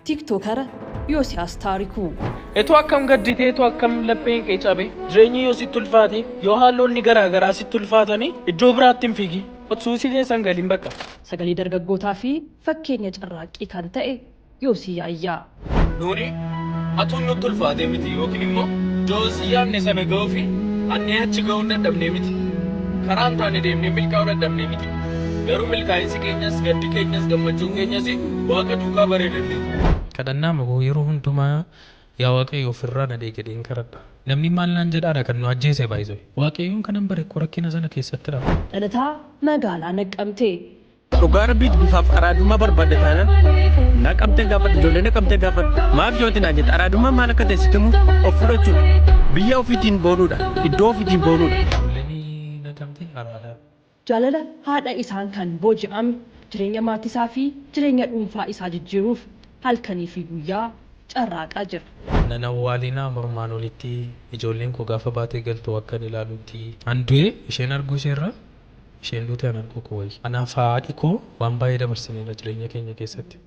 Tiktokara Yoosiyaas Taarikuu. Etuu akkam gadditee, etuu akkam lapheen kee cabe, jireenyi yoo sitti ulfaate, yoo haalonni garaa garaa sitti ulfaatanii, iddoo biraatti hin fiigin. Suusii keessa hin galin bakka. Sagalee dargaggootaa fi fakkeenya carraaqqii kan ta'e Yoosii Yaayyaa. Nuuni hatuun nutti ulfaatee miti yookiin immoo iddoo si yaadne sana ga'uu fi hannee achi ga'uu dadhabnee miti. Karaa hin taane deemnee milkaa'uu dadhabnee miti. Garuu milkaa'insi keenyas, gaddi keenyas, gammachuun keenyas Waaqa duukaa bareedanne. Kadhannaa koo yeroo hundumaa yaa Waaqayyo ofirraa na eegi jedheen kadhadha. Namni maal naan jedhaadha kan nu ajjeese baay'isee. Waaqayyoon kanan bare rakkina sana keessattidha. Dhalataa magaalaa Naqqamtee. Dhugaa Rabbiit bifaaf araadummaa barbaadda taanaan Naqamtee gaafadhu, ijoollee Naqamtee gaafadhu. Maaf yooti naan jette, araadummaan maal akka ta'e sitti himu, of fudhachuudha. Biyya ofiitiin boonuudha. Iddoo ofiitiin boonuudha. Ijoolleen Naqamtee araadaa. Jaalala haadha isaan kan booji'ame jireenya maatiisaa fi jireenya dhuunfaa isaa jijjiiruuf halkanii fi guyyaa carraaqaa jira. Nan awwaalinaa mormaan olitti, ijoolleen koo gaafa baatee galtu akkan ilaalutti. An du'e isheen arguu isheerra isheen duute an arguu koo wayya. Anaaf haadhi koo waan baay'ee dabarsineera jireenya keenya keessatti.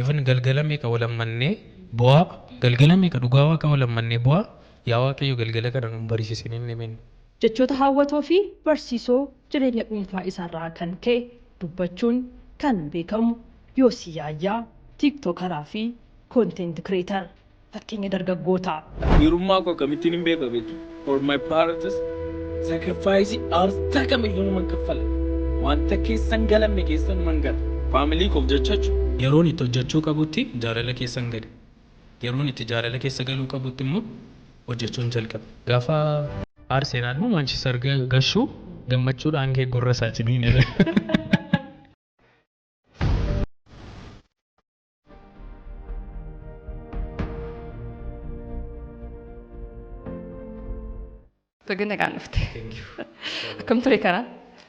Even galgala meeqa wal hammannee bu'aa, galgala meeqa dhugaa Waaqa wal hammannee bu'aa, yaa Waaqayyo galgala kana nun barisiisin hin himenne. Jechoota hawwatoo fi barsiisoo jireenya dhuunfaa isaarraa kan ka'e dubbachuun kan beekamu Yoosii Yaayyaa, Tiktokaraa fi content creator, fakkeenya dargaggootaa. Dhiirummaa koo akkamittiin hin beeka beektu? For my parents sacrifice aarsaa kamiyyuu numan kaffala. Wanta keessa hin galamne keessa numan gala. Family koof jecha jechuudha. Yeroon itti hojjechuu qabutti jaalala keessan gale. Yeroon itti jaalala keessa galuu qabutti immoo hojjechuun jalqabe. Gaafa Arsenal moo Manchester gashu gammachuudhaan kee gurra isaa ciniineera. Baga nagaan dhufte. Akkam ture karaan?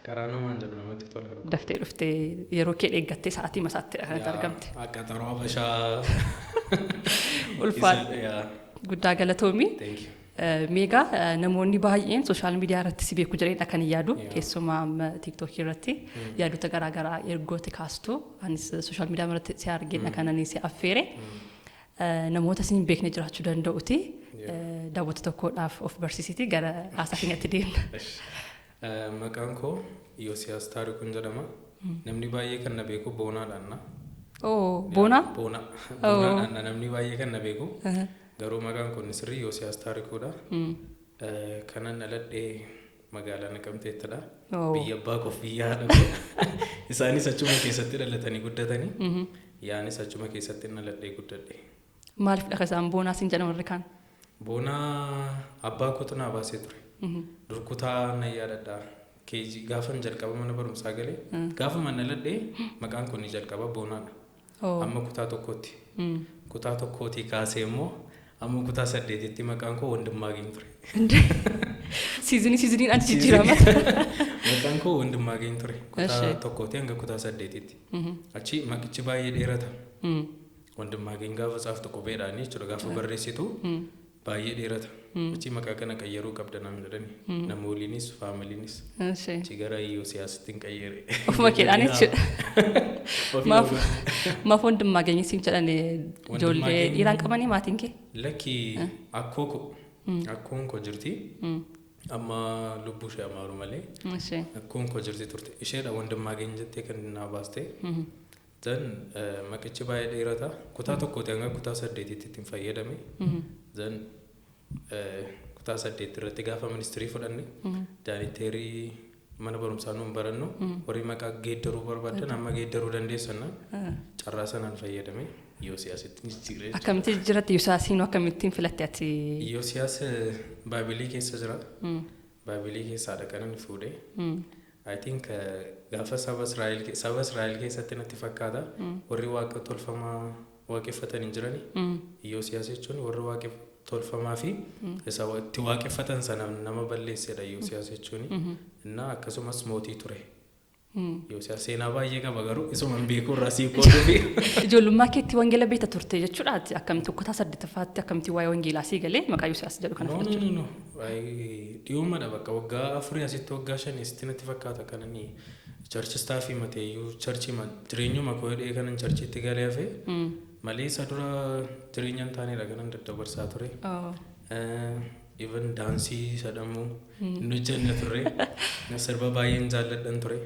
Karaa namaan jedhu namatti tola. Daftee dhuftee yeroo kee eeggattee sa'aatii masaatti kan argamte. Akka xaroo Habashaa. Ulfaadha. Guddaa galatoomi. Thank you. Meegaa namoonni baay'een social media irratti si beeku jedheen kan yaadu, keessumaa amma TikTokii irratti yaadota garaagaraa ergooti kaastu, anis social media irratti si argeen kan ani si affeere. Namoota si hin beekne jiraachuu danda'uti. Daawwattoota tokkodhaaf of barsiisiti gara haasaa keenyatti deemna. Maqaan koo Yoosiyaas Taarikuun jedhama. Namni baay'ee kan na beeku Boonaadhaan na. Oh, Boonaa? Boonaa. Boonaadhaan namni baay'ee kan na beeku. Garuu maqaan kun sirrii Yoosiyaas Taarikuudha. Kanan dhaladhee magaalaa Naqamteettidha. Biyya abbaa koof biyya haadha koo. Isaanis achuma keessatti dhalatanii guddatanii. Yaanis achuma keessatti dhaladhee guddadhe. Maaliif dhaqa isaan Boonaa siin jedhamu warri kaan? Boonaa abbaa kootu naa baasee ture. Dur kutaa nan yaadadha. Keejii gaafan jalqaba mana barumsaa galee, gaafa dhaladhee maqaan kun jalqaba Boonaadha. Amma kutaa tokkotti. Kutaa tokkootii kaasee immoo amma kutaa saddeetitti maqaan koo Wandimmaageen ture. Seasonii seasoniin achi jijjiirama. Maqaan koo Wandimmaageen ture. Kutaa tokkootii hanga kutaa saddeetitti. Achi maqichi baay'ee dheerata. Wandimmaageen gaafa tsaaftu qubeedhaan jechuudha, gaafa barreessitu baay'ee dheerata. Achi maqaa kana qayyaruu qabda naan jedhani. Nama waliinis faamiliinis. Achi gara Yoosiyaasitti hin qayyare. Ofuma keedhaan jechuudha. Maaf Wandimmaageenyi siin jedhan, ijoollee dhiiraan qabanii maatiin kee? Lakki, akkoo koo. Akkoon koo jirti. Amma lubbuu ishee amaaru malee. Akkoon koo jirti turte. Isheedha Wandimmaageen jettee kan naa baaste. Then maqichi baay'ee dheerata. Kutaa tokkooti hanga kutaa saddeetitti ittiin fayyadame. Then kutaa saddeet irratti gaafa ministirii fudhanne, daayirikteerii mana barumsaa nuun barannu, warri maqaa geeddaruu barbaadan amma geeddaruu dandeessan, carraa sanaan fayyadame Yoosiyaasitti jijjiiree. Akkamitti jijjiirratti? Yoosiyaasiin akkamittiin filatte ati? Yoosiyaas Baabilii keessa jira. Baabilii keessaadha kan inni fuudhe. I think gaafa saba Israa'el keessatti natti fakkaata, warri waaqa tolfamaa waaqeffatan hin jirani. Yoosiyaas jechuun warri waaqa tolfamaa fi isa itti waaqeffatan sana nama balleessedha Yoosiyaas jechuun. Innaa akkasumas mootii ture. Yoosiyaas seenaa baay'ee qaba, garuu isuma hin beeku irraa sii qooduu fi. Ijoollummaa keetti wangeela beekta turte jechuudha. Ati akkamitti kutaa saddeettaffaatti akkamitti waa'ee wangeelaa sii galee maqaa Yoosiyaas jedhu kana No, no, fudhachuu? no, no. Dhiyoomadha, bakka waggaa 4 asitti, waggaa 5 asitti natti fakkaata kan inni church staffii mateeyyuu churchii jireenyuma koo hidhee kanan churchiitti galee hafe. Malee isa dura jireenya hin taanedha kanan daddabarsaa ture. Even daansii sadhamuu hin hojjenne turre. Sirba baay'een jaalladhan ture.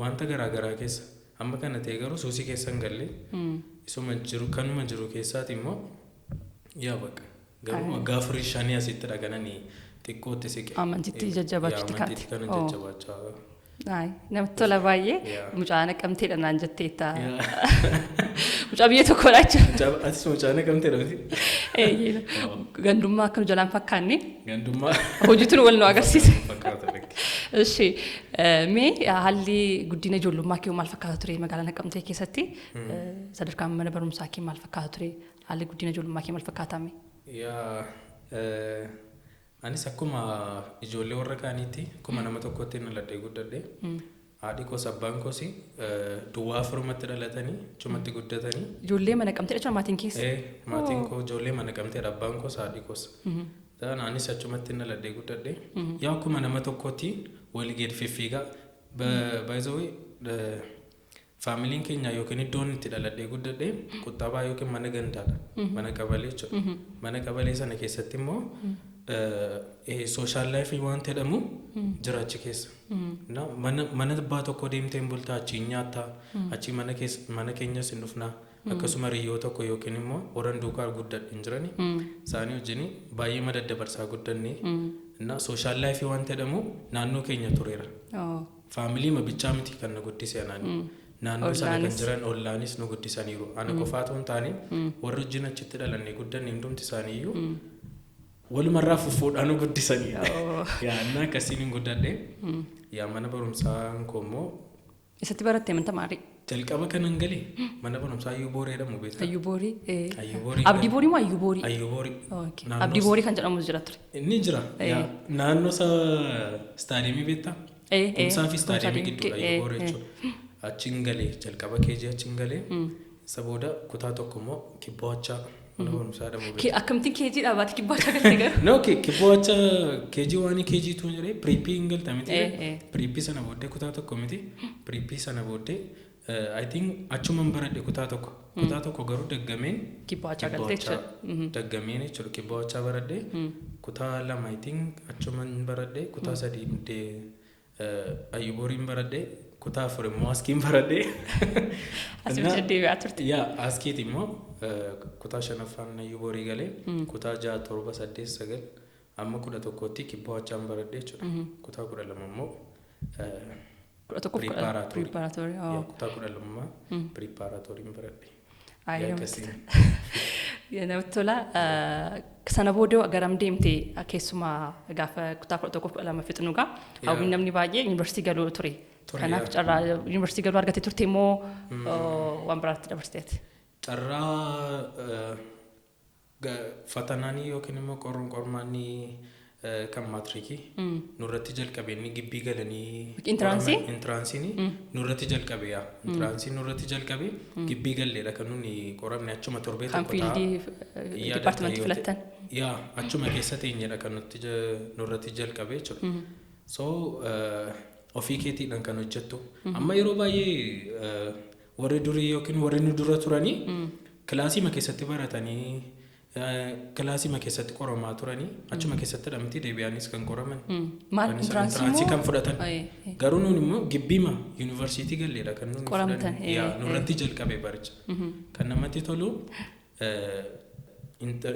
Wanta garaa garaa keessa. Amma kana ta'e garuu suusii keessa hin galle. Isuma jiru kanuma jiru keessaati immoo yaa bakka. Garuu waggaa 4 5 asittidha kanani xiqqootti siqe. Amantiitti jajjabaachuutti kaate. Amantiitti kana jajjabaachaa. Namatti tola baay'ee. Mucaa Naqamteedha naan jetteetta. Mucaa biyya tokkodha jechuudha. Atis mucaa Naqamteedha miti? Gandummaa akka nu jalaan fakkaanne. Gandummaa. Hojiitu nu wal nu agarsiise. Fakkaata lakki. Ishi mee haalli guddina ijoollummaa kee maal fakkaata ture magaalaa Naqamtee keessatti? Sadarkaan mana barumsaa kee maal fakkaata ture? Haalli guddina ijoollummaa kee maal fakkaatame? Yaa, anis akkuma ijoollee warra kaaniitti akkuma nama tokkotti dhaladhee guddadhe. Haadhi koos abbaan koos duwwaa afurumatti dhalatanii achumatti guddatanii. Ijoollee mana Naqamtee jechuudha maatiin keessa? Maatiin koo ijoollee mana Naqamteedha, abbaan koos haadhi koos. Ta'an anis achumatti dhaladhee guddadhe. Yaa, akkuma nama tokkotti walii gadi fiffiigaa. By the way, faamiliin keenya yookiin iddoon itti dhaladhee guddadhe quxxabaa yookiin mana gandaadha. Mana qabalee jechuudha. Mana qabalee sana keessatti immoo social life waan jedhamu jira achi keessa. Mana abbaa tokko deemtee hin bultaa, achii nyaattaa, achii mana keenyas hin dhufnaa. Akkasuma hiriyyoo tokko yookiin immoo warra duukaa guddadhe hin jirani. Isaanii wajjin baay'ee madaddabarsaa guddanne. Social life waan jedhamu naannoo keenya tureera. Faamilii bichaa miti kan na guddise anaani. Naannoo sana kan jiran ollaanis nu guddisaniiru. Ana qofaatu hin taane, warri wajjin achitti dhalannee guddanne hundumti isaaniiyyuu walumarraa fuffuudhaan nu guddisanii. Yaa, akkasiin hin guddadhe. Yaa, mana barumsaa koo immoo Isatti baratte amantaa maarii? Jalqaba kanan galee mana barumsaa Ayyuu Booree jedhamu beektaa? Ayyuu Boorii. Ayyuu Boorii. Abdii Boorii moo Ayyuu Boorii? Ayyuu Boorii. Abdii Boorii kan jedhamu jira ture. Inni jira. Naannoo istaadiyeemii beektaa? Kumsaa fi istaadiyeemii gidduudha Ayyuu Booree jechuudha. Achiin galee jalqaba keejii achiin galee, isa booda kutaa tokko immoo Kibboo Achaa mana barumsaa jedhamu beektaa? Akkamittiin keejii dhaabaate Kibboo Achaa galte garuu? No, Kibboo Achaa KG 1 KG 2 jedhee prep hin galta miti. Prep sana booddee kutaa tokko miti. Prep sana booddee I think achuman baradhe kutaa tokko. Kutaa tokko garuu daggameen. Kibboo Achaa galte jechuudha. Daggameen jechuudha, Kibboo Achaa baradhe. Kutaa lama I think achuman baradhe. Kutaa sadii Ayyuu Booriin baradhe. Kutaa afur immoo Askiin baradhe. Asii deebi'aa turte. Yaa, Askiiti immoo kutaa shanaffaan Ayyuu Boorii galee, kutaa 6, 7, 8, 9 amma 11tti Kibboo Achaan baradhe jechuudha. Kutaa 12 immoo 11 preparatory. Kutaa 12 preparatoryn baradhe. Namatti tola. Sana booda garam deemte? Keessumaa gaafa kutaa 11 12 fixnu gaa hawwiin namni baay'ee yuunivarsiitii galuu ture. Kanaaf carraa yuunivarsiitii galuu argattee turte immoo waan biraatti dabarsiteeti? Carraa fatanaanii yookiin immoo qormaanni kan maatirikii nurratti jalqabe, inni gibbii galanii. Entrance? Entranceiin nurratti jalqabe, yaa. Entranceiin nurratti jalqabe, gibbii galleedha kan nuni qoramne, achuma torbee tokko. Kan field department filattan? Yaa, achuma keessa teenyedha kan nutti nurratti jalqabe jechuudha. So ofii keetiidhaan kan hojjettu. Amma yeroo baay'ee warri durii yookiin warri nu dura turanii kilaasiima keessatti baratanii, kilaasiima keessatti qoramaa turanii, achuma keessatti dhamti deebi'anis kan qoraman. Maal, entrance kan fudhatan. Garuu nuun immoo gibbiima yuunivarsiitii galleedha kan nuuni qoramtan. Nurratti jalqabe baricha. Kan namatti tolu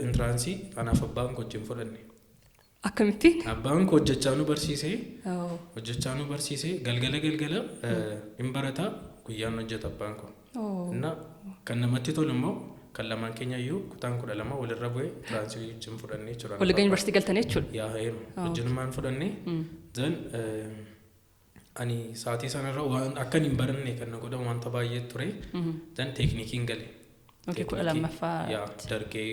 entrance anaaf abbaan koo wajjin fudhanne. Akkamittiin? Abbaan koo hojjechaa nu barsiisee, hojjechaa nu barsiisee, galgala galgala hin barataa, guyyaan hojjeta abbaan koo. Kan namatti tolu immoo kan lamaan keenya iyyuu kutaan 12 walirra bu'ee entrance wajjin fudhannee jechuudha. Waliin yuunivarsiitii galtanii jechuudha? Yaa, wajjinumaan fudhannee. Then ani sa'aatii sanarra waan akkan hin baranne kan na godhan wanta baay'ee ture. Then teeknikiin gale. 12ffaa. Yaa, dargee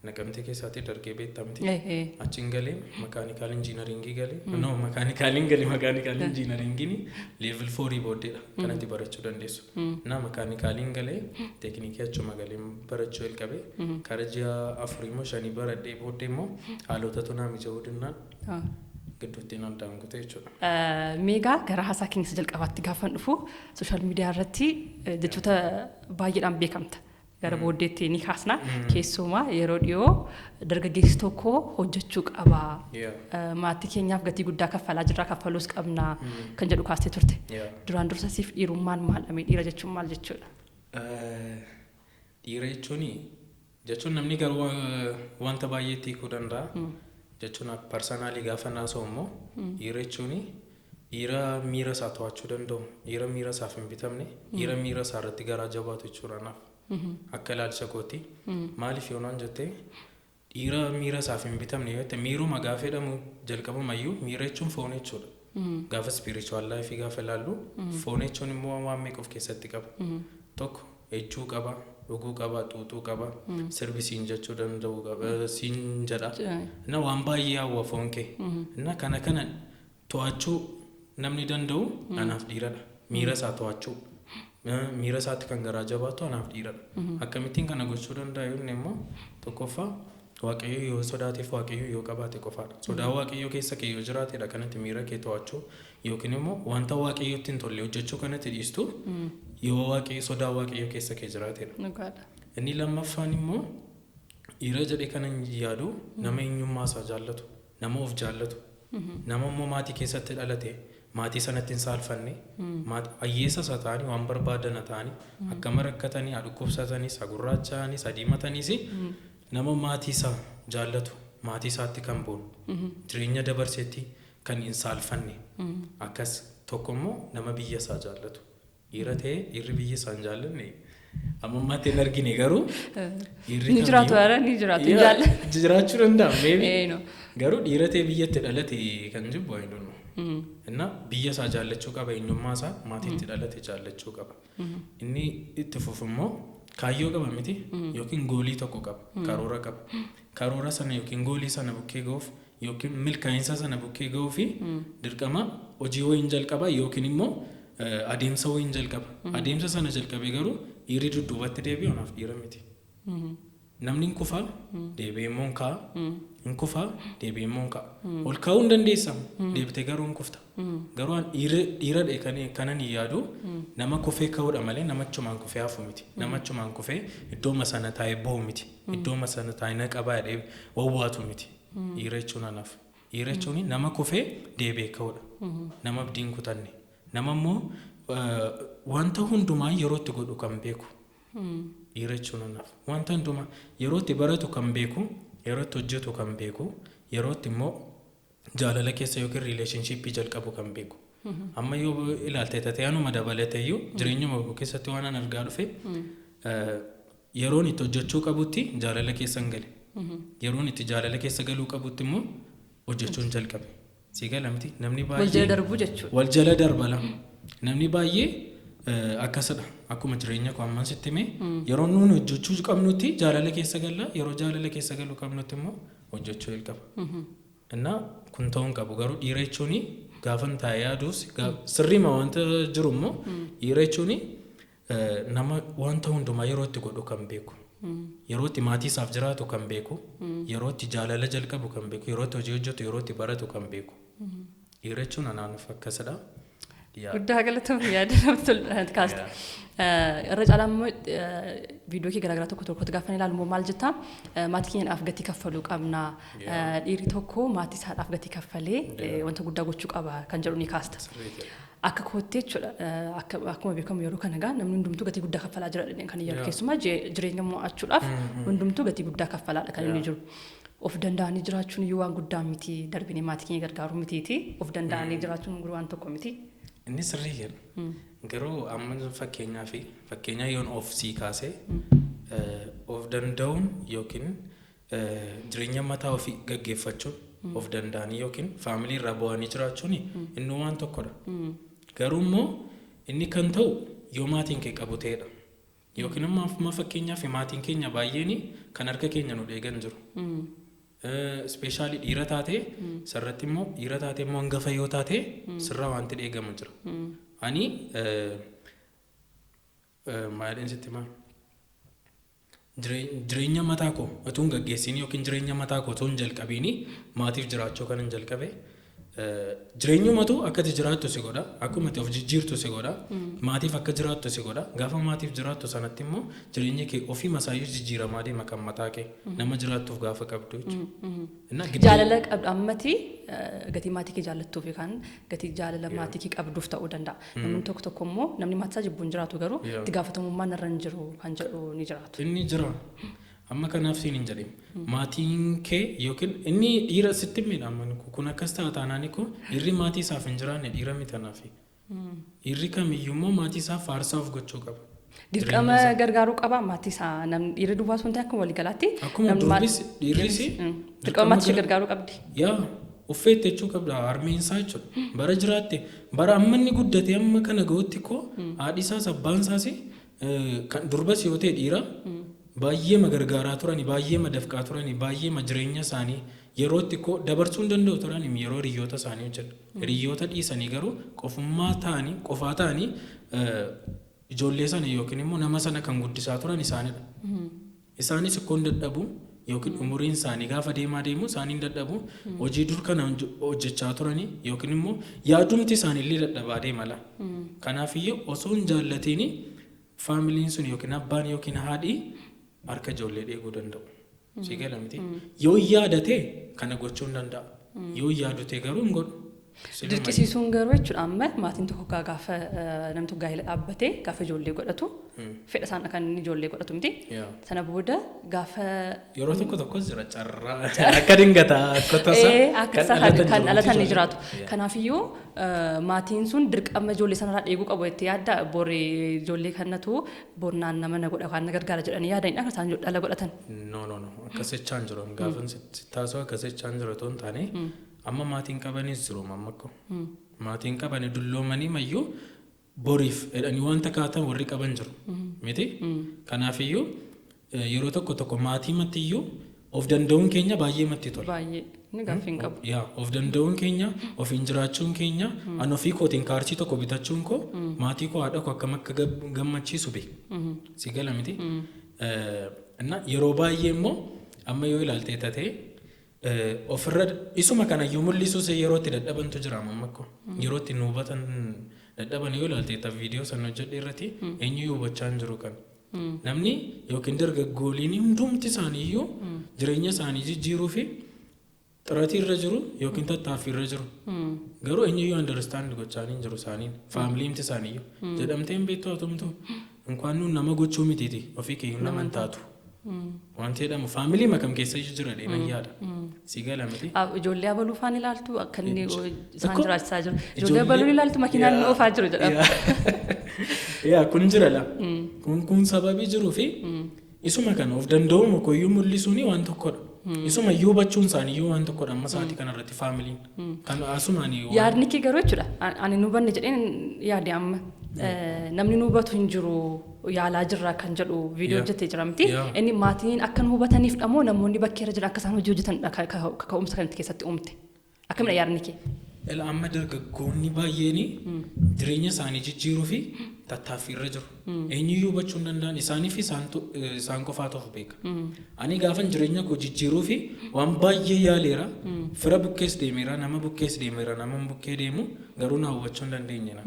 Naqamtee keessaatti dargee beektamti. Achiin galee mechanical engineering galee, no, mechanicaliin galee. Mechanical engineeringiin level 4 booddeedha kanatti barachuu dandeessu. Na mechanicaliin galee, teeknikii achuma galee barachuu jalqabe. Kara ji'a afurii immoo shanii baradhee booddee immoo haalotatu naa mija'uu dinnaan Gidduutti addaan kutee jechuudha. Meegaa gara haasaa keenya isa jalqabaatti gaafan dhufu, social media irratti jechoota baay'eedhaan beekamta. Gara booddeetti ni kaasna. Keessumaa yeroo dhiyoo dargaggeessi tokko hojjechuu qaba. Maatii keenyaaf gatii guddaa kaffalaa jirra, kaffaluus qabna kan jedhu kaastee turte. Duraan dursa siif dhiirummaan maal dha? Dhiira jechuun maal jechuudha? Dhiira jechuun namni garuu wanta baay'eetti hiikuu danda'a. Jechuun personally gaafa naasa'u immoo, dhiira jechuun dhiira miira isaa to'achuu danda'u, dhiira miira isaaf hin bitamne, dhiira miira isaa irratti garaa jabaatu jechuudha naaf. Akka ilaalcha kooti. Maaliif yoo naan jettee, dhiira miira isaaf hin bitamne yoo ta'e, miiruma gaafa jedhamu jalqabumayyuu miira jechuun foon jechuudha. Gaafa spiritual life gaafa ilaallu, foon jechuun immoo waan meeqa of keessatti qaba. Tokko ejjuu qaba, dhuguu qaba, xuuxuu qaba, sirbi siin jechuu danda'u qaba, siin jedha. Na waan baay'ee hawwa foon kee. Na kana kana to'achuu namni danda'u anaaf dhiiradha. Miira isaa to'achuu. Miira isaatti kan garaa jabaatu anaaf dhiiradha. Akkamittiin kana gochuu danda'a yoo inni immoo, tokkoffaa Waaqayyo yoo sodaateef, Waaqayyo yoo qabaate qofaadha. Sodaa Waaqayyoo keessa kee yoo jiraatedha kanatti miira kee to'achuu yookiin immoo wanta Waaqayyotti hin tolle hojjechuu kanatti dhiistu, yoo Waaqayyo sodaa Waaqayyoo keessa kee jiraatedha. Inni lammaffaan immoo, dhiira jedhee kan hin yaadu nama eenyummaa isaa jaallatu, nama of jaallatu, nama immoo maatii keessatti dhalate maatii sanatti hin saalfanne, hiyyeessa isa ta'anii, waan barbaadan ta'anii, akkama rakkatanii, haa dhukkubsatanis, haa gurraacha'anis, haa diimataniis, nama maatii isaa jaallatu, maatii isaatti kan boonu, jireenya dabarseetti kan hin saalfanne akkas. Tokko immoo nama biyya isaa jaallatu. Dhiira ta'ee dhiirri biyya isaa hin jaallanne amma ammaatti hin argine, garuu dhiirri Ni jiraatu, kamiyyuu- ara ni jiraatu. Hin Yeah, jaallanne. jiraachuu danda'a maybe. No. Garuu dhiira ta'ee biyyatti dhalate kan jibbu, I don't know. Inna biyya isaa jaallachuu qaba, eenyummaa isaa, maatiitti dhalate jaallachuu qaba. Inni itti fufu immoo kaayyoo qaba miti, yookiin goalii tokko qaba, karoora qaba. Karoora sana yookiin goalii sana bukkee ga'uuf yookiin milkaa'insa sana bukkee ga'uuf dirqama hojii wayiin jalqaba yookiin immoo adeemsa wayiin jalqaba. Adeemsa sana jalqabee garuu dhiirri dudduubatti deebi'u anaaf dhiira miti. Namni hin kufaa, deebi'ee immoo hin ka'a. Hin kufaa, deebi'ee immoo hin ka'a. Ol ka'uu hin dandeessamu, deebitee garuu hin kufta. Garuu an dhiira kanan hin yaadu nama kufee ka'uudha malee nama achumaan kufee hafu miti. Nama achumaan kufee iddooma sana taa'ee boo'u miti. Iddooma sana taa'ee na qabaa jedhee wawwaatu miti. Dhiira jechuun anaaf. Dhiira jechuun nama kufee deebi'ee ka'uudha. Nama abdii hin kutanne. Nama immoo wanta hundumaa yeroo itti godhu kan beeku. Dhiira jechuun anaaf wanta hundumaa yeroo itti baratu kan beeku, yeroo itti hojjetu kan beeku, yeroo itti immoo jaalala keessa yookiin relationshipii jalqabu kan beeku. Amma yoo ilaalte tatee, anuma dabalateeyyuu jireenyuma koo keessatti waan an argaa dhufe, yeroon itti hojjechuu qabutti jaalala keessa hin gale. Yeroon itti jaalala keessa galuu qabutti immoo hojjechuun jalqabe. Sii gala miti, namni Wal jala baay'ee darbuu jechuudha. Wal jala darbala. Namni baay'ee akkasidha. Akkuma jireenya koo amman sitti hime, yeroo nuuni hojjechuu qabnutti jaalala keessa galla, yeroo jaalala keessa galuu qabnutti immoo hojjechuu jalqaba. Innaa kun ta'uu hin qabu. Garuu dhiira jechuun gaafan taa'ee yaaduus sirriima wanta jiru immoo, dhiira jechuun nama wanta hundumaa yeroo itti godhu kan beeku. Yeroo itti maatii isaaf jiraatu kan beeku. Yeroo itti jaalala jalqabu kan beeku. Yeroo itti hojii hojjetu, yeroo itti baratu kan beeku. Dhiira jechuun anaaf akkasidha. Yaa. Guddaa galatoomii, yaada namatti tolu kaasta. Irra caalaa immoo viidiyoo kee garaagaraa tokko tokkotti gaafa ilaalu immoo maal jettaa? Maatii keenyaadhaaf gatii kaffaluu qabna. Dhiirri tokko maatii isaadhaaf gatii kaffalee wanta guddaa gochuu qaba kan jedhu ni kaasta. Sirriidha. Akka kootti jechuudha, akkuma beekamu yeroo kana gaa namni hundumtuu gatii guddaa kaffalaa jira jedheen kan yaadu, keessumaa jireenya mo'achuudhaaf hundumtuu gatii guddaa kaffalaadha kan inni jiru. Of danda'anii jiraachuun iyyuu waan guddaa miti, darbinee maatii keenya gargaaruu mitiiti, of danda'anii jiraachuun waan tokko miti. Inni sirrii jedha. Garuu amma fakkeenyaa fi fakkeenyaa yoon of sii kaasee, of danda'uun yookiin jireenya mataa ofii gaggeeffachuun, of danda'anii yookiin family irraa bu'anii jiraachuun inni waan tokkodha. Garuu immoo inni kan ta'u yoo maatiin kee qabu ta'edha. Yookiin immoo amma fakkeenyaaf maatiin keenya baay'een kan harka keenya nu dheegan jiru. Especially dhiira taatee, sirratti immoo dhiira taatee immoo hangafa yoo taate, sirraa wanti dheegamu jira. Ani maaliin sitti himaa? Jireenya mataa koo utuu hin gaggeessin yookiin jireenya mataa koo utuu hin jalqabiin maatiif jiraachuu kan hin jalqabe. Jireenyumatu akka ati jiraattu si godha, akkuma ati of jijjiirtu si godha, maatiif akka jiraattu si godha. Gaafa maatiif jiraattu sanatti immoo jireenyi kee ofii masaayyuu jijjiiramaa deema, kan mataa kee nama jiraattuuf gaafa qabdu jechuudha. Jaalala qabdu ammati gatii maatii kee jaallattuuf yookaan gatii jaalala maatii kee qabduuf ta'uu danda'a. Namni tokko tokko immoo namni maatii isaa jibbuun jiraatu, garuu itti gaafatamummaan irra hin jiru kan jedhu ni jiraatu. Inni jira. Amma kanaaf siin hin jedhin. Maatiin kee yookiin inni dhiira sitti miidhama, kun akkas ta'a taanaan, kun dhiirri maatii isaaf hin jiraanne dhiira miti kanaaf. Dhiirri kamiyyuu immoo maatii isaaf faarsaa of gochuu qaba. Dirqama gargaaruu qaba maatii isaa namni, dhiirri duwwaa sun ta'e akkuma waliigalaatti. Akkuma durbis dhiirris. Dirqama maatii ishee gargaaruu qabdi. Yaa, uffeette jechuu qabda harmeen isaa jechuudha. Bara jiraatte, bara amma inni guddate amma kana ga'utti koo haadhi isaas abbaan isaas, kan durbas yoo ta'e dhiira, baay'ee ma gargaaraa turani, baay'ee ma dafqaa turani, baay'ee ma jireenya isaanii yerootti koo dabarsuu hin danda'u turan yeroo hiriyoota isaanii hojjetu. Hiriyoota dhiisanii garuu qofummaa ta'anii, qofaa ta'anii, ijoollee sana yookiin immoo nama sana kan guddisaa turan isaanidha. Isaanis ikkoo hin dadhabu yookiin umuriin isaanii gaafa deemaa deemu isaanii hin dadhabu, hojii dur kana hojjechaa turanii yookiin immoo yaadumti isaaniillee dadhabaa deema la. Kanaafiyyuu osoo hin jaallatiin faamiliin sun yookiin abbaan yookiin haadhi harka ijoollee dheeguu danda'u. Si gala miti? Yoo yaadate kana gochuu hin danda'a. Yoo yaadute garuu hin godhu. Dirqisiisuun garuu jechuudha, amma maatiin tokko gaafa namni tokko gaa'ela dhaabbatee gaafa ijoollee godhatu fedha isaan kan inni ijoollee godhatu miti. Sana booda gaafa Yeroo tokko tokkos jira carraa akka dingataa, akka tasaa akka kan dhalatan ni jiraatu. Kanaafiyyuu maatiin sun dirqama ijoollee sanarraa dheeguu qabu itti yaadda, bori ijoollee kanatu bornaan nama na godha kan na gargaara jedhanii yaadanidha kan isaan dhala godhatan. No, no, no, akkas jechaan jiru, gaafa taasoo akkas jechaan jiru otoo hin taane, amma maatiin qabanis jiru, mamma ko. Maatiin qabanii dulloomanii mayyuu boriif jedhanii wanta kaatan warri qaban jiru. Miti? Kanaafiyyuu yeroo tokko tokko maatii mattiyyuu of danda'uun keenya baay'ee matti tola. Baay'ee inni gaaffii hin qabu. Yaa, of danda'uun keenya, ofiin jiraachuun keenya, an ofii kootiin kaarsii tokko bitachuun koo maatii koo, haadha koo akkam akka gammachiisu beeka. Si gala miti? Yeroo baay'ee immoo amma yoo ilaalte tatee ofirra isuma kanayyuu mul'isuus yeroo itti dadhabantu jira amma akkoo. Yeroo itti nu hubatan dadhaban yoo ilaalte, ta viidiyoo sana hojjedhe irratti eenyuyyuu hubachaa hin jiru kan. Namni yookiin dargaggooliin hundumti isaaniiyyuu jireenya isaanii jijjiiruu fi xiratii irra jiru yookiin tattaaffii irra jiru. Garuu eenyuyyuu understand gochaa hin jiru isaaniin. Faamiliimti isaaniiyyuu. Jedhamtee hin beektu hatumtu. Inkwaan nuun nama gochuu mitiiti, ofii keeyyuu nama hin taatu. Wanti jedhamu faamilii makam keessa iyyuu jira dheeman yaada. Si gala miti? Ijoollee abaluu faan ilaaltu akka inni isaan jiraachisaa jiru. Ijoollee abaluu ilaaltu makiinaan inni oofaa jiru jedhama. Yaa, kun jira la. Kun sababii jiruu fi isuma kana of danda'uu koyyuu mul'isuun waan tokkodha. Isuma iyyuu hubachuun isaanii iyyuu waan tokkodha amma sa'aatii kanarratti faamiliin. Kan asumaan Yaadni kee garuu jechuudha, ani nu hubanne jedheen yaade, amma namni nu hubatu hin jiru, yaalaa jirra kan jedhu viidiyoo hojjetee jira miti. Inni maatiin akka nu hubataniif dhamoo namoonni bakkeerra jiran akka isaan hojii hojjetanidha kaka'umsa kanatti keessatti uumte. Akkamidha yaadni kee? Ila, amma dargaggoonni baay'een jireenya isaanii jijjiiruu fi tattaaffii irra jiru. Eenyuyyuu hubachuu hin danda'an, isaanii fi isaan qofaatu of beeka. Ani gaafan jireenya koo jijjiiruu fi waan baay'ee yaaleera. Fira bukkees deemeera, nama bukkees deemeera, nama bukkee deemu garuu na hubachuu hin dandeenye na.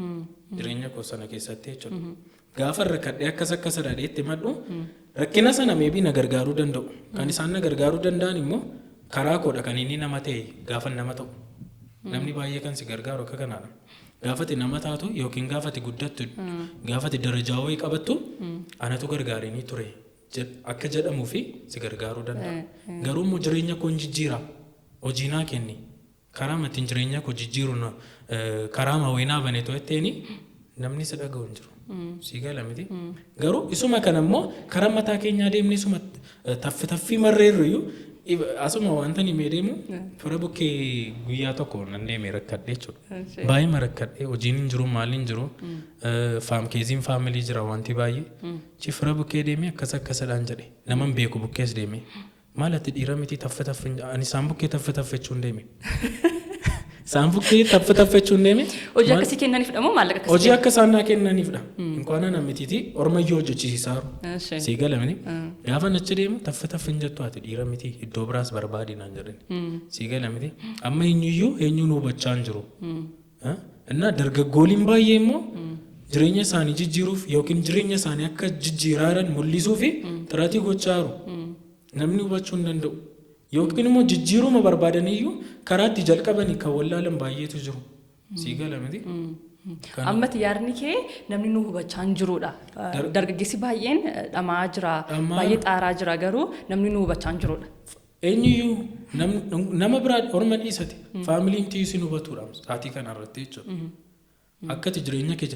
Jireenya koo sana keessatti jechuudha. Gaafa rakkadhee akkas akkas dhadhee itti madhu, rakkina sana maybe na gargaaruu danda'u. Kan isaan na gargaaruu danda'an immoo karaa koodha kan inni nama ta'e gaafa nama ta'u. Namni baay'ee kan si gargaaru akka kanaadha. Gaafati nama taatu yookiin gaafati guddattu, gaafati darajaa wayii qabattu, anatu gargaarinii ture akka jedhamuu fi si gargaaruu danda'a. Garuu immoo jireenya koo hin jijjiira. Hojii naa kenni. Karaa ittiin jireenya koo jijjiiru karaa ma wayinaa bane to'atteeni namni si dhaga'u hin jiru. Si gala miti? Garuu isuma kana immoo karaa mataa keenyaa deemnee isuma taffi taffii marreerru iyyuu asuma wanta ni deemu fira bukkee guyyaa tokko nan deeme rakkadhe jechuudha. Baay'ee ma rakkadhe, hojiin hin jiru, maaliin hin jiru, faam keeziin faamilii jira, wanti baay'ee. Chi fira bukkee deemee akkas akkasadhaan jedhe, nama hin beeku bukkees deeme. Maal, ati dhiira miti, taffe taffe, ani isaan bukkee taffe taffe jechuun deeme. Isaan bukkee taffa taffachuun deeme. Hojii akkasii kennaniifidha moo maallaqa akkasii? Hojii akka isaan naa kennaniifidha. Inkwaan ana mitiiti ormayyuu hojjechiisaa jiru. Sii galamini. Gaafa achi deemu taffa taffa hin jettu, ati dhiira miti, iddoo biraas barbaadi naan jedhani. Sii galamiti. Amma eenyuyyuu eenyuun hubachaa hin jiru. Innaa dargaggooliin baay'ee immoo jireenya isaanii jijjiiruuf yookiin jireenya isaanii akka jijjiiraa jiran mul'isuu fi xiratii gochaa jiru. Namni hubachuu hin danda'u. Yookiin immoo jijjiiruma barbaadaniyyuu karaa itti jalqabanii kan wallaalan baay'eetu jiru. Sii gala miti? Ammati yaadni kee namni nu hubachaa hin jirudha. Dargaggeessi baay'een dhamaa jira, baay'ee xaaraa jira, garuu namni nu hubachaa hin jirudha. Eenyuyyuu nama biraa orma dhiisate faamiliin tiyyuu sin hubatudha sa'aatii kana irratti jechuudha. Akkati jireenya kee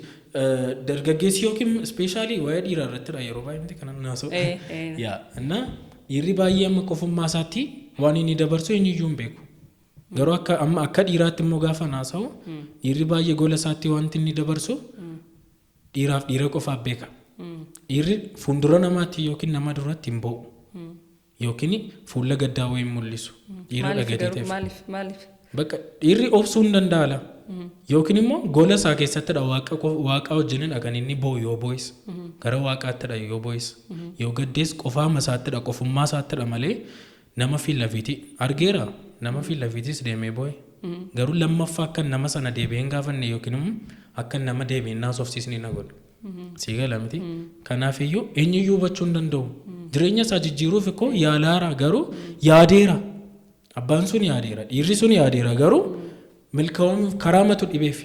dargaggeessi yookiin especially waa'ee dhiiraa irrattidha yeroo baay'ee miti kanan haasa'u. Yaa innaa dhiirri baay'ee amma qofummaa isaatti waan inni dabarsu eenyuyyuu hin beeku. Garuu akka amma akka dhiiraatti immoo gaafa haasa'u, dhiirri baay'ee gola isaatti wanti inni dabarsu dhiiraaf dhiira qofaaf beeka. Dhiirri fuuldura namaatti yookiin nama duratti hin bo'u. Yookiin fuula gaddaa wayii hin mul'isu. Dhiira dhagatii ta'eef. Maaliif maaliif? Bakka dhiirri obsuu hin danda'ala. Yookiin immoo gola isaa keessattidha waaqa wajjinidha kan inni bo'u yoo bo'is. Gara waaqaattidha yoo bo'is. Yoo gaddees qofaama isaattidha, qofummaa isaattidha malee nama fi lafiiti argeera, nama fi lafiitis deemee bo'e. Garuu lammaffaa akka nama sana deebi'ee hin gaafanne yookiin immoo akka nama deebi'ee hin haasofsiisne na godha. Sii gala miti? Kanaafiyyuu eenyuyyuu hubachuu hin danda'u. Jireenya isaa jijjiiruuf ikkoo yaalaara, garuu yaadeera. Abbaan sun yaadeera, dhiirri sun yaadeera, garuu milkaa'uun karaa matu dhibeef.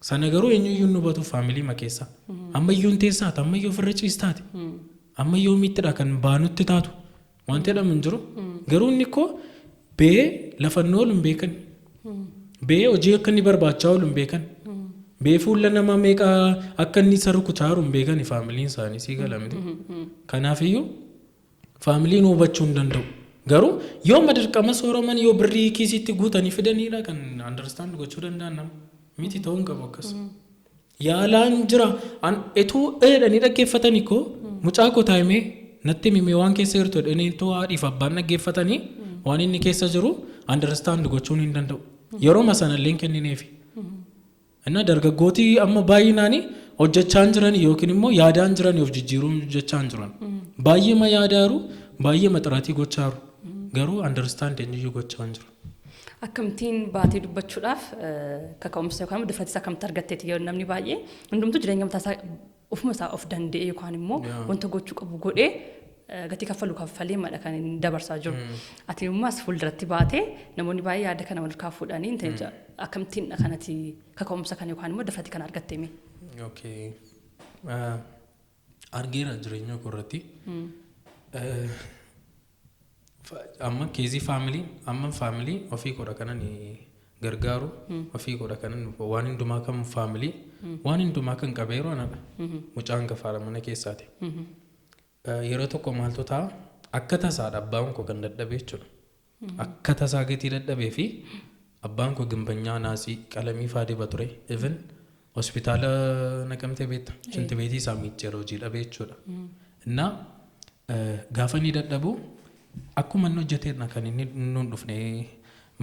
Sana garuu eenyuyyuu hin hubatu faamilii ma keessa. Ammayyuu hin teessaati, ammayyuu ofirra ciistaati. Ammayyuu miittidha kan baanutti taatu. Wanti jedhamu hin jiru. Garuu inni koo bee lafa inni oolu hin beekan. Bee hojii akka inni barbaachaa oolu hin beekan. Bee fuula nama meeqa akka inni isa rukutaa jiru hin beekan faamiliin isaanii, sii gala miti? Kanaafiyyuu faamiliin hubachuu hin danda'u. Garuu yoo dirqama sooraman, yoo birrii kiisitti guutanii fidanidha kan understand gochuu danda'an nama. Miti, ta'uu hin qabu akkas. Yaalaan jira. An etuu jedhanii dhaggeeffatanii koo mucaa koo taa'imee natti himee waan keessa jirtu jedhanii too haadhiif abbaan dhaggeeffatanii waan inni keessa jiru understand gochuun hin danda'u. Yeroo sanallee hin kennineefi. Innaa dargaggootii amma baay'inaanii hojjechaa hin jiran yookiin immoo yaadaa hin jiran, of jijjiiruu hojjechaa hin jiran. Baay'eema yaadaa jiru, baay'eema xiratii gochaa jiru. Garuu understand eenyuyyuu gochaa hin jiru. Akkamittiin baatee dubbachuudhaaf kaka'umsa yookaan immoo difratisa akkamitti argatteeti? Yeroo namni baay'ee hundumtuu jireenya mataa isaa ofuma isaa of danda'e yookaan immoo wanta gochuu qabu godhee, gatii kaffalu kaffalee madha kan inni dabarsaa jiru. Ati immoo as fuulduratti baatee namoonni baay'ee yaada kana wal fuudhanii akkamittiin kanati kaka'umsa kana yookaan immoo difrati kana argattee mee? Okay. Argeera jireenya koo irratti. Amma case faamilii, amma faamilii ofii godha kanan gargaaru, ofii godha kanan waan hundumaa kan faamilii waan hundumaa kan qabeeru anadha. Mucaan hangafaadha mana keessaati. Yeroo tokko maaltu ta'a? Akka tasaadha abbaan koo kan dadhabe jechuudha. Akka tasaa gatii dadhabee fi abbaan koo gimbanyaa naasii qalamii faa diba ture. Even hospitaala Naqamtee beekta. Shinti beetii isaa miicceera hojii dhabee jechuudha. Innaa gaafa inni dadhabu akkuma inni hojjeteedha kan inni nuun dhufne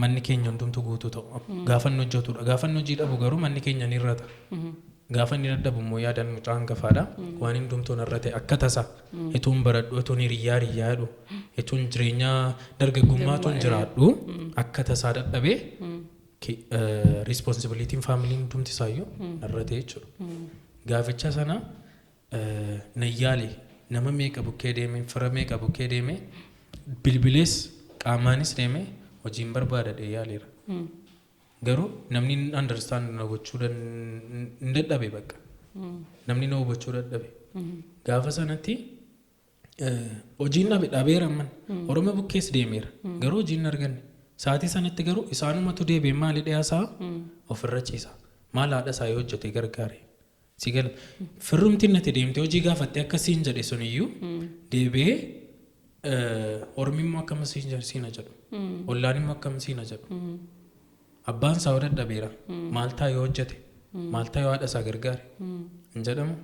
manni keenya hundumtu guutuu ta'u. Gaafa inni hojjetudha. Gaafa inni hojii dhabu garuu manni keenya ni irrata. Gaafa inni dadhabu immoo yaadan mucaa hangafaadha. Waan hundumtuu narra ta'e akka tasa. Ituun baradhu, ituun hiriyyaa hiriyyaa jedhu, ituun jireenya dargaggummaa tun jiraadhu akka tasaa dadhabee responsibilityn faamiliin hundumti isaayyuu narra ta'e jechuudha. Gaaficha sana nan yaale, nama meeqa bukkee deeme, fira meeqa bukkee deeme, bilbilees qaamaanis deeme hojiin barbaadadhe yaaleera. Garuu namni understand na gochuu hin dadhabe bakka. Namni na hubachuu dadhabe. Gaafa sanatti hojiin dhabe dhabeera amman. Oromoo bukkees deemeera. Garuu hojiin hin arganne. Sa'aatii sanatti garuu isaanumatu deebi'ee maali dhiyaasaa ofirra ciisa. Maal haadha isaa yoo hojjete gargaare. Si gala. Firrumti natti deemtee hojii gaafattee akkasiin jedhe suniyyuu deebi'ee ormi immoo akkam siin jedhu siina jedhu. Ollaan immoo akkam siina jedhu. Abbaan isaa yoo dadhabeera. Maal ta'a yoo hojjete? Maal ta'a yoo haadha isaa gargaare? Hin jedhamu.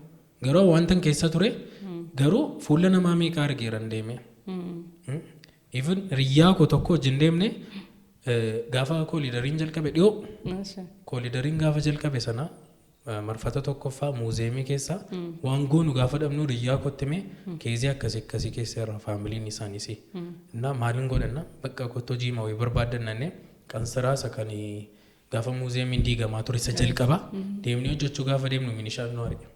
Garuu wanta keessa ture garuu fuula namaa meeqa argeera hin deemee. Even hiriyyaa koo tokko wajjin deemne. Gaafa koolidariin jalqabe dhiyoo, koolidariin gaafa jalqabe sana, marfata tokkoffaa muuzeemii keessa waan goonu gaafa dhabnu, riyyaa kottime keezii akkasii akkasii keessa irra faamiliin isaaniis. Innaa maaliin godhanna, bakka kottoo jiimaa wayii barbaadannee, qansiraa isa kan gaafa muuzeemiin diigamaa ture isa jalqaba deemnee hojjechuu gaafa deemnu minishaan nu ari'e.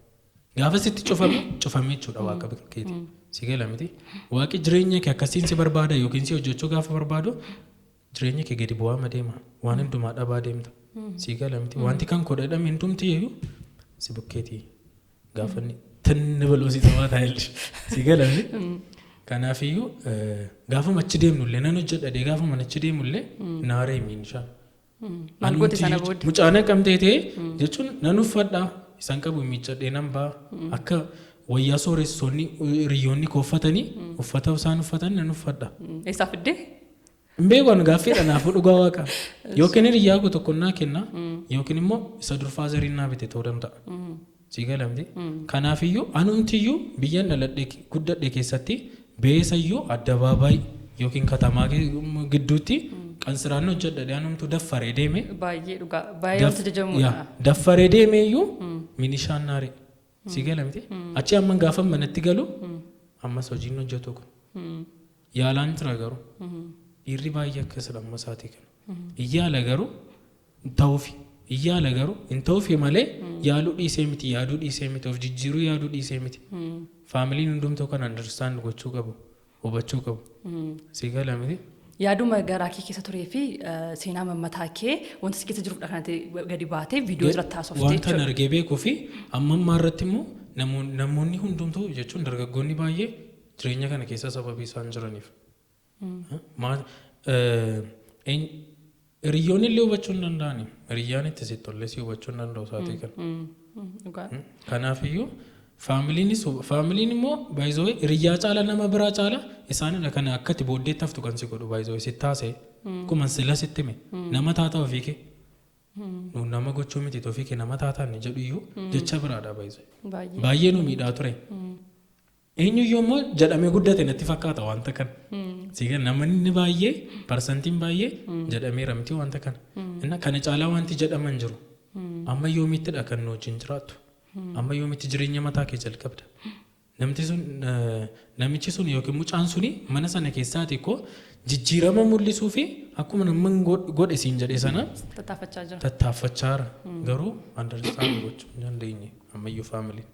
Gaafa sitti cufame cufame jechuudha waaqa keeti. Si gala miti? Waaqi jireenya kee akkasiin si barbaada yookiin si hojjechuu gaafa barbaadu jireenya kee gadi bu'aa deema. Waan hundumaa dhabaa deemta. Si gala miti? Wanti kan koo dhadhame hundumti iyyuu si bukkeeti. Gaafa inni tinni bal'oo si ta'aa taa'e si gala miti? Kanaafiyyuu gaafa achi deemnu illee nan hojjedha dee, gaafa achi deemu illee naaree miinshaan. Maal goote sana booda? Mucaan akkam ta'e jechuun nan uffadha, isaan qabu miiccadhee nan ba'a, akka wayyaa sooressoonni hiriyoonni koo uffatanii uffata isaan uffatan nan uffadha. Eessaa fiddee? Hin beeku ani, gaaffiidha naafuu dhugaa waaqa. Yookiin hiriyyaa koo tokko naa kenna yookiin immoo isa dur fatheriin naa bite ta'uu danda'a. Sii gala miti? Kanaafiyyuu anumtiyyuu biyyan dhaladhee guddadhe keessatti beesayyuu addabaabaayii yookiin katamaa gidduutti qansiraan hojjedha anumtu daffaree deeme. Baay'ee dhugaa, baay'ee wanta jajamudha. Yaa, daffaree deeme iyyuu minishaan naare. Sii gala miti? Achi amma gaafa manatti galu ammas hojiin hojjetu kun. Yaalaan jira garuu. Dhiirri baay'ee akkasidha amma isaatii kana. Iyyaala garuu hin ta'uufi. Iyyaala garuu hin ta'uufi malee yaaluu dhiisee miti, yaaduu dhiisee miti, of jijjiiruu yaaduu dhiisee miti. Faamiliin hundumtuu kan understand gochuu qabu, hubachuu qabu. Sii gala miti? Yaaduma garaa kee keessa turee fi seenaa mammataa kee wanta si keessa jirudha kanatti gadi baatee viidiyoo irratti haasofte Wanta jechuudha. argee beekuu fi amma ammaa irratti immoo namoonni hundumtuu jechuun dargaggoonni baay'ee jireenya kana keessa sababii isaan jiraniif. Hiriyoonni illee hubachuu hin danda'ani. Hiriyyaan itti sitti tollee si hubachuu hin danda'u isaatii kana. Dhugaa. Kanaafiyyuu faamiliinis, faamiliin immoo baay'isoo hiriyyaa caala, nama biraa caala isaanidha kana akka itti booddeetti haftu kan si godhu baay'isoo sitti haasa'e. Akkuma sila sitti hime, nama taata ofii kee. Nuun nama gochuu miti, ofii kee nama taataan jedhu iyyuu jecha biraadha baay'isoo. Baay'ee. Baay'ee nu miidhaa ture. Eenyuyyuu immoo jedhamee guddate natti fakkaata wanta kana. Siigaa namni baay'ee, percentiin baay'ee jedhameera miti wanta kana. Inna kana caalaa wanti jedhaman jiru. Amma yoomittidha kan nu wajjin jiraattu? Amma yoomitti jireenya mataa kee jalqabda? Namti sun, namichi sun yookiin mucaan suni mana sana keessaati koo jijjiirama mul'isuu fi akkuma namni godhe siin jedhe sana Tattaafachaa jira. Tattaaffachaa jira. Garuu understand gochuu hin dandeenye ammayyuu faamiliin.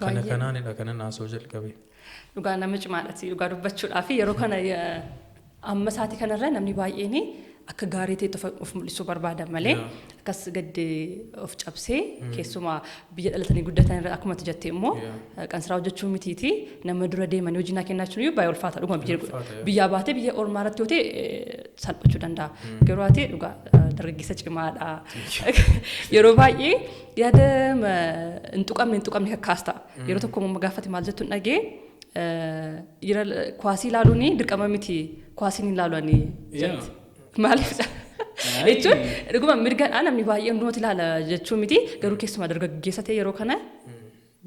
Kana Baay'ee. kanaanidha kana naasoo jalqabe. Dhugaa nama cimaadha dhugaa dubbachuudhaa fi yeroo kana amma isaatii kanarra namni baay'een akka gaarii ta'etti of mul'isuu barbaada malee akkas gad of cabsee, keessumaa biyya dhalatanii guddatan irra akkuma ati jette immoo qansiraa hojjechuu mitiiti, nama dura deemanii hojii naa kennaa jechuun iyyuu baay'ee ulfaata dhuguma biyya Ulfaata, yaa. Biyyaa baatee biyya ormaa irratti yoo ta'e salphachuu danda'a. Garuu ati dhugaa dargaggeessa cimaadha. Yeroo baay'ee yaada hin tuqamne hin tuqamne kakkaasta. Yeroo tokko immoo gaafate maal jettu hin dhagee, dhiira kuwaasii ilaaluun dirqama miti, kuwaasiin hin ilaalu ani jetti. Maaliif jechuun dhuguma mirgadhaa, namni baay'ee hundumatti ilaala jechuu miti, garuu keessumaa dargaggeessa ta'e yeroo kana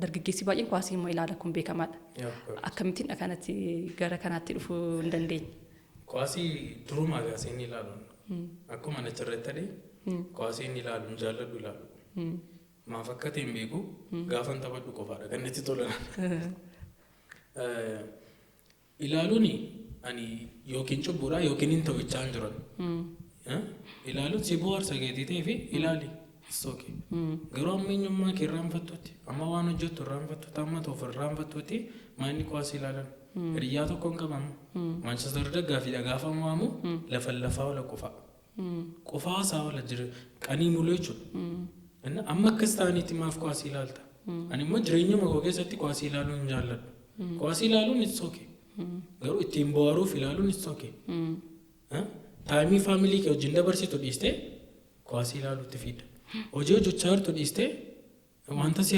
dargaggeessi baay'een kuwaasii immoo ilaala, kun beekamaadha. Yeah, of course. Akkamittiin kanatti gara kanaatti dhufuu hin dandeenye? Kuwaasii durumaa kaasee ni ilaalu. Akkuma achirratti ta'e kuwaasii ni ilaalu, hin jaalladhu ilaalu. Maaf akka ta'e hin beeku, gaafan taphadhu qofaadha kan natti tolan. Ilaaluun ani yookiin cubbuudha yookiin hin ta'u hin jiran. Ilaaluun si bohaarsa geetii ta'ee fi ilaali. It's okay. Garuu amma eenyummaa kee irraanfattutti, amma waan hojjettu irraanfattutti, amma ta'uuf irraanfattutti maanni kuwaasii ilaalan. Hiriyyaa tokko hin qabamu. Manchester daggaafiidha gaafa mo'amu lafa lafaa ola qofaa. Qofaa isaa ola jira qanii muluu jechuudha. Inni amma akkas ta'aniitti maaf kuwaasii ilaalta? Ani immoo jireenyuma koo keessatti kuwaasii ilaaluu hin jaalladhu. Kuwaasii ilaaluun it's okay. Garuu ittiin bohaaruuf ilaaluun it's okay. Timeii faamilii kee wajjin dabarsitu dhiistee kuwaasii ilaaluutti fidda. Hojii hojjechaa jirtu dhiistee wanta si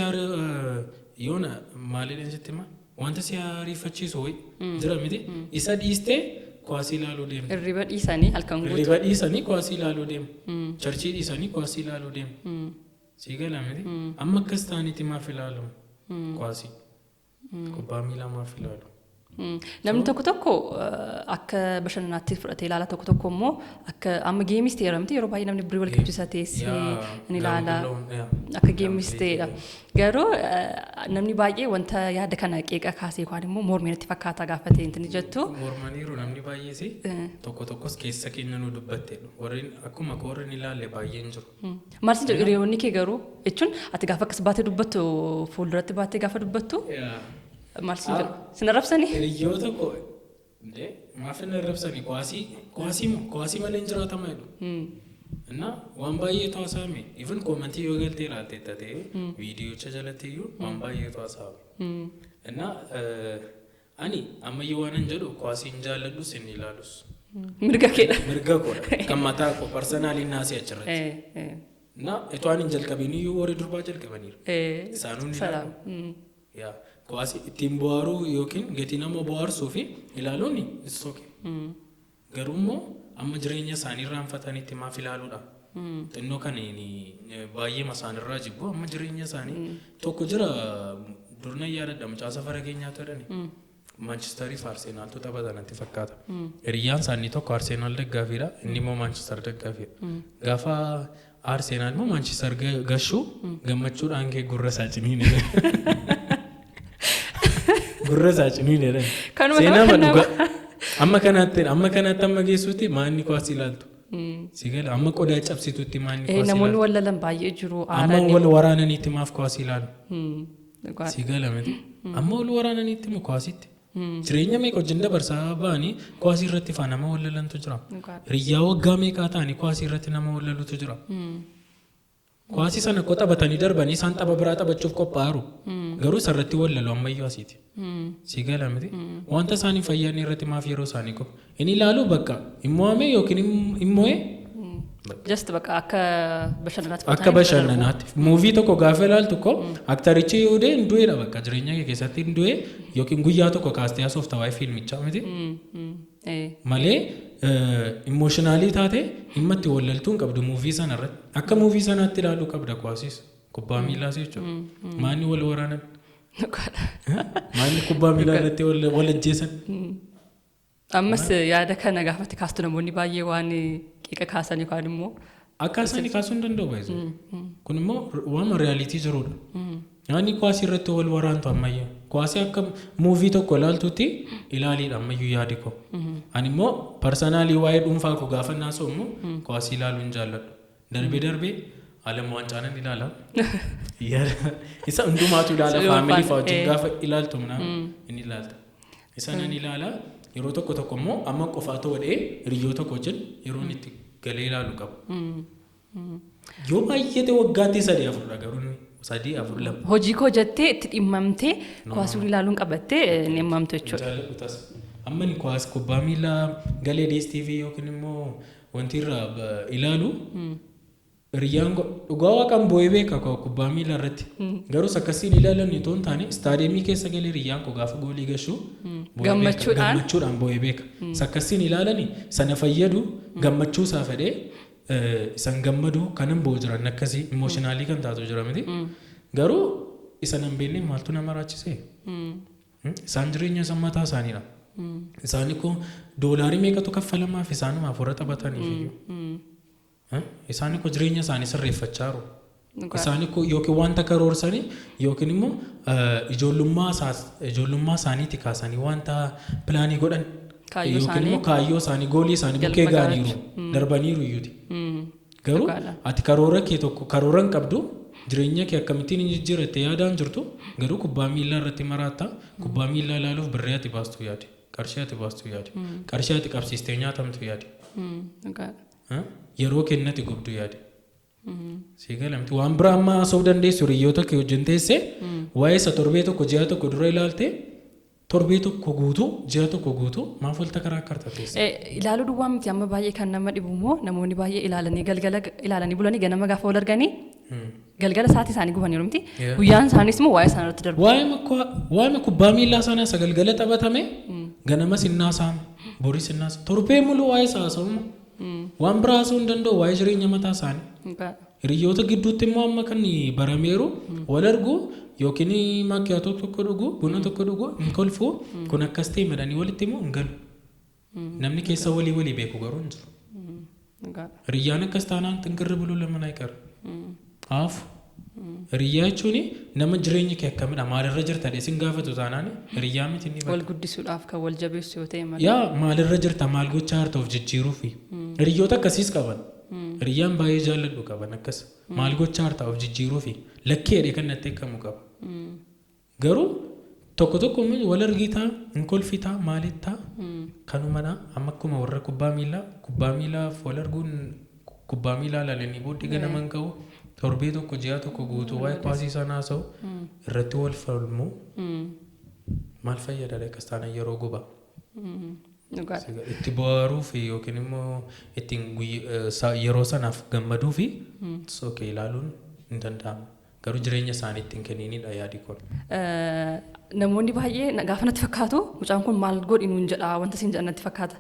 yoona maaliidhaan sitti hima, wanta si ariifachiisu wayi jira miti, isa dhiistee kuwaasii ilaaluu deemta. Hirriba dhiisanii halkan guutuu. Hirriba dhiisanii kuwaasii ilaaluu deemu. Churchii dhiisanii kuwaasii ilaaluu deemu. Sii gala miti? Amma akkas ta'aniiti maaf ilaalamu? Kuwaasii. Kubbaa miilaa maaf ilaalu? Namni tokko tokko akka bashannanaatti fudhatee ilaala, tokko tokko immoo akka amma gameis ta'eera miti, yeroo baay'ee namni birrii wal qabsiisaa teessee ni ilaala. Akka gameis ta'edha. Garuu namni baay'ee wanta yaada kana qeeqa kaasee yookaan immoo mormii natti fakkaata gaafa ta'e inni jettu. Mormaniiru namni baay'ees, tokko tokkos keessa keenya nu dubbatte, warreen akkuma koo warreen ilaalle baay'een jiru. Maal sin jedhu hiriyoonni kee garuu? Jechuun ati gaafa akkas baatee dubbattu, fuulduratti baatee gaafa dubbattu maal sin jedhu? Sin arrabsanii? Hiriyoota koo indee maaf hin arrabsanii? Kuwaasii kuwaasii kuwaasii malee hin jiraatama jedhu. እና waan baay'eetu haasa'ame. Even commentii yoo galtee ilaalte ta'e, viidiyocha jalatti iyyuu waan baay'eetu haasa'ame. እና ani ammayyuu waan hin jedhu, kuwaasii hin jaalladhus hin ilaalus. Mirga keedha. Mirga koodha. Kan mataa koo personally naasii achirratti. እና itoo ani hin jalqabiin iyyuu warri durbaa jalqabaniiru. Isaanuu ni Salaam. ilaalu. Yaa, kuwaasii ittiin bohaaruu yookiin gatii nama bohaarsuu fi ilaaluun it's okay. Garuu immoo amma jireenya isaanii irraanfatanitti maaf ilaaluudha? Xinnoo kan baay'ee isaanirraa jibbu amma jireenya isaanii tokko jira. Durna yaadadha, mucaa safara keenyaatu jedhani. Maanchistarii fi Arseenaaltu taphatan natti fakkaata. Hiriyyaan isaanii tokko Arseenaal deggaafiidha. Inni immoo Maanchister deggaafiidha. Gaafa Arseenaal immoo Maanchister gashuu gammachuudhaan kee gurra isaa ciniin. Gurra isaa ciniin jedhan. Kanuma Seenaa nama dhugaa. Amma kanaatti amma geessutti maanni kuwaasii ilaaltu. Si gala, amma qodaa cabsitutti maanni kuwaasii Namoonni ilaaltu. wal lalan baay'ee jiru. Amma wal waraananiitti maaf kuwaasii ilaalu? Dhugaadha. Si gala miti. Amma wal waraananiitti moo kuwaasitti? Jireenya meeqa wajjin dabarsaa ba'anii kuwaasii irratti faa nama wal lalantu jira. Dhugaadha. Hiriyyaa waggaa meeqaa ta'anii kuwaasii irratti nama wal lalutu jira. Kuwaasii sana koo taphatanii darbanii isaan tapha biraa taphachuuf qophaa'aru. Garuu isarratti wal lalu ammayyuu asiiti. Si gala miti. Wanta isaanii fayyaan irratti maaf yeroo isaanii qofa? Inni ilaalu bakka immo'ame yookiin immo'e. Just bakka akka bashannanaatti Akka bashannanaatti. Movie tokko gaafa ilaaltu ko actorichi yoo du'e hin du'eedha, bakka jireenya kee keessatti hin du'e, yookiin guyyaa tokko kaastee haasofta waa'ee fiilmichaa miti. Malee emotionally taate dhimma itti wallaltuu hin qabdu movie sana irratti. Akka movie sanaatti ilaaluu qabda kuwaasiis. Kubbaa miilaas jechuudha. Maanni wal waraanan? Maanni kubbaa miilaa irratti wal ajjeesan? Ammas yaada kana gaafatti kaastu namoonni baay'ee waan qiqa kaasan yookaan immoo Akka isaanii kaasuu hin danda'u baay'ee. Kun immoo waan reality jirudha. Nyaanni kuwaasii irratti wal waraantu ammayyaa. Kuwaasii akka movie tokko ilaaltutti ilaaliidha ammayyuu yaadi koo. Ani immoo personally waa'ee dhuunfaa koo gaafa naasa'u immoo kuwaasii ilaaluu hin jaalladhu. Darbee darbee alam waancaanan ilaala. Isa hundumaatu ilaala, family fa'aa wajjin gaafa ilaaltu minaan inni ilaalta. Isa nan ilaala. Yeroo tokko tokko immoo amma qofaa ta'uu hiriyyoo tokko wajjin yeroo inni itti galee ilaalu qaba. Yoo baay'ate waggaatti sadii afurdha, garuu inni sadii afur lama. Hojii koo jettee itti dhimmamtee kuwaasii ilaaluun qabattee ni dhimmamtu jechuudha. Jaalladhu tas. Amma ni kuwaas kubbaa miilaa galee DSTV yookiin immoo wanti irraa ilaalu, hiriyyaan dhugaa waaqaan boo'ee beeka kubbaa miilaa irratti. Garuu akkasiin ilaalan itoo hin taane, istaadiyeemii keessa galee hiriyyaan koo gaafa goolii gashu boo'ee beeka. Gammachuudhaan? Gammachuudhaan boo'ee beeka. Akkasiin ilaalani sana fayyadu gammachuu isaa fedhee isan gammadu kanan bo'u jiran akkasii emotionally kan taatu jira miti. Garuu isa nan beekne maaltu nama raachisee? Isaan jireenya isaan mataa isaaniidha. Isaan koo doolaarii meeqatu kaffalamaaf isaanumaaf warra taphataniif iyyuu. Isaan koo jireenya isaanii sirreeffachaa jiru. Isaan koo yookiin wanta karoorsanii yookiin immoo ijoollummaa isaaniitti kaasanii wanta planii godhan Kaayyoo yookiin immoo isaanii. Kaayyoo isaanii, goalii isaanii bukkee Galma ga'aniiru, darbaniiru iyyuuti. Garuu Dhugaadha. ati karoora kee tokko karoora hin qabdu, jireenya kee akkamittiin hin jijjiiratte yaadaan jirtu, garuu kubbaa miillaa irratti maraatta. Kubbaa miillaa ilaaluuf birrii ati baastu yaadi, qarshii ati baastu yaadi, qarshii ati qabsiistee nyaatamtu yaadi. Dhugaadha. Yeroo kennati gubdu yaadi. Sii galamti, waan biraa amma haasa'uu dandeessu hiriyoota kee wajjin teessee waa'ee isa torbee tokko, ji'a tokko dura ilaalte, torbee tokko guutuu, ji'a tokko guutuu maaf walta karaa karta teesse? Ilaaluu duwwaa miti, amma baay'ee kan nama dhibu immoo namoonni baay'ee ilaalanii galgala ilaalanii bulanii ganama gaafa wal arganii galgala sa'aatii isaanii gubaniiru miti. Guyyaan isaaniis immoo waa'ee isaan irratti darbu. Waa'ee kubbaa miillaa sana isa galgala taphatame ganama sinnaa saama, borii sinnaa saama, torbee muluu waa'ee isaa haasa'u, waan biraa haasa'uu hin danda'u waa'ee jireenya mataa isaanii. Dhugaadha. Hiriyoota gidduutti immoo amma kan barameeru wal argu. Yookiin maakkiyaatoo tokko dhugu, buna tokko dhugu, hin kolfu. Kun akkas ta'e madanii walitti himu hin galu. Namni keessa walii walii beeku garuu hin jiru. Hiriyyaan akkas taanaan xinqirri buluu lama አይቀርም. Haafu. Hiriyyaa jechuun nama jireenyi kee akkamidha, maalirra jirta jedhee sin gaafatu taanaan hiriyyaa miti inni. Wal guddisuudhaaf kan wal jabeessu yoo ta'e malee. Yaa, maalirra jirta, maal gochaa jirta, of jijjiiruu fi hiriyyoota akkasiis qaban. Hiriyyaan baay'ee jaalladhu qaban akkas. Maal gochaa jirta, of jijjiiruu fi lakkee jedhee kan natti eeggamu qaba. Garuu tokko tokko immoo wal argitaa, hin kolfitaa, maalittaa, kanumadha. Amma akkuma warra kubbaa miillaaf wal arguun, kubbaa miillaa ilaalanii booddee ganaman ka'u, torbee tokko, ji'a tokko guutuu waa'ee kuwaasii sanaa haasa'u, irratti wal falmu. Maal fayyada akkas taanaan yeroo gubaa? Dhugaadha. Itti bohaaruu fi yookiin immoo ittiin yeroo sanaaf gammaduu fi okay ilaaluun hin danda'amu. Garuu jireenya isaanii ittiin kenninidha yaadi kun. Namoonni baay'ee gaafa natti fakkaatu, mucaan kun maal godhi nuun jedha, wanta siin jedhan natti fakkaata.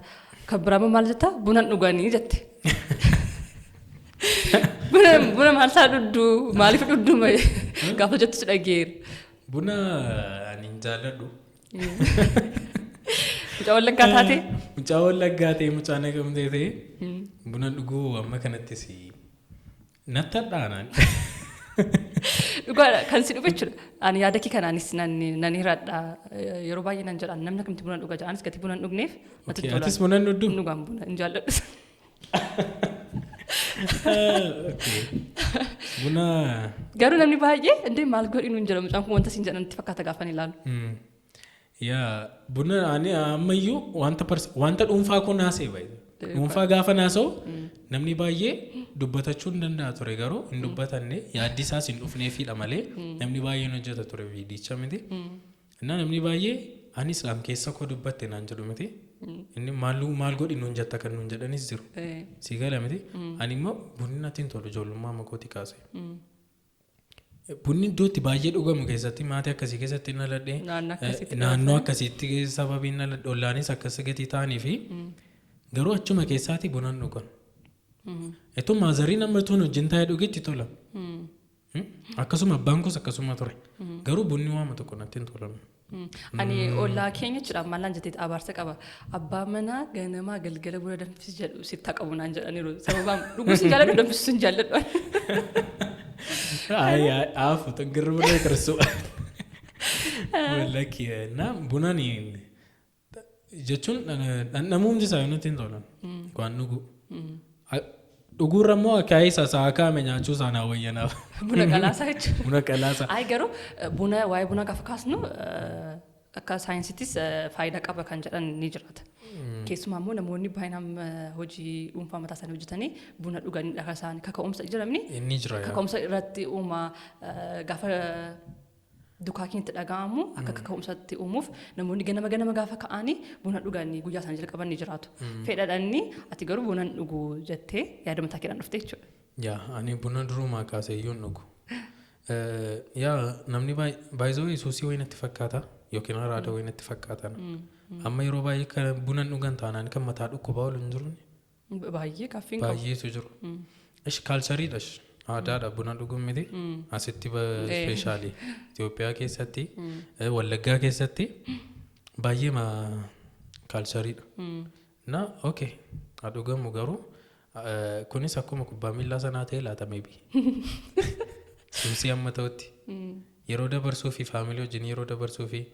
Kan biraa maal jetta? Buna dhuganii jette. Buna maal isaa dhugduu, maaliif dhugduu gaafa jettu si dhageera. Buna ani hin jaalladhu. Mucaa Wallaggaa taate? Mucaa Wallaggaa ta'e, mucaa Naqamtee ta'e, buna dhuguu amma kanattis natti hadhaanaan. Dhugaadha kan si dhufe jechuudha. Ani yaada kee kanaanis nan hiradha. Yeroo baay'ee nan jedhan, namni akkamitti buna dhuga jedhanis, gatii buna hin dhugneef natti tola. Atis buna hin dhugduu? Dhugaan buna hin jaalladhu. Okay. Buna. Garuu namni baay'ee indee maal godhi nuun jedha, mucaan kun wanta siin jedhan natti fakkaata gaafan ilaalu. Yaa, buna ani ammayyuu wanta dhuunfaa koo naasee baay'ee. Dhuunfaa gaafa naasa'u namni baay'ee dubbatachuu hin danda'a ture, garuu hin dubbatanne, yaaddi isaas hin dhufneefidha malee namni baay'een hojjeta ture viidicha miti. Innaa namni baay'ee ani islaam keessa koo dubbatte naan jedhu miti. Inni maal maal godhi nuun jetta kan nuun jedhanis jiru. Sii gala miti. Ani immoo bunni natti hin tolu ijoollummaa makootii kaase. Bunni iddoo itti baay'ee dhugamu keessatti, maatii akkasii keessatti hin dhaladhe. Naannoo akkasiitti. Naannoo akkasiitti sababiin dhaladhe, ollaanis akkas gatii ta'anii fi garuu achuma keessaati buna hin dhugan. Itoo maazariin amma tuun wajjin taa'ee dhugetti tola. Akkasuma abbaan koos akkasuma ture. Garuu bunni waama tokko natti hin tolamu. Ani ollaa keenya jechuudha maal jetteeti abaarsa qaba. Abbaa manaa ganamaa galgala buna danfisi jedhu sitti qabu naan jedhaniiru. Sababaan dhuguus hin jaalladhu, danfisuus hin jaalladhu. Aafu xingirri buna qirsu. Lakki na bunaan jechuun dhandhamuumti isaa natti hin tolan. Waan dhugu. Dhuguurra immoo akaayii isaa sa'a kaa'ame nyaachuu isaa naa wayyanaaf. Buna qalaasaa jechuudha. Buna qalaasaa. Ayi, garuu buna, waa'ee bunaa gaafa kaasnu, akka saayinsiittis faayidaa qaba kan jedhan ni jiraata. Keessumaa immoo namoonni baay'inaan hojii dhuunfaa mataa isaanii hojjetanii buna dhuganidha kan isaan kaka'umsa jiramni. Inni jira yaa. Kaka'umsa irratti uuma, gaafa dukaa keenyatti dhaga'amu akka kaka'umsatti uumuuf namoonni ganama ganama gaafa ka'anii buna dhuganii guyyaa isaanii jalqaban ni jiraatu. Fedhadhanni ati garuu buna hin dhugu jettee yaada mataa keedhaan dhufte jechuudha. Yaa, ani buna durumaa kaasee iyyuu hin dhugu. Yaa, namni baay'ee suusii wayii natti fakkaata yookiin araada wayii natti fakkaata. Amma yeroo baay'ee kan buna hin dhugan taanaan kan mataa dhukkubaa oolu hin jiru. Baay'ee gaaffiin qabu. Baay'eetu jiru. Ish, cultureiidha. Aadaadha buna dhuguun miti. Asitti especially Itoophiyaa keessatti, Wallaggaa keessatti baay'ee cultureiidha. Na okay haa dhugamu, garuu kunis akkuma kubbaa miillaa sanaa ta'e laata maybe. Suusii amma ta'utti. Yeroo dabarsuu fi family wajjin yeroo dabarsuu fi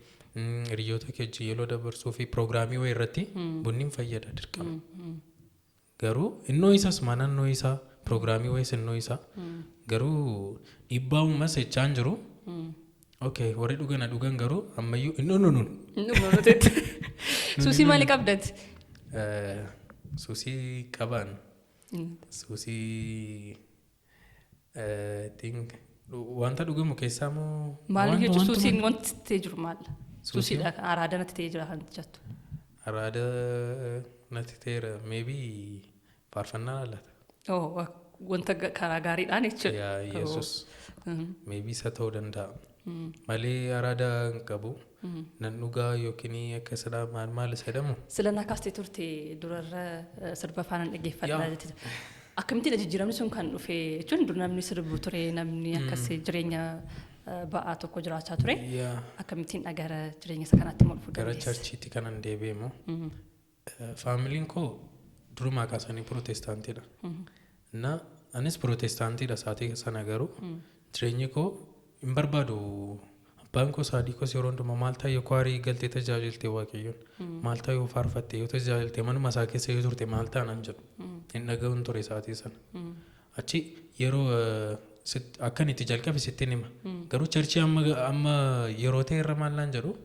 hiriyoota kee wajjin yeroo dabarsuu fi piroogiraamii wayii irratti bunni hin fayyada dirqama. Garuu innoo isas naannoo isaa piroogiraamii wayis innoo isaa garuu dhiibbaa uumas jechaa hin jiru. Okay, warri dhugan haa dhugan, garuu ammayyuu innoo nuun. Hin dhugnu nuti. Suusii maalii qabdati? Suusii qaban, suusii think wanta dhugamu keessaa moo? Maal jechuun suusiin wanti ta'ee jiru maal? Suusiin? Suusiidha kan araada natti ta'ee jira kan jettu. Araada natti ta'eera maybe faarfannaa laata? Oh, wanta karaa gaariidhaan jechuudha. Yaa Yesus, maybe isa ta'uu danda'a. Malee araada hin qabu. Nan dhugaa yookiin akka sadhaa maal maal isa jedhamu. Sila naa kaastee turte durarra, sirba faanaan dhaggeeffadha jette. Akkamittiin jijjiiramni sun kan dhufe jechuun, dur namni sirbu ture, namni akkas jireenya ba'aa tokko jiraachaa ture. Yaa. Akkamittiin gara jireenya isa kanaatti immoo dhufuu Gara dandeesse? churchiitti kanan deebi'e immoo familyn koo durumaa kaasanii pirootestaantiidha. Na anis pirootestaantiidha saatii sana, garuu jireenyi koo hin barbaadu. Abbaan koo saadii koos yeroo hundumaa, maal ta'a yoo choirii galtee tajaajilte Waaqayyoon, maal ta'a yoo faarfatte, yoo tajaajilte, manuma isaa keessa yoo turte maal ta'a naan jedhu. Hin dhaga'uun ture saatii sana. Achi yeroo akkan itti jalqabe sittin hima. Garuu churchii amma yeroo ta'e irra maal naan jedhu,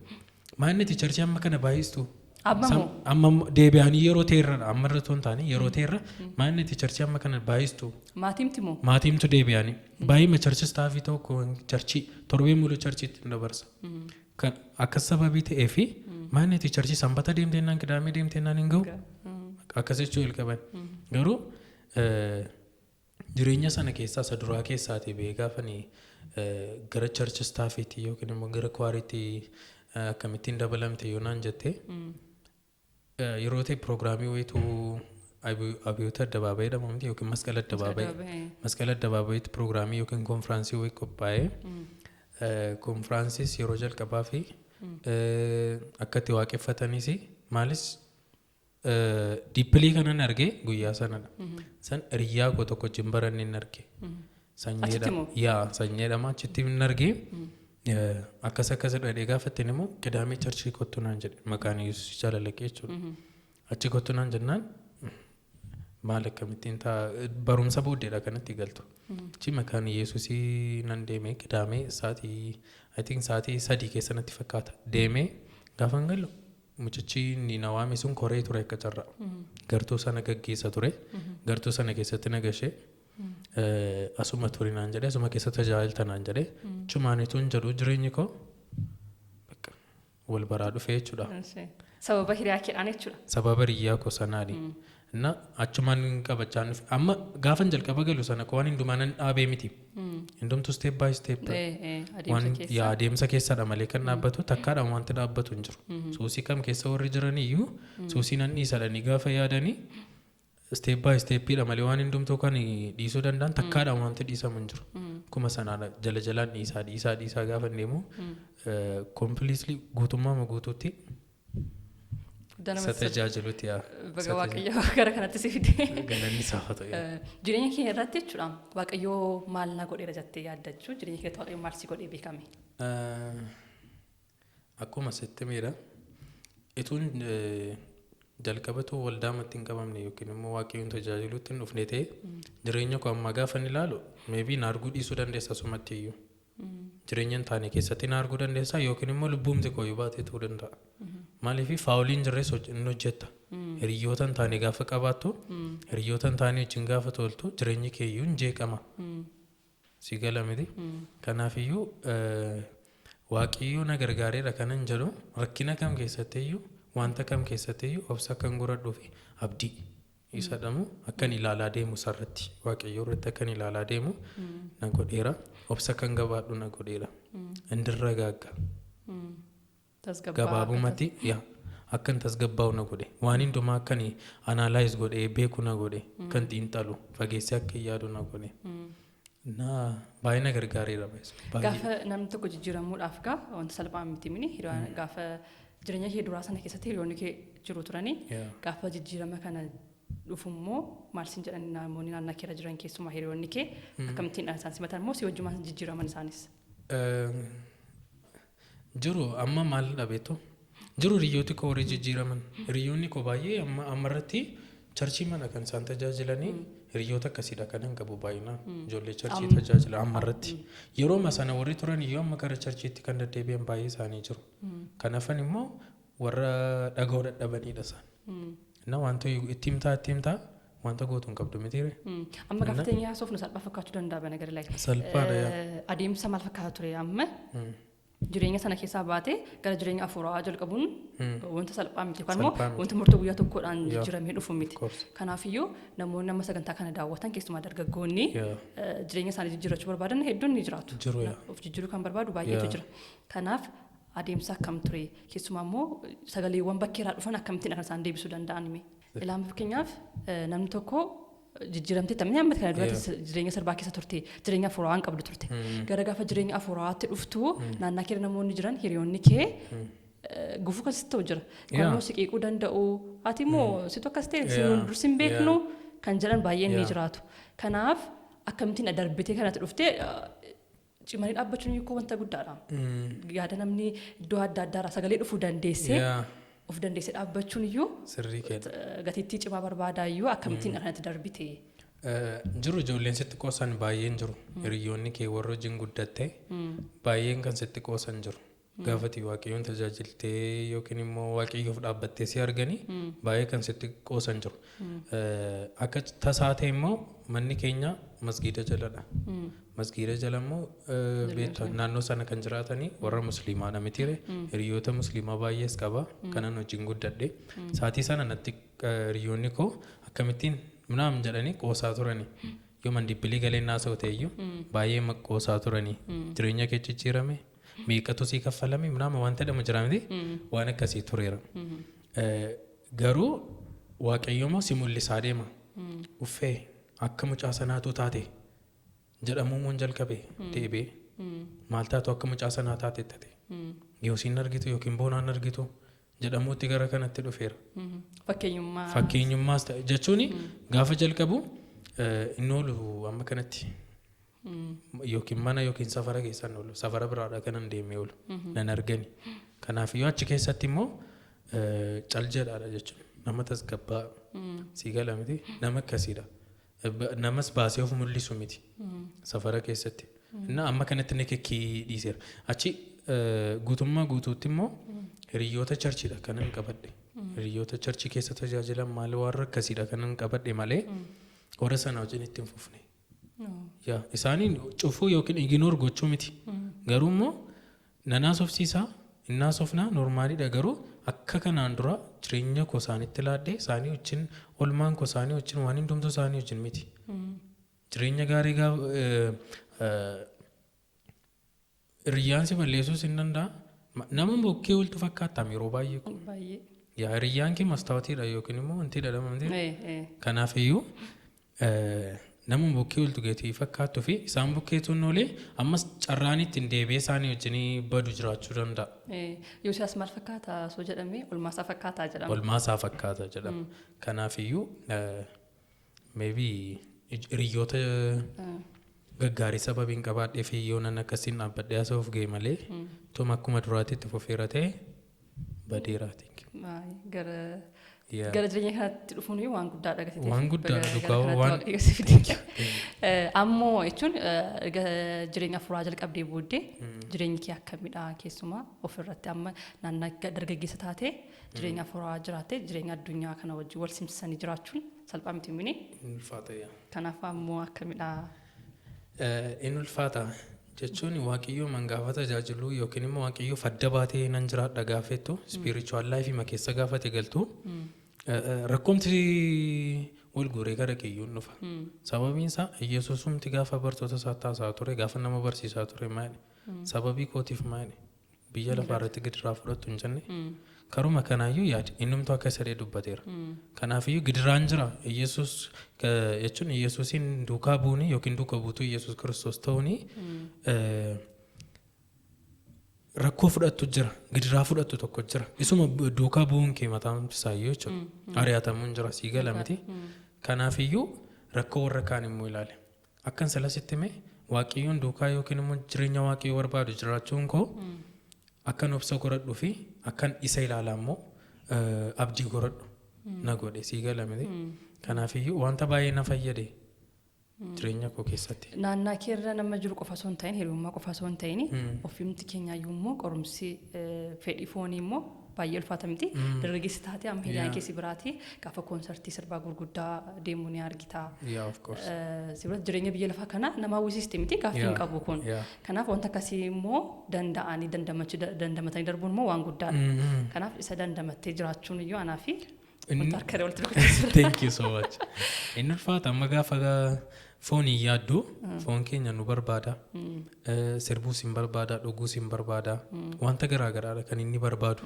maal inni itti churchii amma kana baay'istu? Amma moo? Amma deebi'anii yeroo ta'e irra, amma irra otoo hin taane yeroo ta'e irra, maal inni itti churchii amma kana baay'istu? Maatiimti moo? Maatiimtu deebi'anii. Baay'ima church staffii tokko churchii torbee muluu churchiitti nu dabarsa. Kan akkas sababii ta'ee fi maal inni itti churchii sanbata deemteennaan, qidaamee deemteennaan hin ga'u. Akkas jechuu jalqaban. Garuu jireenya sana keessaa isa duraa keessaatii ba'ee gaafanii gara church staffiitti yookiin immoo gara choiriitti akkamittiin dabalamte yoo naan jette, yeroo ta'e piroogiraamii wayituu Abiyoota Addabaabayii jedhama miti, yookiin Masqala Addabaabayii. Masqala Addabaabayiitti piroogiraamii yookiin konfiraansii wayii qophaa'ee, konfiraansiis yeroo jalqabaa fi akka itti waaqeffatanis maalis deeply kanan arge guyyaa sanadha. San hiriyyaa koo tokko wajjin baranne hin arge. Achitti moo? Yaa, sanyeedhama, achitti hin arge. Akkas akkas jedhee gaafatteen immoo, qidaamee churchii kottu naan jedhe, maqaan Yesuus jaalalaqee jechuudha. Achi kottu naan jennaan, maal akkamittiin ta'a, barumsa booddeedha kanatti galtu. Achi maqaan Yesuusii nan deeme. Qidaamee sa'aatii, I think sa'aatii 3 keessa natti fakkaata. Deemee gaafan galu mucichi inni na waame sun koree ture akka carraa. Gartuu sana gaggeessa ture. Gartuu sana keessatti na gashee, asuma turi naan jedhe, asuma keessa tajaajilta naan jedhe. Chumaanituun jedhu jireenyi koo bakka wal baraa dhufee jechuudha. Sababa hiriyaa keedhaan jechuudha. Sababa hiriyyaa koo sanaani. Na achumaan qabachaa dhufe. Amma gaafan jalqaba galu sana waan hundumaa nan dhaabee miti. Hundumtuu step by step. Adeemsa Waan keessa. Yaa, adeemsa keessadha malee kan dhaabbatu takkaadhaan wanti dhaabbatu hin jiru. Suusii kam keessa warri jiran iyyuu suusii nan dhiisadhanii gaafa yaadanii step by steppiidha malee waan hundumtuu kan dhiisuu danda'an takkaadhaan wanti dhiisamu hin jiru. Akkuma sanaadha, jala jalaan dhiisaa dhiisaa dhiisaa gaafa deemu completely guutummaa guutuutti Guddaa isa namatti tola. tajaajilutti yaa. Baga Waaqayyo gara kanatti si fide. Galanni isaa haa ta'u. Jireenya kee irratti jechuudha, Waaqayyo maal na godheera jettee yaaddachuu, jireenya kee irratti Waaqayyo maal si godhee beekame? Akkuma sitti miidha. Ituun jalqabatu waldaamatti hin qabamne yookiin immoo Waaqayyoon tajaajiluutti hin dhufne ta'e, jireenya koo ammaa gaafa inni ilaalu maybe na arguu dhiisuu dandeessa asumatti iyyuu. Jireenya hin taane keessatti na arguu dandeessa yookiin immoo lubbuumti koo iyyuu baatee ta'uu danda'a. Maaliif fouliin jirres hin hojjetta. Hiriyoota hin taane gaafa qabaattu, hiriyoota hin taane wajjin gaafa toltu, jireenyi kee iyyuu hin jeeqama. Si gala miti. Kanaafiyyuu Waaqayyo na gargaareera kanan jedhu, rakkina kam keessatti iyyuu, wanta kam keessatti iyyuu obsa akkan godhadhuu fi abdii isa dhamu akkan ilaalaa deemu, sarratti Waaqayyo irratti akkan ilaalaa deemu na godheera. Obsa kan gabaadhu na godheera. Indirra gaagga. Tasgabbaa'aa. Gabaabumatti yaa, akkan tasgabbaa'u na godhe. Waan hundumaa akkan analyze godhee beeku na godhe. Kan xiinxalu fageessee akka hin yaadu na godhe. Na baay'ee na gargaareera. Baay'ee. Gaafa namni tokko jijjiiramuudhaaf gaa wanta salphaa miti mini, gaafa jireenya kee duraa sana keessatti hiriyoonni kee jiru turanii, gaafa jijjiirama kana dhufu immoo maal siin jedhan namoonni naannoo keerra jiran, keessumaa hiriyoonni kee akkamittiin isaan simatan immoo si wajjumaan jijjiiraman isaanis? Jiru, amma maal dhabeetu jiru, hiriyooti koo warri jijjiiraman, hiriyoonni koo baay'ee amma ammarratti churchii mana kan isaan tajaajilanii, hiriyoota akkasiidha kan hin qabu baay'inaan, ijoollee churchii tajaajila ammarratti. Yeroo sana warri turan iyyuu amma gara churchiitti kan deddeebi'an baay'ee isaanii jiru. Kan hafan immoo warra dhaga'uu dadhabanidha isaan. Na wanta itti himtaa itti himtaa wanta gootu hin qabdu mitiire. Amma gaafa teenyee haasofnu salphaa fakkaachuu danda'a bana gara laayif. Salphaadha yaa. Adeemsa maal fakkaata ture? Amma jireenya sana keessaa baatee gara jireenya afuuraa jalqabuun wanta salphaa miti yookaan immoo Salphaa miti. wanta murtoo guyyaa tokkodhaan jijjiiramee dhufu miti. Course. Kanaafiyyuu namoonni amma sagantaa kana daawwatan, keessumaa dargaggoonni jireenya isaanii jijjiirachuu barbaadan hedduun ni jiraatu. Jiru, yaa. Of jijjiiruu kan barbaadu baay'eetu jira. Kanaaf adeemsa akkam ture? Keessumaa immoo sagaleewwan bakkeerraa dhufan akkamittiin akka isaan deebisuu danda'an hime. Ilaama fakkeenyaaf namni tokko Jijjiiramtee tammee amma kana duratti jireenya sirbaa keessa turte, jireenya afuuraa hin qabdu turte. Gara gaafa jireenya afuuraatti dhuftu, naannaa kee namoonni jiran, hiriyoonni kee gufuu kan sitti ta'u jira. Kan immoo si qeequu danda'u. Ati immoo situ akkas ta'e, si dursi hin beeknu kan jedhan baay'een ni jiraatu. Kanaaf akkamittiin darbitee kanatti dhuftee cimanii dhaabbachuun hiikoo wanta guddaadha. Yaada namni iddoo adda addaarraa sagalee dhufuu dandeessee of dandeessee dhaabbachuun iyyuu Sirrii keedha. Gatiittii cimaa barbaadaa iyyuu akkamittiin kanatti darbite? Jiru, ijoolleen sitti qoosan baay'een jiru. Hiriyoonni kee warra wajjin guddatte baay'een kan sitti qoosan jiru. Gaafati Waaqayyoon tajaajiltee yookiin immoo Waaqayyoof dhaabbattee si arganii baay'ee kan sitti qoosan jiru. Akka tasaa ta'e immoo manni keenya masgiida jaladha. Masgiida jala immoo beektaa, naannoo sana kan jiraatanii warra musliimaadha mitiire? Hiriyoota musliimaa baay'ees qaba kanan wajjin guddadhe. Saatii sana natti hiriyoonni koo akkamittiin ምናምን jedhanii qoosaa turani. Yoo mandibbilii galee naasa'u ta'eyyuu baay'ee qoosaa turani. Jireenya kee jijjiirame, meeqatu sii kaffalame ምናምን wanta jedhamu jira miti, waan akkasii tureera. Garuu Waaqayyo immoo si mul'isaa deema. Uffee, akka mucaa sanaatu taate jedhamuu moon jalqabe deebi'ee. Maal taatu akka mucaa sanaa taate tate. Yoosiin argitu yookiin boonaan argitu jedhamuutti gara kanatti dhufeera. Fakkeenyummaa. Fakkeenyummaas ta'e jechuun gaafa jalqabu inni oolu amma kanatti yookiin mana yookiin safara keessan oolu, safara biraadha kanan deemee oolu nan argani. Kanaafiyyuu achi keessatti immoo cal jedhaadha jechuudha. Nama tasgabbaa sii gala miti, nama akkasiidha. Namas baasee of mul'isu miti safara keessatti. Inna amma kanatti inni kikkii dhiiseera. Achi guutummaa guutuutti immoo hiriyoota churchiidha kanan qabadhe. Hiriyoota churchii keessa tajaajilan maal warra akkasiidha kanan qabadhe malee warra sana wajjin itti hin fufne. Yaa, isaaniin cufuu yookiin ignore gochuu miti. Garuu immoo nan haasofsiisaa, inni haasofnaa normaliidha, garuu akka kanaan dura jireenya koo isaanitti laadhee, isaanii wajjin olmaan koo, isaanii wajjin waan hundumtuu isaanii wajjin miti. Jireenya gaarii gaafa hiriyyaan si balleessuus hin danda'a. Nama bokkee ooltu fakkaata yeroo baay'ee kun. Baay'ee. Yaa, hiriyyaan kee mastaawatiidha yookiin immoo wanti dhadhama miti. Eh, eh. Kanaaf iyyuu nama bukkee ooltu gatii fakkaattuu fi isaan bukkeetuun oolee ammas carraan ittiin deebi'ee isaanii wajjin badu jiraachuu danda'a. Yoosiyaas maal fakkaata osoo jedhamee, olmaasaa fakkaataa jedhama. Olmaasaa fakkaata jedhama. Kanaaf iyyuu maybe hiriyoota gaggaarii sababiin qabaadhee fi yoo nan akkasiin dhaabbadhee haasa'uuf ga'e malee tuma akkuma duraatti itti fufeera ta'e badeera. Gara gara jireenya kanatti dhufuun waan guddaadha gatii. Waan guddaadha dhugaa waan. Ammoo jechuun jireenya afuuraa jalqabdee booddee jireenyi kee akkamidha? Keessumaa ofirratti amma naannoo dargaggeessa taatee jireenya afuuraa jiraattee jireenya addunyaa kana wajjin wal simsisanii jiraachuun salphaa miti mini. Ulfaata, yaa. Kanaaf ammoo akkamidha? Inni ulfaata jechuun Waaqayyoo man gaafa tajaajilu yookiin immoo Waaqayyoof adda baatee nan jiraadha gaafettu, spiritual life ma keessa gaafate galtu, rakkoomti wal guuree gara kiyyuun dhufa. Sababiin isaa Yesuusumti gaafa bartoota isaa taasaa ture, gaafa nama barsiisaa ture maali? Sababii kootiif maali? Biyya lafaa irratti gidiraa fudhattu hin jenne. Karuma kanaayyuu yaadi innumtu akka sadee dubbateera. Kanaafiyyuu gidiraan jira. Yesuus jechuun Yesuusiin duukaa bu'uuni yookiin duuka buutuu Yesuus Kiristoos ta'uuni rakkoo fudhattu jira. Gidiraa fudhattu tokko jira. Isuma duukaa bu'uun kee mataan isaayyuu jechuudha. Ari'atamuun jira, sii gala miti. Kanaafiyyuu rakkoo warra kaan immoo ilaale. Akkan silasitti hime, Waaqayyoon duukaa yookiin immoo jireenya Waaqayyoo barbaadu jiraachuun koo akkan obsa godhadhuu fi akkan isa ilaalaa immoo abdii godhadhu na godhe, sii gala miti. Kanaafiyyuu wanta baay'ee na fayyade jireenya koo keessatti. Naannaa keerra nama jiru qofa osoo hin ta'in, hiriyummaa qofa osoo hin ta'in, ofiimti keenyaayyuu immoo qorumsi fedhii foonii immoo baay'ee ulfaata miti. Dargaggeessi taate amma hiriyaan keessi biraati gaafa koonsartii sirbaa gurguddaa deemuu ni argita. Yeah, of course. Si biratti jireenya biyya lafaa kana nama hawwisiisti miti, gaaffii hin qabu kun. Kanaaf wanta akkasii immoo danda'anii dandamatanii darbuun immoo waan guddaadha. Kanaaf isa dandamattee jiraachuun iyyuu anaa fi wanta harka walitti rukuchiisudha. Thank you so much. Inni ulfaata, amma gaafa foon hin yaaddu, foon keenya nu barbaada. Sirbuus hin barbaada, dhuguus hin barbaada. Wanta garaa garaadha kan inni barbaadu.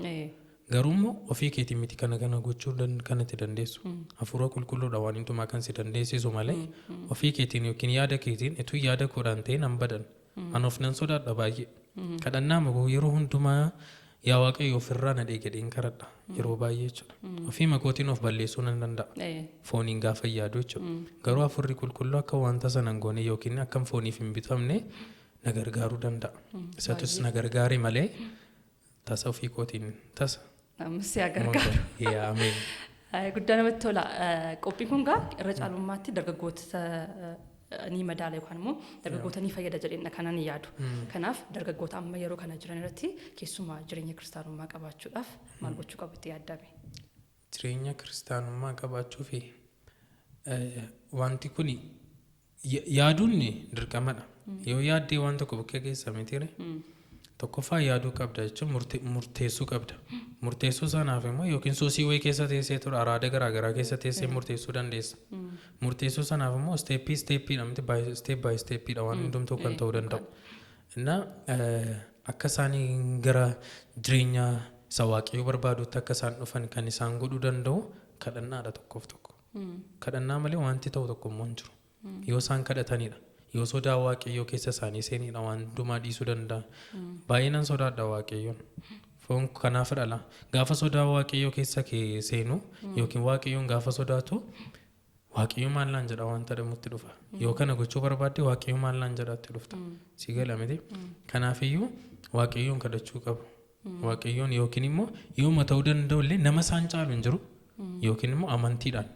Garuu immoo ofii keetii miti kana kana gochuu kan itti dandeessu. Hafuura qulqulluudha waan hundumaa kan si dandeessisu malee ofii keetiin yookiin yaada keetiin utuu yaada koodhaan ta'e nan badan. An of nan sodaadha baay'ee. Kadhannaa makoo yeroo hundumaa yaa Waaqayyo ofirraa na eegi jedheen kadhadha yeroo baay'ee jechuudha. Ofii makootiin of balleessuu nan danda'a. Fooniin gaafa yaadu jechuudha. Garuu hafuurri qulqulluu akka wanta sana hin goone yookiin akka fooniif hin bitamne na gargaaruu danda'a. Isatus na gargaare malee tasa ofii kootiin tasa. Ammas yaa gargaaru. Yaa, ameen. Guddaa namatti tola. Qophiin kun gaa irra caalummaatti dargaggoota ni madaala yookaan immoo dargaggoota ni fayyada jedheen kanan yaadu. Kanaaf dargaggoota amma yeroo kana jiran irratti keessumaa jireenya kiristaanummaa qabaachuudhaaf maal gochuu qabu itti yaaddame? Jireenya kiristaanummaa qabaachuu fi wanti kun yaaduun dirqamadha. Yoo yaaddee waan tokko bukkee keessa mitiire, tokkoffaa yaaduu qabda jechuun murteessuu qabda. Murteessuu sanaaf immoo yookiin suusii wayii keessa teessee ture, araada garaagaraa keessa teessee murteessuu dandeessa. Murteessuu sanaaf immoo step stepiidha miti, step by stepiidha waan hundumtuu kan ta'uu danda'u. Innaa akka isaan gara jireenya isa Waaqayyoo barbaadutti akka isaan dhufan kan isaan godhuu danda'u kadhannaadha tokkoof tokko. Kadhannaa malee wanti ta'u tokko immoo hin jiru. Yoo isaan kadhatanidha. Yoo sodaa Waaqayyoo keessa isaanii seenidha waan hundumaa dhiisuu danda'a. Baay'inaan sodaadha Waaqayyoon. Foon kanaaf dhala. Gaafa sodaa Waaqayyoo keessa kee seenu yookiin Waaqayyoon gaafa sodaatu, Waaqayyo maal naan jedha wanta jedhamutti dhufa. Yoo kana gochuu barbaadde, Waaqayyo maal naan jedhaatti dhufta. Si gala miti? Kanaafiyyuu Waaqayyoon kadhachuu qabu. Waaqayyoon yookiin immoo yooma ta'uu danda'u illee nama isaan caalu hin jiru yookiin immoo amantiidhaan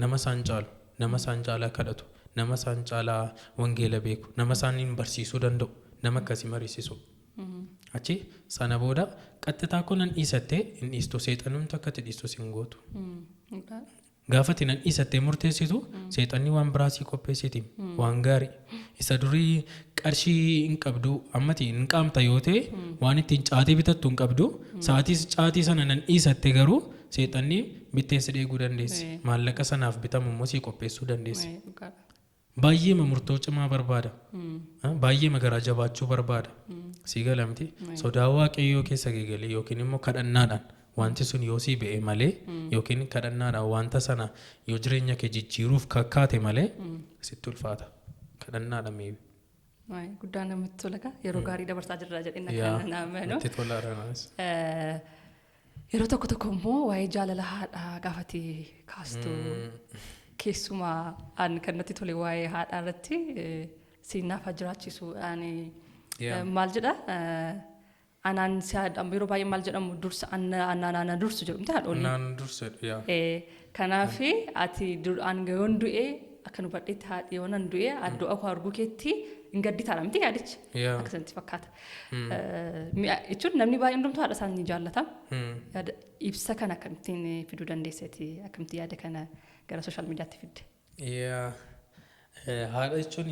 nama isaan caalu, nama isaan caalaa kadhatu, nama isaan caalaa wangeela beeku, nama isaaniin barsiisuu danda'u, nama akkasii mariisisu. Achi sana booda qaxxitaa kun nan dhiisattee hin dhiistu, seexanumtu akka itti dhiistu sin gootu. Gaafa ati nan dhiisattee murteessitu, seexanni waan biraa sii qopheessiti, waan gaarii. Isa durii qarshii hin qabdu, ammati hin qaamta yoo ta'e, waan ittiin caatii bitattu hin qabdu, sa'aatii caatii sana nan dhiisatte garuu seexanni bitteessi dheeguu dandeessi. Maallaqa sanaaf bitamu immoo sii qopheessuu dandeessi. Baay'ee murtoo cimaa barbaada. Baay'ee garaa jabaachuu barbaada. Sii gala miti? Sodaa Waaqayyoo keessa galee yookiin immoo kadhannaadhaan wanti sun yoo sii ba'e malee yookiin kadhannaadhaan wanta sana yoo jireenya kee jijjiiruuf kakkaate malee sitti ulfaata. Kadhannaadha maybe. Guddaa namatti tola gaa, yeroo gaarii dabarsaa jirra jedhee kan amanu. Natti tolaadha naanis. Yeroo tokko tokko immoo waa'ee jaalala haadhaa gaafati kaastu, keessumaa an kan natti tole waa'ee haadhaa irratti siinnaaf haa jiraachisu ani maal jedha, anaan si yeroo baay'ee maal jedhamu dursa, anaan ana dursu jedhu miti haadholii. Naan dursu, yaa. Kanaaf ati an yoon du'e, akka nu badheetti haadhi yoon an du'e addoo koo arguu keetti hin gadditaadha miti yaadichi. Akkasumatti fakkaata. Mi'a jechuun namni baay'een hundumtuu haadha isaa ni jaallata. Yaada ibsa kana akkamittiin fiduu dandeesseeti, akkamitti yaada kana gara social mediaatti fidde? Yaa. Haadha jechuun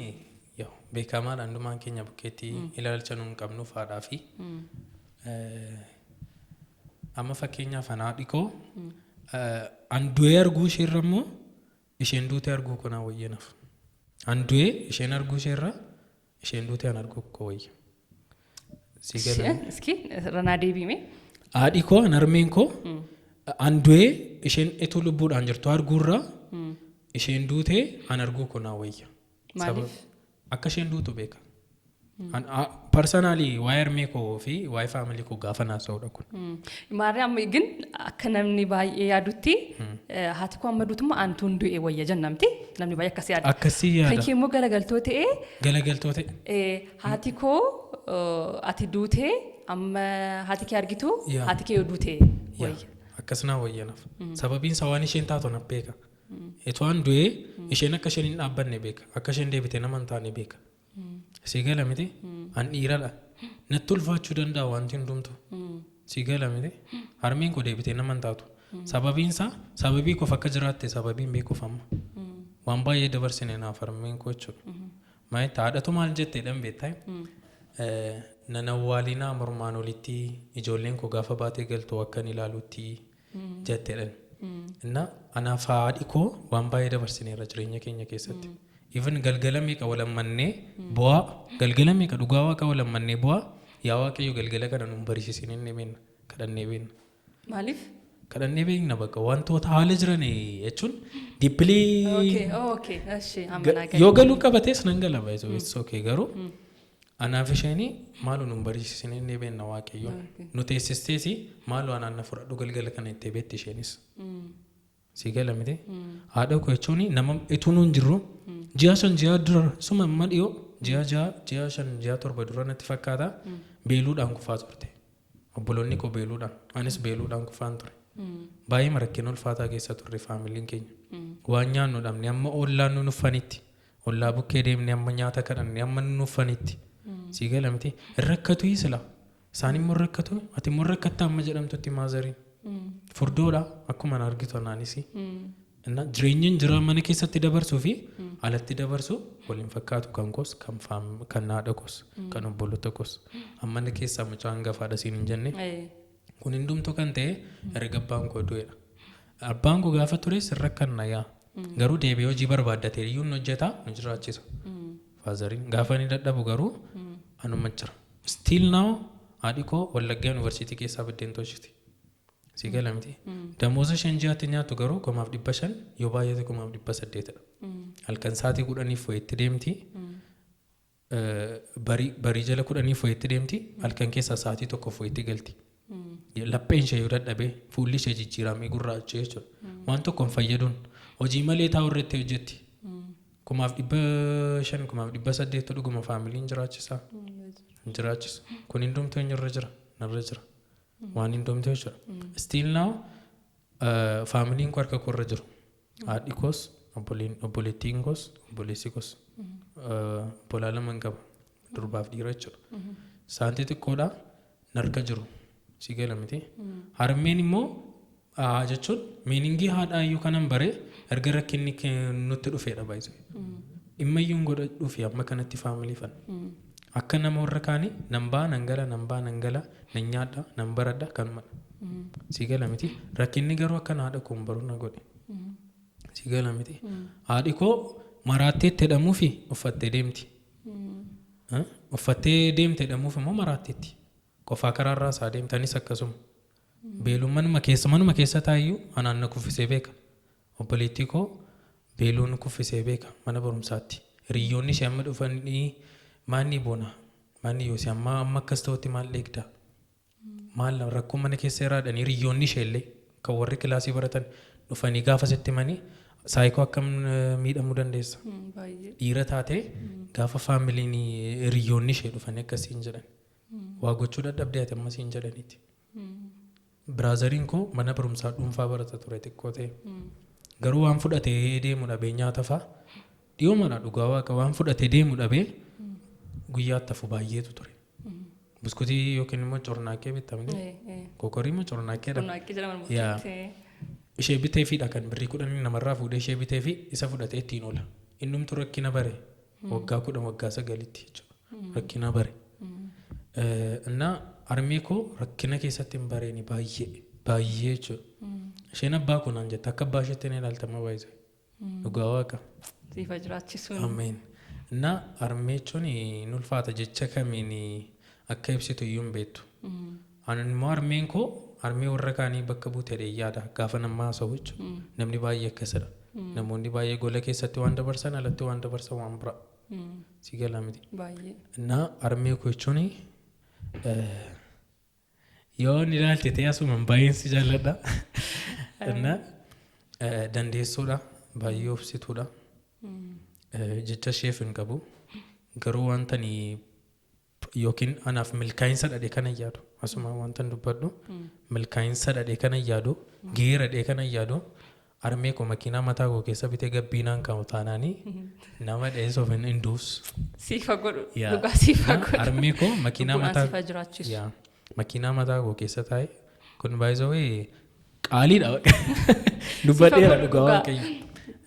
yaa beekamaadha, hundumaan keenya bukkeetti ilaalcha nuun qabnuuf haadhaa fi amma fakkeenyaaf an haadhi koo an du'ee arguu isheerra immoo isheen duutee arguu koo naa wayyanaaf. An du'ee isheen arguu isheerra isheen duutee an arguu koo wayya. Si gala? Iski ranaa deebiime. Haadhi koo, an harmeen koo, an du'ee isheen ituu lubbuudhaan jirtu arguurra isheen duutee an arguu koo naa wayya. Maaliif? Akka isheen duutu beeka. Personally waa'ee harmee koo fi waa'ee family koo gaafa naasa'udha kun. Maarree amma gin akka namni baay'ee yaadutti haati koo amma duutummaa antuun du'e wayya jennamti, namni baay'ee akkas yaada. Akkasii Kan yaada. kee immoo galagaltoo ta'ee Galagaltoo ta'e. Haati koo ati duutee amma haati kee argitu haati kee yoo duute wayya. Akkas naa wayyanaaf. Sababiin isaa waan isheen taatu na beeka. Itoo an du'ee isheen akka isheen hin dhaabbanne beeka. Akka isheen deebitee nama hin taane beeka. Si gala miti? An dhiiradha. Natti ulfaachuu danda'a wanti hundumtu. Si gala miti? Harmeen koo deebitee nama hin taatu. Sababiin isaa sababii koof akka jiraatte sababiin beekuuf amma. Waan baay'ee dabarsine naaf harmeen koo jechuudha. Maalitti haadhatu maal jetteedhaan beektaa? Nan awwaalinaa mormaan olitti, ijoolleen koo gaafa baatee galtu akkan ilaalutti jetteedhaan. Inna anaaf haadhi koo waan baay'ee dabarsineerra jireenya keenya keessatti. Even galgala meeqa walammannee bu'aa, galgala meeqa, dhugaa Waaqa, walammannee bu'aa, yaa Waaqayyo galgala kana nuun barisiisin inni beekna. Kadhannee beekna. Maaliif? Kadhannee beekna bakka wantoota haala jiran jechuun deeply. Okay, eshi, amma naa Yoo galuu qabates nan gala baay'ee, it's okay, garuu anaaf isheen maaloo nun barsiisine inni beekna Waaqayyoon. Nu teessisteesi maaloo anaan na fudhadhu galgala kana itti beekti isheenis. Si gala miti? Haadha koo jechuun nama ituu nuun jirru ji'a 5 ji'a dura suma amma dhiyoo ji'a 6 ji'a 5 ji'a 7 dura natti fakkaata beeluudhaan kufaa turte. Obboloonni koo beeluudhaan, anis beeluudhaan kufaan ture. Baay'ee rakkina ulfaataa keessa turre faamiliin keenya. Waan nyaannu dhabne amma ollaan nu nuffanitti. Ollaa bukkee deemne amma nyaata kadhanne amma nu nuffanitti. Si gala miti? Rakkatu sila. Isaan immoo rakkatu, ati immoo rakkatta amma jedhamtutti motheriin. Furdoodha akkuma na argitu anaanis. Jireenyi jira mana keessatti dabarsuu fi alatti dabarsu waliin fakkaatu, kan koos, kan haadha koos, kan obboloota koos. Amma mana keessaa mucaa hangafaadha siin hin jenne. Kun hundumtuu kan ta'e erga abbaan koo du'edha. Abbaan koo gaafa tures rakkanna yaa. Garuu deebi'ee hojii barbaaddatee iyyuu nu hojjeta, nu jiraachisa. Fatheriin gaafa inni dadhabu garuu anuma jira. Still now haadhi koo Wallaggaa Yuunivarsiitii keessaa biddeen tolchiti. Si gala miti? Damooza isheen ji'aatti nyaattu garuu 1500, yoo baay'ate 1800dha. Halkan sa'aatii 10f wayitti deemti. Barii jala 10f wayitti deemti. Halkan keessaa sa'aatii 1f wayitti galti. Lapheen ishee yoo dadhabee fuulli ishee jijjiiramee gurraacha jechuudha. Waan tokko hin fayyaduun hojii malee taa'u irratti hojjetti. 1500, 1800 dhuguma faamiliin jiraachisaa. Hin jiraachisu. Kun hundumtuu eenyurra jira? Narra jira. Waan hundumtuu jechuudha. Still now faamiliin koo harka koorra jiru. Haadhi koos, obboleettiin koos, obboleessi koos. Obbolaa lama hin qaba. Durbaaf dhiira jechuudha. Saantii xiqqoodha narka jiru. Si gala miti? Harmeen immoo jechuun meaningii haadhaa iyyuu kanan bare erga rakkinni nutti dhufeedha baay'isee. Dhimma iyyuu hin godhadhuufi amma kanatti faamilii fan. Akka nama warra kaanii nan ba'a nan gala, nan ba'a nan gala, nan nyaadha, nan baradha, kanumadha. Si gala miti? Rakkinni garuu akka haadha koo hin baru na godhe. Si gala miti? Haadhi koo maraatteetti jedhamuufi uffattee deemti. Uffattee deemte jedhamuuf immoo maraatteetti. Qofaa karaarraa isaa deemtanis akkasuma. Beeluun manuma keessa taayyuu anaan na kuffisee beeka. Obboleettii koo beeluun kuffisee beeka mana barumsaatti. Hiriyoonni ishee amma dhufanii maanni boona, maanni yoosi, amma amma akkas ta'utti maal eegda? Maal rakkoo mana keessa jiraadhanii hiriyoonni ishee illee kan warri kilaasii baratan dhufanii gaafa sitti himanii saayikoo akkam miidhamuu dandeessa? Baay'ee. Dhiira taatee gaafa faamiliin hiriyoonni ishee dhufanii akkasiin jedhan. Waa gochuu dadhabdee ati ammasiin jedhaniiti. Brotheriin koo mana barumsaa dhuunfaa barata ture xiqqoo ta'e. Garuu waan fudhatee deemu dhabee nyaata fa'a. Dhiyoo mana dhugaa waaqa waan fudhatee deemu dhabee guyyaatti hafu baay'eetu ture. Buskutii yookiin immoo cornaaqqee bitamte. Kokorii immoo cornaaqqeedha. Cornaaqqee jedhama. Yaa. Murteetti. Ishee bitee fiidha kan birrii 10 namarraa fuudhee ishee bitee fi isa fudhatee ittiin oola. Innumtu rakkina bare waggaa 10 waggaa 9tti jechuudha. Rakkina bare. Innaa harmee koo rakkina keessatti hin bareeni baay'ee baay'ee jechuudha. Isheen abbaa koo naan jette, akka abbaa isheetti ni ilaaltama baay'ee. Dhugaa waaqa. Siifa jiraachisuun. Ameen. Innaa harmee jechuun ni ulfaata, jecha kamiin akka ibsitu iyyuu hin beektu. Ani immoo harmeen koo harmee warra kaanii bakka buute yaada gaafa nama haasa'u jechuudha. Namni baay'ee akkasidha. Namoonni baay'ee gola keessatti waan dabarsan alatti waan dabarsan waan biraa. Si gala miti? Baay'ee. Innaa harmee koo jechuun yoo inni ilaalte ta'e asumaan baay'een si jaalladha. Innaa dandeessuudha, baay'ee obsituudha. Jecha isheef hin qabu. Garuu wanta ani yookiin anaaf milkaa'insa dhadhee kana yaadu, asuma wanta dubbadhu, milkaa'insa dhadhee kana yaadu, geera dhadhee kana yaadu, harmee koo makiinaa mataa koo keessa bitee gabbiinaan kaa'u taanaanii nama dheessuuf hin duus. Siifa godhu. Yaa. Dhugaa siifa godhu. Harmee koo makiinaa Lubbuudhaan mataa siifa jiraachisu. Yaa, makiinaa mataa koo keessa taa'e kun baay'isawee qaaliidha. Dubbadheera godhu dhugaa dhugaa. waaqayyo.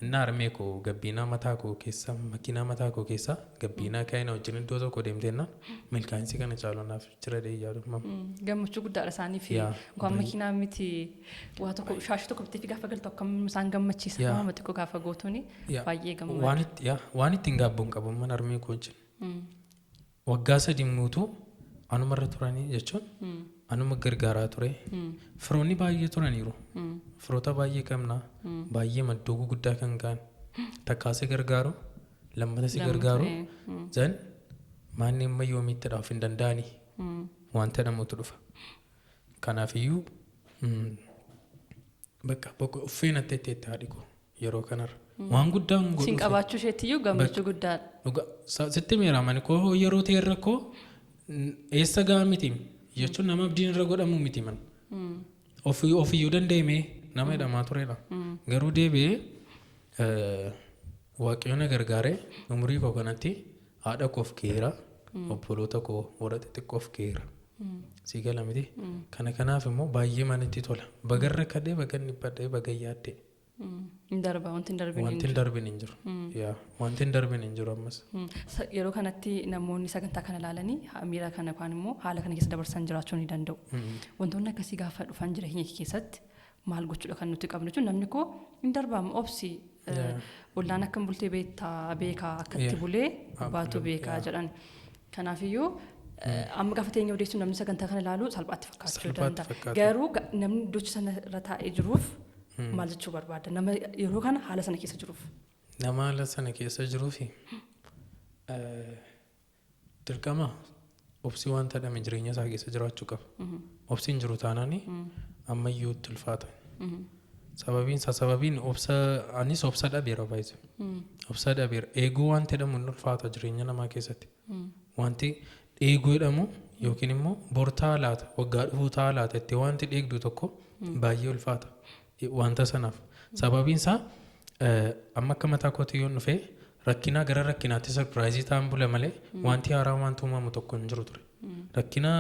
Innaa harmee koo gabbiinaa mataa koo keessa, makiinaa mataa koo keessa gabbiinaa kaa'ee na wajjin iddoo tokko deemteennaan milkaa'insi kana caalu naaf jira dhee yaadu. Gammachuu guddaadha isaaniif. Yaa, Waan makiinaa miti, waa tokko shaashii tokko bitee fi gaafa galtu akkam isaan gammachiisa. Yaa. Waan xiqqoo gaafa gootuuni Yaa. baay'ee gammadu. Waan itti yaa, waan ittiin gaabbuun qabu mana harmee koo wajjin. Waggaa 3 guutuu anumarra turanii jechuun Anuma gargaaraa ture. Firoonni baay'ee turaniiru. Firoota baay'ee qabna. Baay'ee maddoo guguddaa kan ga'an. Takkaa si gargaaru, lammata si gargaaru. Zan maanni amma yoomiittidha of hin danda'anii wanta jedhamutu dhufa. Kanaafiyyuu bakka uffee natti itti haadhi koo yeroo kanarra. Waan guddaa hin Siin godhuuf. qabaachuu isheettiyyuu gammachuu guddaadha. Dhugaa sitti miira mani koo yeroo ta'e irra koo eessa gahaa miti jechuun nama abdiin irra godhamu miti man. Ofiyyuu danda'ame nama jedhamaa turedha. Garuu deebi'ee Waaqayyo na gargaaree umurii koo kanatti haadha koof geera, obboloota koo warra xixiqqoof geera. Sii gala miti. Kana kanaaf immoo baay'ee manatti tola. Bagarra kadhee, bagan dhiphadhee, bagan yaaddee. Hin darba, wanti hin darbin hin Wanti hin darbin hin jiru. Yaa, wanti hin darbin hin jiru ammas. Yeroo kanatti namoonni sagantaa kana ilaalanii miira kana yookaan immoo haala kana keessa dabarsan jiraachuu ni danda'u. Wantoonni akkasii gaafa dhufan jireenya kee keessatti maal gochuudha kan nuti qabnu jechuun namni koo hin darbamu obsi, ollaan akkam bultee beektaa beekaa akkatti bulee baatu beekaa jedhan. Kanaafiyyuu amma gaafa teenya odeessu namni sagantaa kana ilaalu salphaatti fakkaachuu Salphaatti danda'a. fakkaata. Garuu namni iddoo sana irra taa'ee jiruuf maal jechuu barbaada? Nama yeroo kana haala sana keessa jiruuf. Nama haala sana keessa jiruufi dirqama obsi wanta jedhame jireenya isaa keessa jiraachuu qaba. Obsi hin jiru taanaan ammayyuu itti ulfaata. Sababiin isaa sababiin obsa anis obsa dhabeera baay'ee. Obsa dhabeera. Eeguu wanti jedhamu hin ulfaata jireenya namaa keessatti. Wanti eeguu jedhamu yookiin immoo bor ta'a laata, waggaa dhufuu ta'a laata itti wanti dheegdu tokko baay'ee ulfaata wanta sanaaf. Sababiin isaa amma akka mataa kootii yoon dhufee rakkinaa gara rakkinaatti surprise ta'an bula malee wanti haaraa wanti uumamu tokko hin jiru ture. Rakkina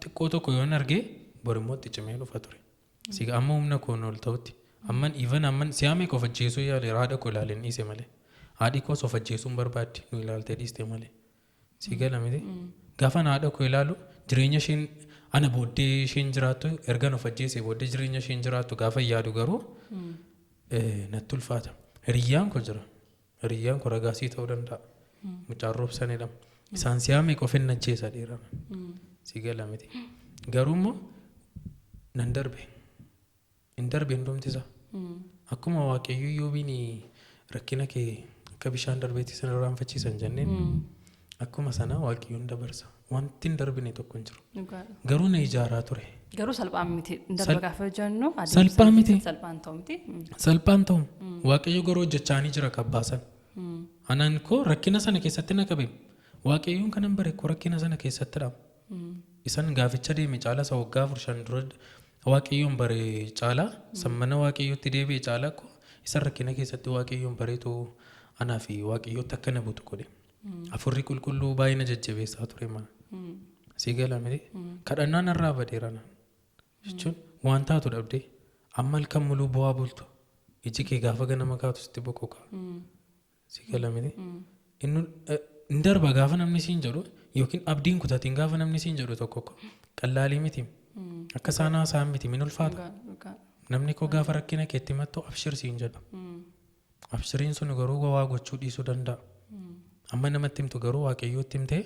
xiqqoo tokko yoon argee bor immoo itti cimee dhufa ture. Si amma humna koon ol ta'utti amman even amman si'a meeqa of ajjeesuu yaaleera, haadha koo ilaaleen dhiise malee. Haadhi koos of ajjeesuu hin barbaaddi nu ilaaltee dhiiste malee. Si gala miti. Gaafa haadha koo ilaalu jireenya isheen ana booddee isheen jiraattu, ergan of ajjeesee booddee jireenya isheen jiraattu gaafa yaadu garuu natti ulfaata. Hiriyyaan koo jira. Hiriyyaan koo ragaasii ta'uu danda'a. Mucaan roobsan jedhama. Isaan si'a meeqa of hin ajjeesa dhiira. Si gala miti. Garuu immoo nan darbe. Hin darbe hundumti isaa. Akkuma Waaqayyo Iyyoobiin rakkina kee akka bishaan darbeetti sin irraanfachiisan jenneen, akkuma sana Waaqayyoon dabarsa. Wanti hin darbine tokko hin jiru. Garuu na ijaaraa ture. Garuu salphaa miti. Darba gaafa jennu adeemsa Salphaa miti. Salphaan ta'u miti. Salphaan ta'u. Waaqayyo garuu hojjechaanii jira kabbaasan. Anaan koo rakkina sana keessatti na qabe. Waaqayyoon kanan bare koo rakkina sana keessatti dha. Isan gaaficha deeme caala, isa waggaa 4-5 dura Waaqayyoon bare caala, sammana Waaqayyootti deebi'e caala koo isan rakkina keessatti Waaqayyoon bareetu anaa fi Waaqayyootti akka na butu godhe. Afurri qulqulluu baay'ee na jajjabeessaa ture mana. Si gala miti. Kadhannaan irraa badeera naan. Jechuun waan taatu dhabdee amma halkan muluu bu'aa bultu. Iji kee gaafa ganama kaatu sitti boqoqa. Si gala miti. Inni hin darba gaafa namni siin jedhu yookiin abdiin kutatiin gaafa namni siin jedhu tokko qallaalii miti. Akka isaan haasa'an miti, min ulfaata. Namni koo gaafa rakkina keetti himattu abshir siin jedha. Abshiriin sun garuu waa gochuu dhiisuu danda'a. Amma namatti himtu garuu Waaqayyootti himtee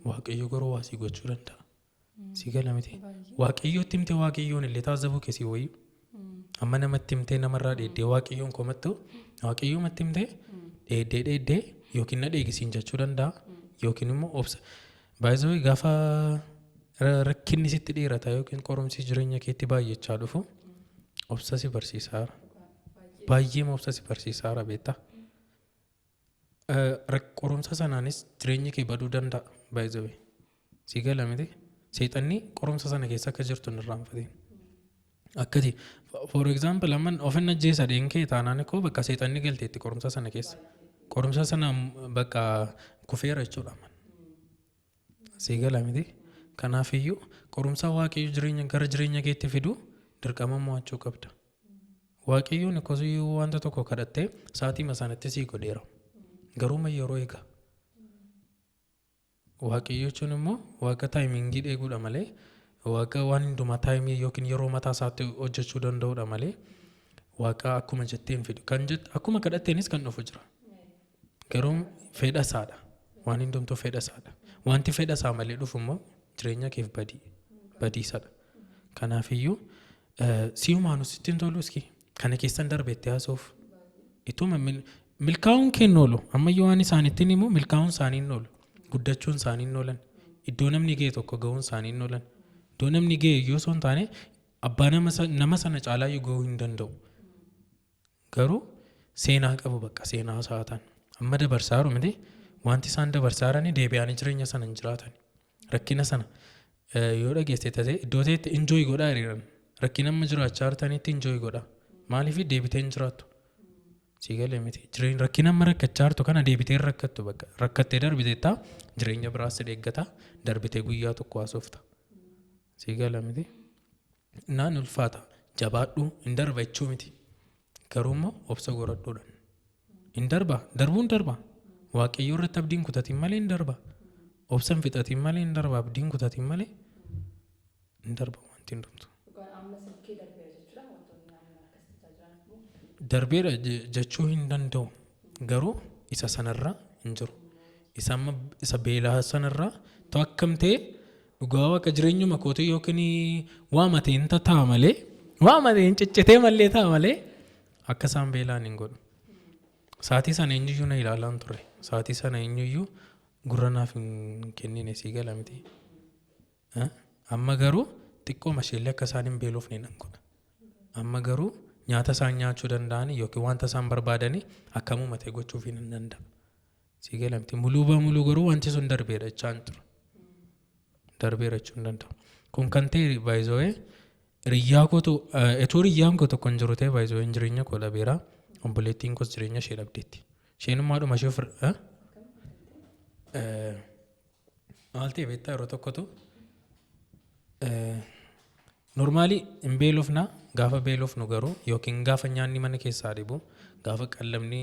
Waaqayyo garuu waa sii gochuu danda'a. Si gala miti. Waaqayyootti himtee Waaqayyoon illee taasisuu keessi wayii. Amma namatti himtee namarraa dheeddee Waaqayyoon komattu, Waaqayyoomatti himtee dheeddee dheeddee yookiin na dheegisiin jechuu danda'a yookiin immoo obsa. Baay'ee gaafa rakkinni sitti dheerata yookiin qorumsi jireenya keetti baay'achaa dhufu obsa si barsiisaara. Baay'ee obsa si barsiisaara beektaa. Qorumsa sanaanis jireenyi kee baduu danda'a baay'ee. Si gala miti. Seexanni qorumsa sana keessa akka jirtu hin irraanfatin. Akkati for example amman of hin ajjeesa dheenkee taanaan koo bakka seexanni galteetti qorumsa sana keessa. Qorumsa sana bakka kufeera jechuudha amman. Si gala miti. Kanaafiyyuu qorumsa Waaqayyo jireenya gara jireenya keetti fidu dirqama mo'achuu qabda. Waaqayyoon akkasumayyuu wanta tokko kadhattee sa'aatii sanatti sii godheera. Garuu ma yeroo eega. Waaqayyo jechuun immoo Waaqa timing eeguudha malee, Waaqa waan hundumaa time yookiin yeroo mataa isaatti hojjechuu danda'uudha malee Waaqa akkuma jettee hin fidu. Kan jette akkuma kadhatteenis kan dhufu jira. Garuu fedha isaadha. Waan hundumtuu fedha isaadha. Wanti fedha isaa malee dhufu immoo jireenya keef badiisadha. Kanaafiyyuu si'umaanuu sitti hin tolu iski kana keessan darbeetti haasa'uuf. Ituma milkaa'uun kee hin oolu. Ammayyuu waan isaanittiin himu, milkaa'uun isaanii hin oolu. Guddachuun isaanii hin oolan. Iddoo namni ga'e tokko ga'uun isaanii hin oolan. Iddoo namni ga'e iyyuu osoo hin taane abbaa nama sana caalaa iyyuu ga'uu hin danda'u. Garuu seenaa qabu, bakka seenaa isaa ta'an. Amma dabarsaa jiru miti, wanti isaan dabarsaa jiranii deebi'anii jireenya sana hin jiraatan. Rakkina sana yoo dhageesse ta'e iddoo ta'etti enjoy godhaa hiriiran. Rakkina amma jiraachaa jirtanitti enjoy godhaa. Maaliif deebitee hin jiraattu? Sii galee miti. Jireenya rakkina amma rakkachaa jirtu kana deebitee hin rakkattu bakka. Rakkattee darbiteetta, jireenya biraas si eeggata, darbitee guyyaa tokko haasofta. Sii gala miti. Naan ulfaata. Jabaadhu, hin darba jechuu miti. Garuu immoo obsa godhadhuudhaan. Hin darba. Darbuun darba. Waaqayyoo irratti abdiin kutatiin malee hin darba. Obsa hin fixatiin malee hin darba. Abdiin kutatiin malee hin darba wanti hundumtu. Darbeera jechuu hin danda'u. Garuu isa sanarraa hin jiru. Isa amma isa beelaa sanarraa ta'u akkam ta'e, dhugaa waaqa, jireenyuma kootii yookiin waa mateen ta'a malee, waa mateen ciccitee malee ta'a malee akka isaan beelaan hin godhu. Saatii sana eenyuyyuu na ilaalaa hin turre. Saatii sana eenyuyyuu gurra naaf hin kennine, sii gala miti. Amma garuu xiqqoo masheellee akka isaan hin beelofne nan godha. Amma garuu nyaata isaan nyaachuu danda'an yookiin wanta isaan barbaadanii akkamuma ta'e gochuufii nan danda'a. Sii gala miti. Muluu bamuluu garuu wanti sun darbeera jechaa hin jiru. Darbeera jechuu hin danda'u. Kun kan ta'e baay'isoo hiriyyaa kootu etuu hiriyyaan koo tokko hin jiru ta'e, baay'isoo jireenya koo dhabeera. Obboleettiin koos jireenya ishee dhabdeetti. Isheenummaadhuma ishee ofirra. Maal ta'e beektaa? Yeroo tokkotu normally hin beelofna. Gaafa beelofnu garuu yookiin gaafa nyaanni mana keessaa dhibu, gaafa qallamni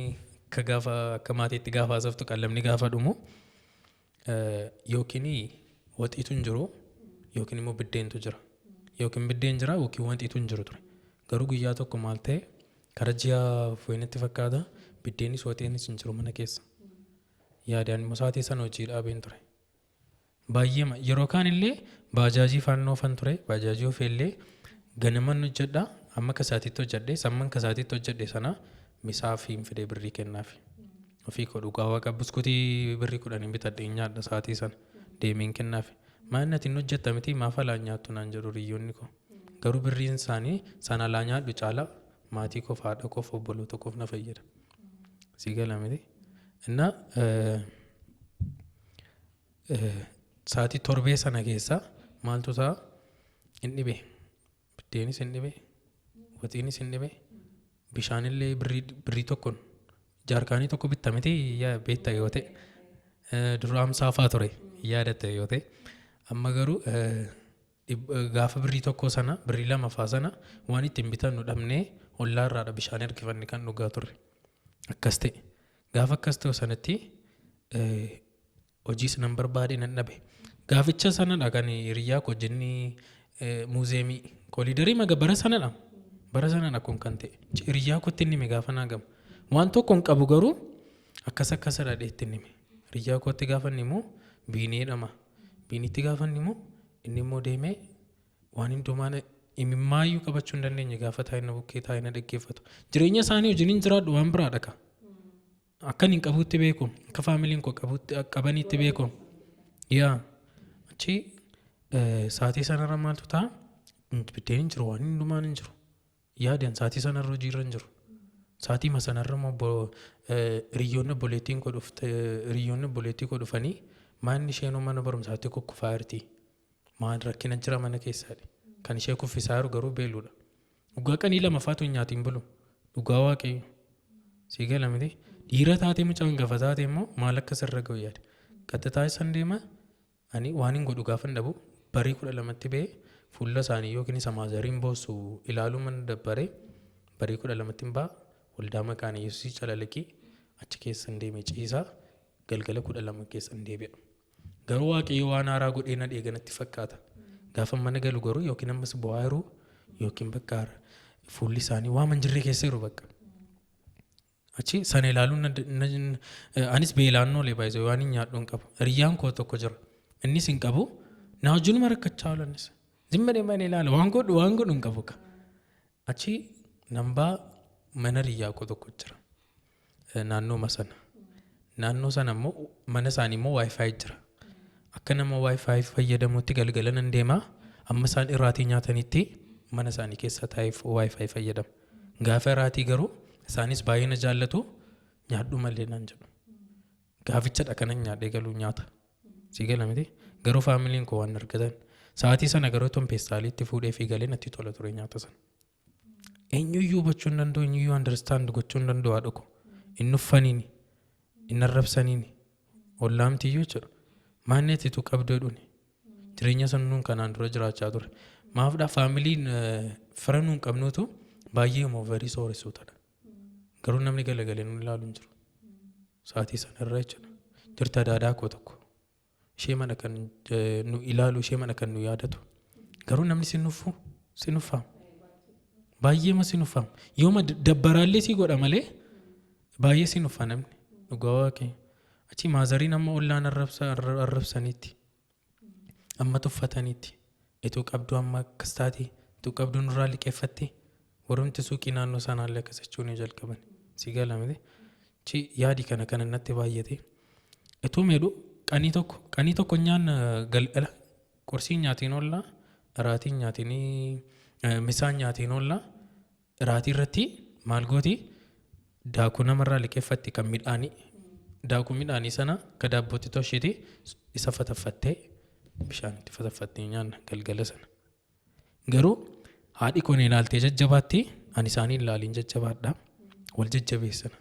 akka gaafa akka maatiitti gaafa haasoftu, qallamni gaafa dhumu yookiin waxiitu hin jiru yookiin immoo biddeentu jira, yookiin biddeen jira yookiin waxiitu hin jiru ture. Garuu guyyaa tokko maal ta'e, kara ji'a fuunatti fakkaata, biddeenis waxiinis hin jiru mana keessa. Yaadaan immoo sa'aatii sana hojii dhaabeen ture. Baay'ee yeroo kaan illee baajaajii faannoo oofan ture. Baajaajii oofee illee ganaman hojjedha, amma kasaatiitti hojjedhe, samman kasaatiitti hojjedhe sana misaa fi hin fidee birrii kennaafi. Ofii koo, dhugaa waaqa, buskutii birrii 10 bitadhe hin nyaadha, sa'aatii sana deemeen kennaafi. Maal ati hin hojjetta miti, maaf alaa nyaattu naan jedhu hiriyoonni koo. Garuu birriin isaanii sana alaa nyaadhu caala maatii koof, haadha koof, obboloota koof na fayyada. Sii gala miti. Innaa sa'aatii torbee sana keessa maaltu ta'a? Hin dhibe. Biddeenis hin dhibe. Waxiinis hin dhibe. Bishaanillee birrii 1n jaarkaanii tokko bitta miti beekta yoo ta'e. Dura 50 faa ture, yaadatta yoo ta'e. Amma garuu gaafa birrii 1 sana, birrii 2 faa sana waan ittiin bitannu dhabnee ollaarraadha bishaan ergifanne kan dhugaa turre. Akkas ta'e. Gaafa akkas ta'u sanatti hojiis nan barbaade, nan dhabe. Gaaficha sanadha kan hiriyaa koo jenni muuzeemii kooliidarii maga bara sanadha. Bara sanadha kun kan ta'e. Hiriyaa kootti inni hime gaafa naa gamu. Waan tokko hin qabu, garuu akkas akkasadha dheetti inni hime. Hiriyaa kootti gaafa inni himu, Biineedhama. Biinitti gaafa inni himu, inni immoo deemee waan hundumaa imimmaayyuu qabachuu hin dandeenye gaafa taa'ina bukkee taa'ina dhaggeeffatu. Jireenya isaanii wajjin hin jiraadhu, waan biraadha ka. Akkan hin qabutti beeku. Akka faamiliin koo qabutti qabanitti beeku. Yaa achi sa'aatii sanarra maaltu ta'a? Biddeen hin jiru, waan hundumaan hin jiru. Yaadaan sa'aatii sanarra hojiirra hin jiru. Sa'aatii sanarra immoo hiriyoonni obboleettiin koo dhufte, hiriyoonni obboleettii koo dhufanii, maanni isheen mana barumsaatti kukkufaa jirti. Maal rakkina jira mana keessaadha. Kan ishee kuffisaa jiru garuu beeluudha. Dhugaa qanii lama faatu hin nyaatiin bulu. Dhugaa waaqayyo. Sii gala miti. Dhiira taatee, mucaa hangafa taate immoo maal akka sirra ga'u yaada. Qaxxitaa isan deema, ani waan hin godhu gaafa hin dhabu, barii 12tti ba'ee fuula isaanii yookiin isa maazariin boossu ilaaluu mana dabbaree, barii 12tti hin ba'a, waldaa maqaan Yesuusii calalaqii achi keessa hin deeme, ciisaa galgala 12 keessa hin deebi'a. Garuu waaqayyo waan haaraa godhee na dheeganatti fakkaata. Gaafa mana galu garuu yookiin ammas bu'aa jiru yookiin bakka fuulli isaanii waan hin jirre keessa jiru bakka. Achi sana ilaaluun anis beelaan oolee, baay'ee waan hin nyaadhu hin qabu. Hiriyyaan koo tokko jira. Innis hin qabu. Na wajjinuma rakkachaa oolanis. Zimma deemaa ilaala, waan godhu hin qabu ka. Achi nambaa mana riyyaa koo tokko jira. Naannooma sana. Naannoo sana immoo mana isaanii immoo WiFi jira. Akka nama WiFi fayyadamutti galgala nan deemaa, amma isaan irraatii nyaatanitti mana isaanii keessa taa'ee WiFi fayyadama. Gaafa irraatii garuu isaanis baay'ee na jaallatu, nyaadhu malee naan jedhu. Gaafichadha kanan nyaadhee galuu nyaata. Sii gala miti? Garuu faamiliin koo waan argatan. Sa'aatii sana garuu tun peestaaliitti fuudhee fi galee natti tola ture nyaata sana. Eenyuyyuu hubachuu hin danda'u, eenyuyyuu understand gochuu hin danda'u haadha koo. Inni uffaniini, inni arrabsaniini, ollaamtiyyuu jechuudha. Maanneetitu qabdee dhuni. Jireenya sana nuun kanaan dura jiraachaa ture. Maafdha faamiliin fira nuun qabnutu baay'ee immoo sooressutadha. Garuu namni galagalee nu ilaalu hin jiru. Sa'aatii sana irra jechuudha. Jirta daadaa koo tokko. Ishee mana kan nu ilaalu, ishee mana kan nu yaadatu. Garuu namni si nuffu, si nuffaama. Baay'eema si nuffaama. Yooma dabbaraallee si godha malee baay'ee si nuffa namni. Dhugaa Waaqayyo. Achi maazariin amma ollaan arrabsaniitti. Amma tuffataniitti. Ituu qabdu amma akkas taate, ituu qabdu nurraa liqeeffatte, warrumti suuqii naannoo sanaallee akkas jechuu ni jalqaban. Si gala miti? Achi yaadi kana natti baay'ate. Ituu meedhu qanii tokko nyaanna galgala, qorsii nyaatiin oollaa, raatiin nyaatinii, misaan nyaatiin oollaa, raatii irratti maal gooti, daakuu namarraa liqeeffatti kan midhaanii, daakuu midhaanii sana akka daabbootti tolchiti, isa fataffattee bishaanitti fataffattee nyaanna galgala sana. Garuu haadhi kun ilaaltee jajjabaatti, ani isaanii ilaaliin jajjabaadha. Wal jajjabeessina.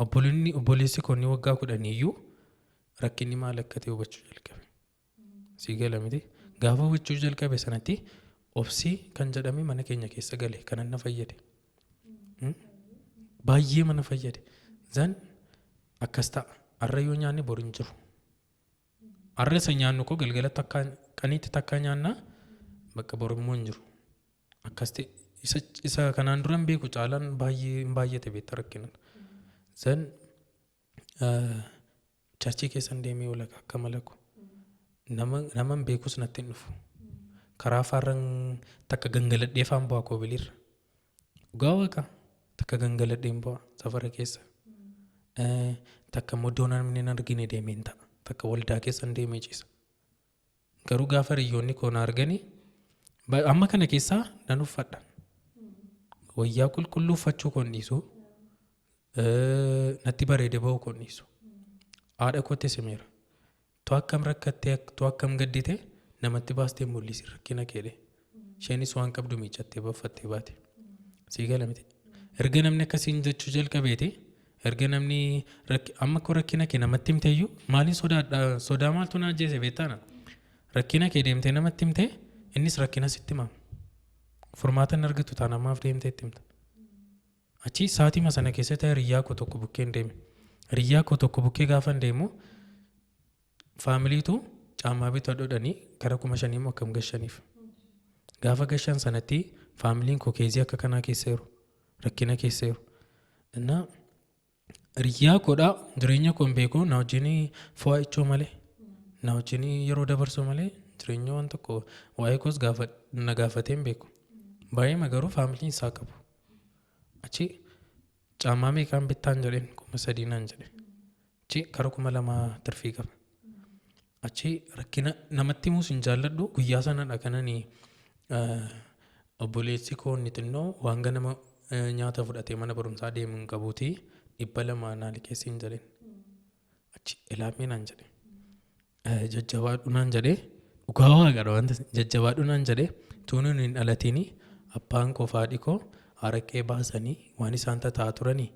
Obboleonni obboleessi koo inni waggaa 10 iyyuu rakkinni maal akka ta'e hubachuu jalqabe. Sii gala miti? Gaafa hubachuu jalqabe sanatti obsii kan jedhame mana keenya keessa gale kanan na fayyade. Baay'ee mana fayyade. Zan akkas ta'a. Har'a yoo nyaanne boru hin jiru. Har'a isa nyaannu koo galgala takka qaniitti takka nyaannaa, bakka boru immoo hin jiru. Akkas ta'e isa kanaan dura hin beeku caalaan baay'ee hin baay'ate beekta rakkina. Zan churchii keessan deemee oola akka malaku. Nama hin beekus natti hin dhufu. Karaa faarran takka gangaladhee faan bu'aa koobiliirra. Dhugaa Waaqa, takka gangaladheen bu'aa safara keessa. Takka immoo iddoo namni hin argine deemeen ta'a. Takka waldaa keessan deemee ciisa. Garuu gaafa hiriyoonni koo na arganii amma kana keessaa nan uffadha. Wayyaa qulqulluu uffachuu koo hin dhiisu. Natti bareede ba'uu koo hin dhiisu. Haadha kootti simeera. Tu akkam rakkattee, tu akkam gaddite, namatti baastee mul'isi rakkina keedhe. Isheenis waan qabdu miiccattee baffattee baate. Sii gala miti? Erga namni akkasiin jechuu jalqabeeti, erga namni amma koo rakkina kee namatti himteeyyuu maaliin sodaadha, sodaa maaltu na ajjeese beektaana? Rakkina kee deemtee namatti himtee innis rakkina sitti himama. Furmaata hin argatu taanaan maaf deemtee itti himta? Achi sa'aatima sana keessatti hiriyyaa koo tokko bukkeen deeme. Hiriyyaa koo tokko bukkee gaafa hin deemu faamiliitu caammaa bitadhu gara 5,000 immoo akkam gashaniif. Gaafa gashan sanatti faamiliin koo keezii akka kanaa keessa jiru. Rakkina keessa jiru. Innaa hiriyyaa koodhaa jireenya koo hin beeku, na wajjin fo'achuu malee, na wajjin yeroo dabarsuu malee, jireenya waan tokko waa'ee koos gaafa na gaafatee hin beeku. Baay'eema garuu faamiliin isaa qabu. Achi caammaa meeqaan bittaan jedheen, 3,000 naan jedhe. Achi kara 2,000 tirfii qaba. Achi rakkina namatti himuus hin jaalladhu, guyyaa sanadha kanani obboleessi koo inni xinnoo waan ganama nyaata fudhatee mana barumsaa deemu hin qabuuti 200 naa liqeessiin jedheen. Achi ilaamee naan jedhe. Jajjabaadhu naan jedhee, dhugaa Waaqadha wanta jajjabaadhu naan jedhee, tuunuun hin dhalatini abbaan koo fi haadhi koo araqee baasanii waan isaan tataa turanii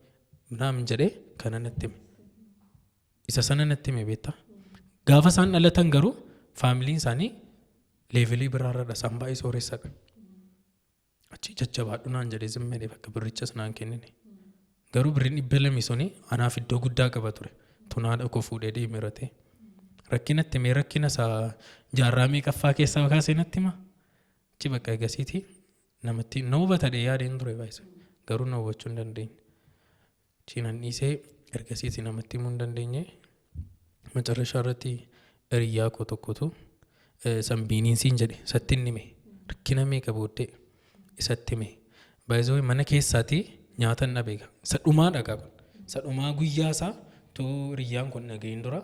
naam jedhee kana natti hime. Isa sana natti hime beektaa. Gaafa isaan dhalatan garuu faamiliin isaanii levelii biraarradha, isaan baay'ee sooressadha. Achi jajjabaadhu naan jedhee zimmeedhe, bakka birrichas naan kennine. Garuu birriin 200 suni anaaf iddoo guddaa qaba ture. Tunaadha koo fuudhee deemeera ta'e. Rakkina itti himee rakkina isaa jaarraa meeqaffaa keessaa kaasee natti hima. Achi bakka egasiiti namatti na hubata dhee yaadeen ture baay'isa. Garuu na hubachuu hin dandeenye. Achi nan dhiisee, ergasiiti namatti himuu hin dandeenye. Macarrashaa irratti hiriyyaa koo tokkotu sanbiiniin siin jedhe satti hin hime. Rakkina meeqa booddee isatti hime. Baay'ee mana keessaatii nyaata hin dhabeega. Isa dhumaa dhagaa kun. Isa dhumaa guyyaa isaa tuu hiriyyaan kun dhagahin dura.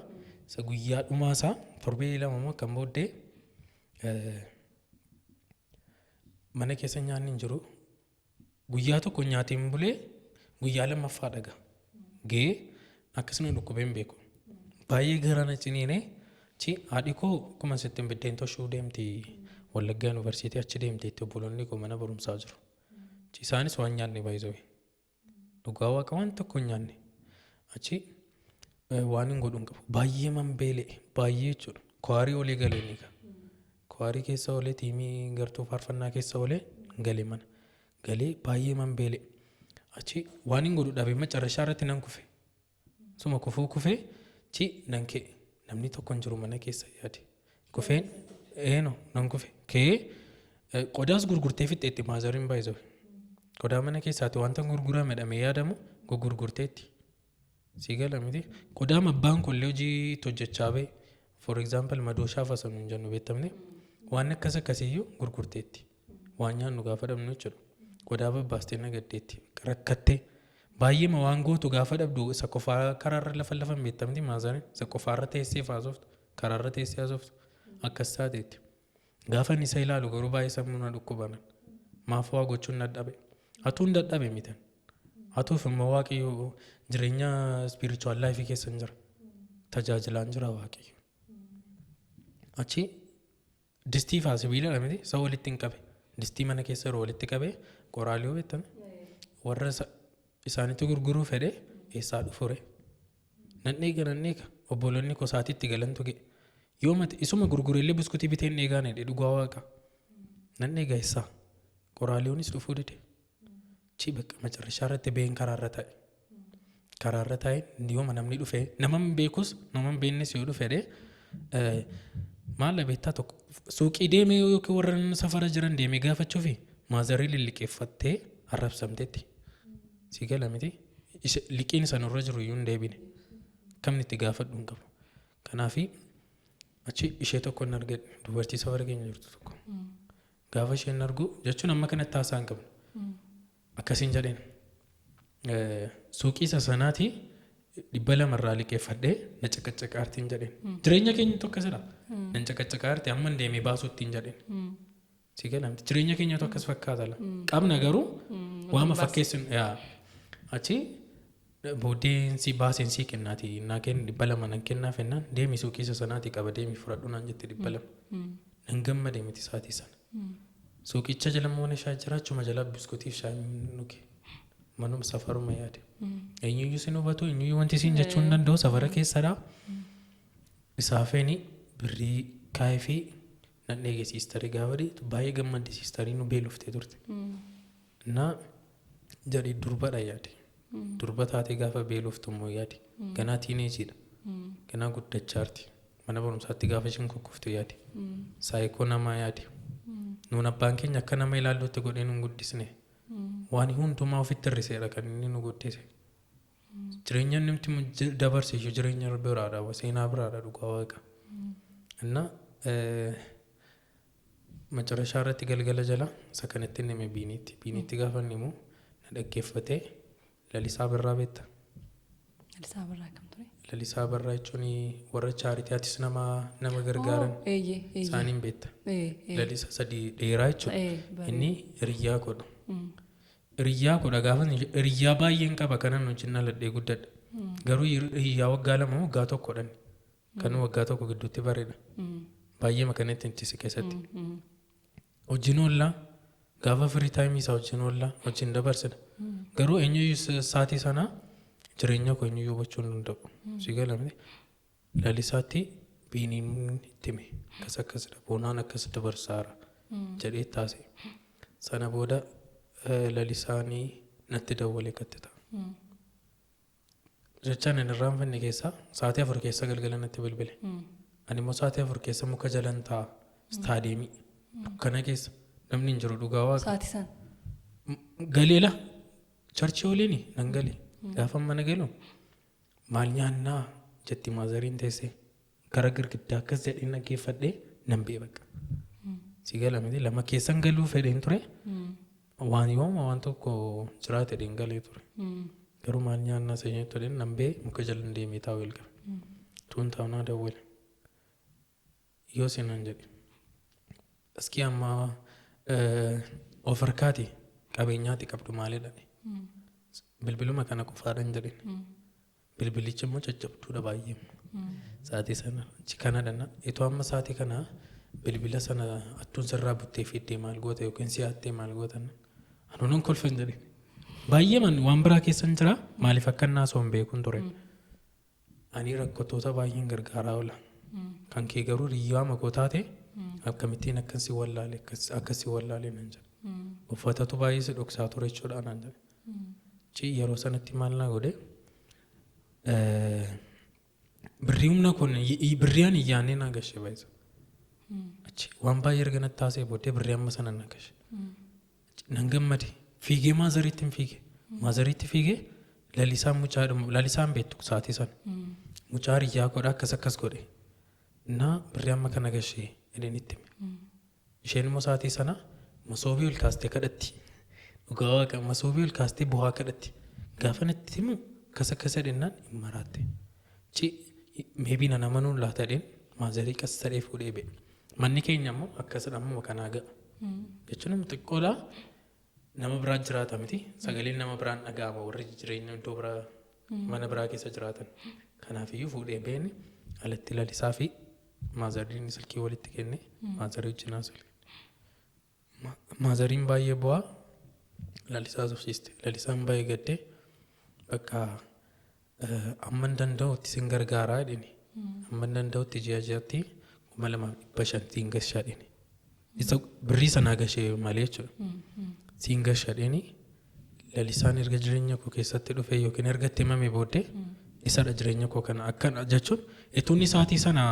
Isa guyyaa dhumaa isaa torbee 2 moo akkam booddee mana keessa nyaanni hin jiru. Guyyaa tokko nyaatiin bulee guyyaa lammaffaa dhaga. Gee akkasuma dhukkubee hin beeku. Baay'ee garaa na ciniinee chi haadhi koo akkuma sitti biddeen toshuu deemti Wallaggaa Yuunivarsiitii achi deemte itti obboloonni koo mana barumsaa jiru. Isaanis waan nyaanne baay'isoo. Dhugaa waaqa waan tokko hin nyaanne. Achi waan hin godhu hin qabu. Baay'ee man beela'e baay'ee jechuudha. Kwaarii olee galee ni ga'a. Kwaarii keessa olee tiimii gartuu faarfannaa keessa olee galee mana. Galee baay'ee man beela'e. Achi waan hin godhu dhabee macarrashaa irratti nan kufe. Suma kufuu kufee chi nan ka'e. Namni tokko hin jiru mana keessa yaade. Kufeen eeno nan kufe. Ka'ee qodaas gurgurtee fixxeetti maazariin baay'isoo. Qodaa mana keessaati wanta gurgurame dhamee yaadamu gurgurteetti. Sii gala miti. Qodaa abbaan kollee hojii itti hojjechaa ba'e. For example madooshaa fasannu hin jennu beektamne. Waan akkas akkasiiyyuu gurgurteetti. Waan nyaannu gaafa dhabnu jechuudha. Qodaa babbaastee nagaddeetti. Rakkattee. Baay'eema waan gootu gaafa dhabdu isa qofaa karaarra lafa lafa hin beektamti maazariin. Isa qofaarra teessee haasoftu. Karaarra teessee haasoftu. Akkas taateetti. Gaafa inni isa ilaalu garuu baay'ee sammuu na dhukkubanan. Maaf waa gochuun dadhabe. Hatuun dadhabe mitan. Hatuuf immoo Waaqayyo jireenya spiritual life keessa hin jira. Tajaajilaan jira Waaqayyo. Achi distii faa sibiila miti isa walitti hin qabe. Distii mana keessa yeroo walitti qabe qoraalii yoo beektan warra isaanitti gurguruu fedhe eessaa dhufure. Nan eega nan eega obboloonni koo sa'aatiitti galantu ga'e. Yoo mati isuma gurgureellee buskutii biteen eegaan jedhe dhugaa waaqa. Nan eega eessaa qoraaliyoonis dhufuu dide. Chi bakka macarrashaa irratti ba'een karaarra taa'e. Karaarra taa'e yooma namni dhufe nama hin beekus nama hin beeknes yoo dhufe maal beektaa tokko suuqii deemee yookiin warra safara jiran deemee gaafachuufi maazarii lilliqeeffattee arrabsamteetti. Si gala miti liqiin isa nurra jiru iyyuu hin deebine. Kamni itti gaafadhu hin qabu. Kanaafi achi ishee tokko hin argadhe dubartii safara keenya jirtu tokko. Gaafa isheen argu jechuun amma kanatti haasaa hin qabnu. Akkasiin jedheen. Suuqii isa sanaati 200 irraa liqeeffadhee na caqacaqaartiin jedheen. Jireenya keenya tokko akkasidha. Nan caqacaqaarti amma hin deemee baasuuttiin jedheen. Si gala miti jireenya keenyatu akkas fakkaata la. Qabna garuu waama fakkeessin yaa. Achi booddeen si baaseen si kennaati naa kenni 200 nan kennaa fennaan deemi suuqii isa sanaati qaba deemi fudhadhu naan jette 200. Nan gammade miti sa'aatii sana. Suuqicha jala mana shaayii jira achuma jala biskutiif shaayii dhuge. Manuma safaruma yaade. Eenyuyyuu sin hubatu eenyuyyuu wanti siin jechuu hin danda'u safara keessadha. Isaa feeni birrii kaayee fi nan eege siistarii gaafa deetu baay'ee gammadde siistarii nu beeloftee turte. Innaa jedhi durbadha yaade. Durba taatee gaafa beeloftu immoo yaade. Ganaa tiineejiidha. Ganaa guddachaarti. Mana barumsaatti gaafa isheen kukkuftu yaade. Saayikoo namaa yaade. Nuun abbaan keenya akka nama ilaallutti godhee nu guddisne. Waan hundumaa ofitti hir'iseera kan inni nu guddise. Jireenya inni dabarse iyyuu jireenya biraadha seenaa biraadha dhugaa waaqa. Innaa macarrashaa irratti galgala jala isa kanatti inni hime biiniitti. Biiniitti gaafa inni himu na dhaggeeffatee Lalisaa Birraa beekta. Lalisaa Birraa kam ture? Lalisaa Birraa jechuun warra chaaritii atis nama gargaaran isaaniin beekta. Lalisaa sadii dheeraa jechuudha. Inni hiriyyaa godha. Hiriyyaa godha gaafa hiriyyaa baay'een qaba kanan hojii dhaladhee guddadha. Garuu hiriyyaa waggaa 2 waggaa 1dhan. Kan waggaa 1 gidduutti bareeda. Baay'ee makanatti itti keessatti. Hojiin oollaa gaafa firii taayimii isaa hojiin oollaa hojiin dabarsina. Garuu eenyuyyuu sa'aatii sana jireenya koo eenyuyyuu hubachuu hin danda'u. Si galamne Lalisaatti biiniin itti hime akkas akkasidha boonaan akkas dabarsaara jedhee taasise. Sana booda Lalisaanii natti dawwalee kattita. Jechaan hin irraanfanne keessaa sa'aatii 4 keessa galgala natti bilbile. Ani immoo sa'aatii 4 keessa muka jalan taa'a istaadiyeemii dukkana keessa namni hin jiru dhugaa waaqa. Sa'aatii sana. Galeela charchii oliini nan gale. Gaafa mana galu maal nyaannaa jetti maazariin teessee gara girgiddaa akkas jedhee dhaggeeffadhee nan ba'e bakka. Si gala miti, lama keessan galuu fedheen ture. Waan yooma waan tokko jiraate dheen galee ture. Garuu maal nyaannaa isa nyaattu dheen nan bee muka jala deemee taa'u jalqabe. Tuun taa'u dawwale. Yoo seenan jedhe. Iski amma of harkaati qabeenyaati qabdu maalidha? Bilbiluma kana qofaadhaan jedheen. Bilbilichi immoo caccabduudha baay'ee. Sa'aatii sana achi kanadha. Itoo amma sa'aatii kana bilbila sana attuun sirraa buttee fiddee maal goota yookiin si'aattee maal goota? Anuun kolfan jedhe. Baay'ee man waan biraa keessan jira, maaliif akka inni haasa'u hin beekun ture. Ani rakkattoota baay'een gargaaraa oola. Kan kee garuu riyyaa makoo taate akkamittiin akkasii wallaale nan jedhe. Uffatatu baay'ee si dhoksaa ture jechuudha naan jedhe. Chi yeroo sanatti maal naa godhe, birrii humna kun birrii ani yaannee naa gashee baay'isa. Achi waan baay'ee erga natti taasee booddee birrii amma sana naa gashe. Nan gammade, fiigee maazariitti hin fiige. Maazariitti fiigee lalisaan mucaadhuma lalisaan beektu sa'aatii sana. Mucaa riyyaa godha akkas akkas godhe. Naa birrii amma kana gashee jedheen itti hime. Isheen immoo sa'aatii sana masoobii ol kaastee kadhatti. Dhugaa Waaqa, masoobii ol kaastee bu'aa kadhatti. Gaafa natti himu akkas akkas jedhennaan hin maraatte. Chi maybe nan amanuun laata jedheen maazarii qas sadhee fuudhee ba'e. Manni keenya immoo akkasidha, ammuma kanaa ga'a. Jechuun nama xiqqoodha, nama biraa jiraata miti, sagaleen nama biraan dhaga'ama, warri jireenya iddoo biraa mana biraa keessa jiraatan. Kanaafiyyuu fuudhee ba'een alatti lalisaa fi maazariin silkii walitti kenne, maazarii wajjin haasa'e. Maazariin baay'ee bu'aa lalisaa sobsiiste. Lalisaan baay'ee gaddee bakka amma hin danda'utti sin gargaaraa jedheni. Amma hin danda'utti ji'a ji'atti 2500 siin gashaa jedheni. Isa birrii sanaa gashee malee jechuudha. Siin gashaa jedheni. Lalisaan erga jireenya koo keessatti dhufe yookiin erga itti himame booddee isadha jireenya koo kana akkana jechuun ituunni sa'aatii sana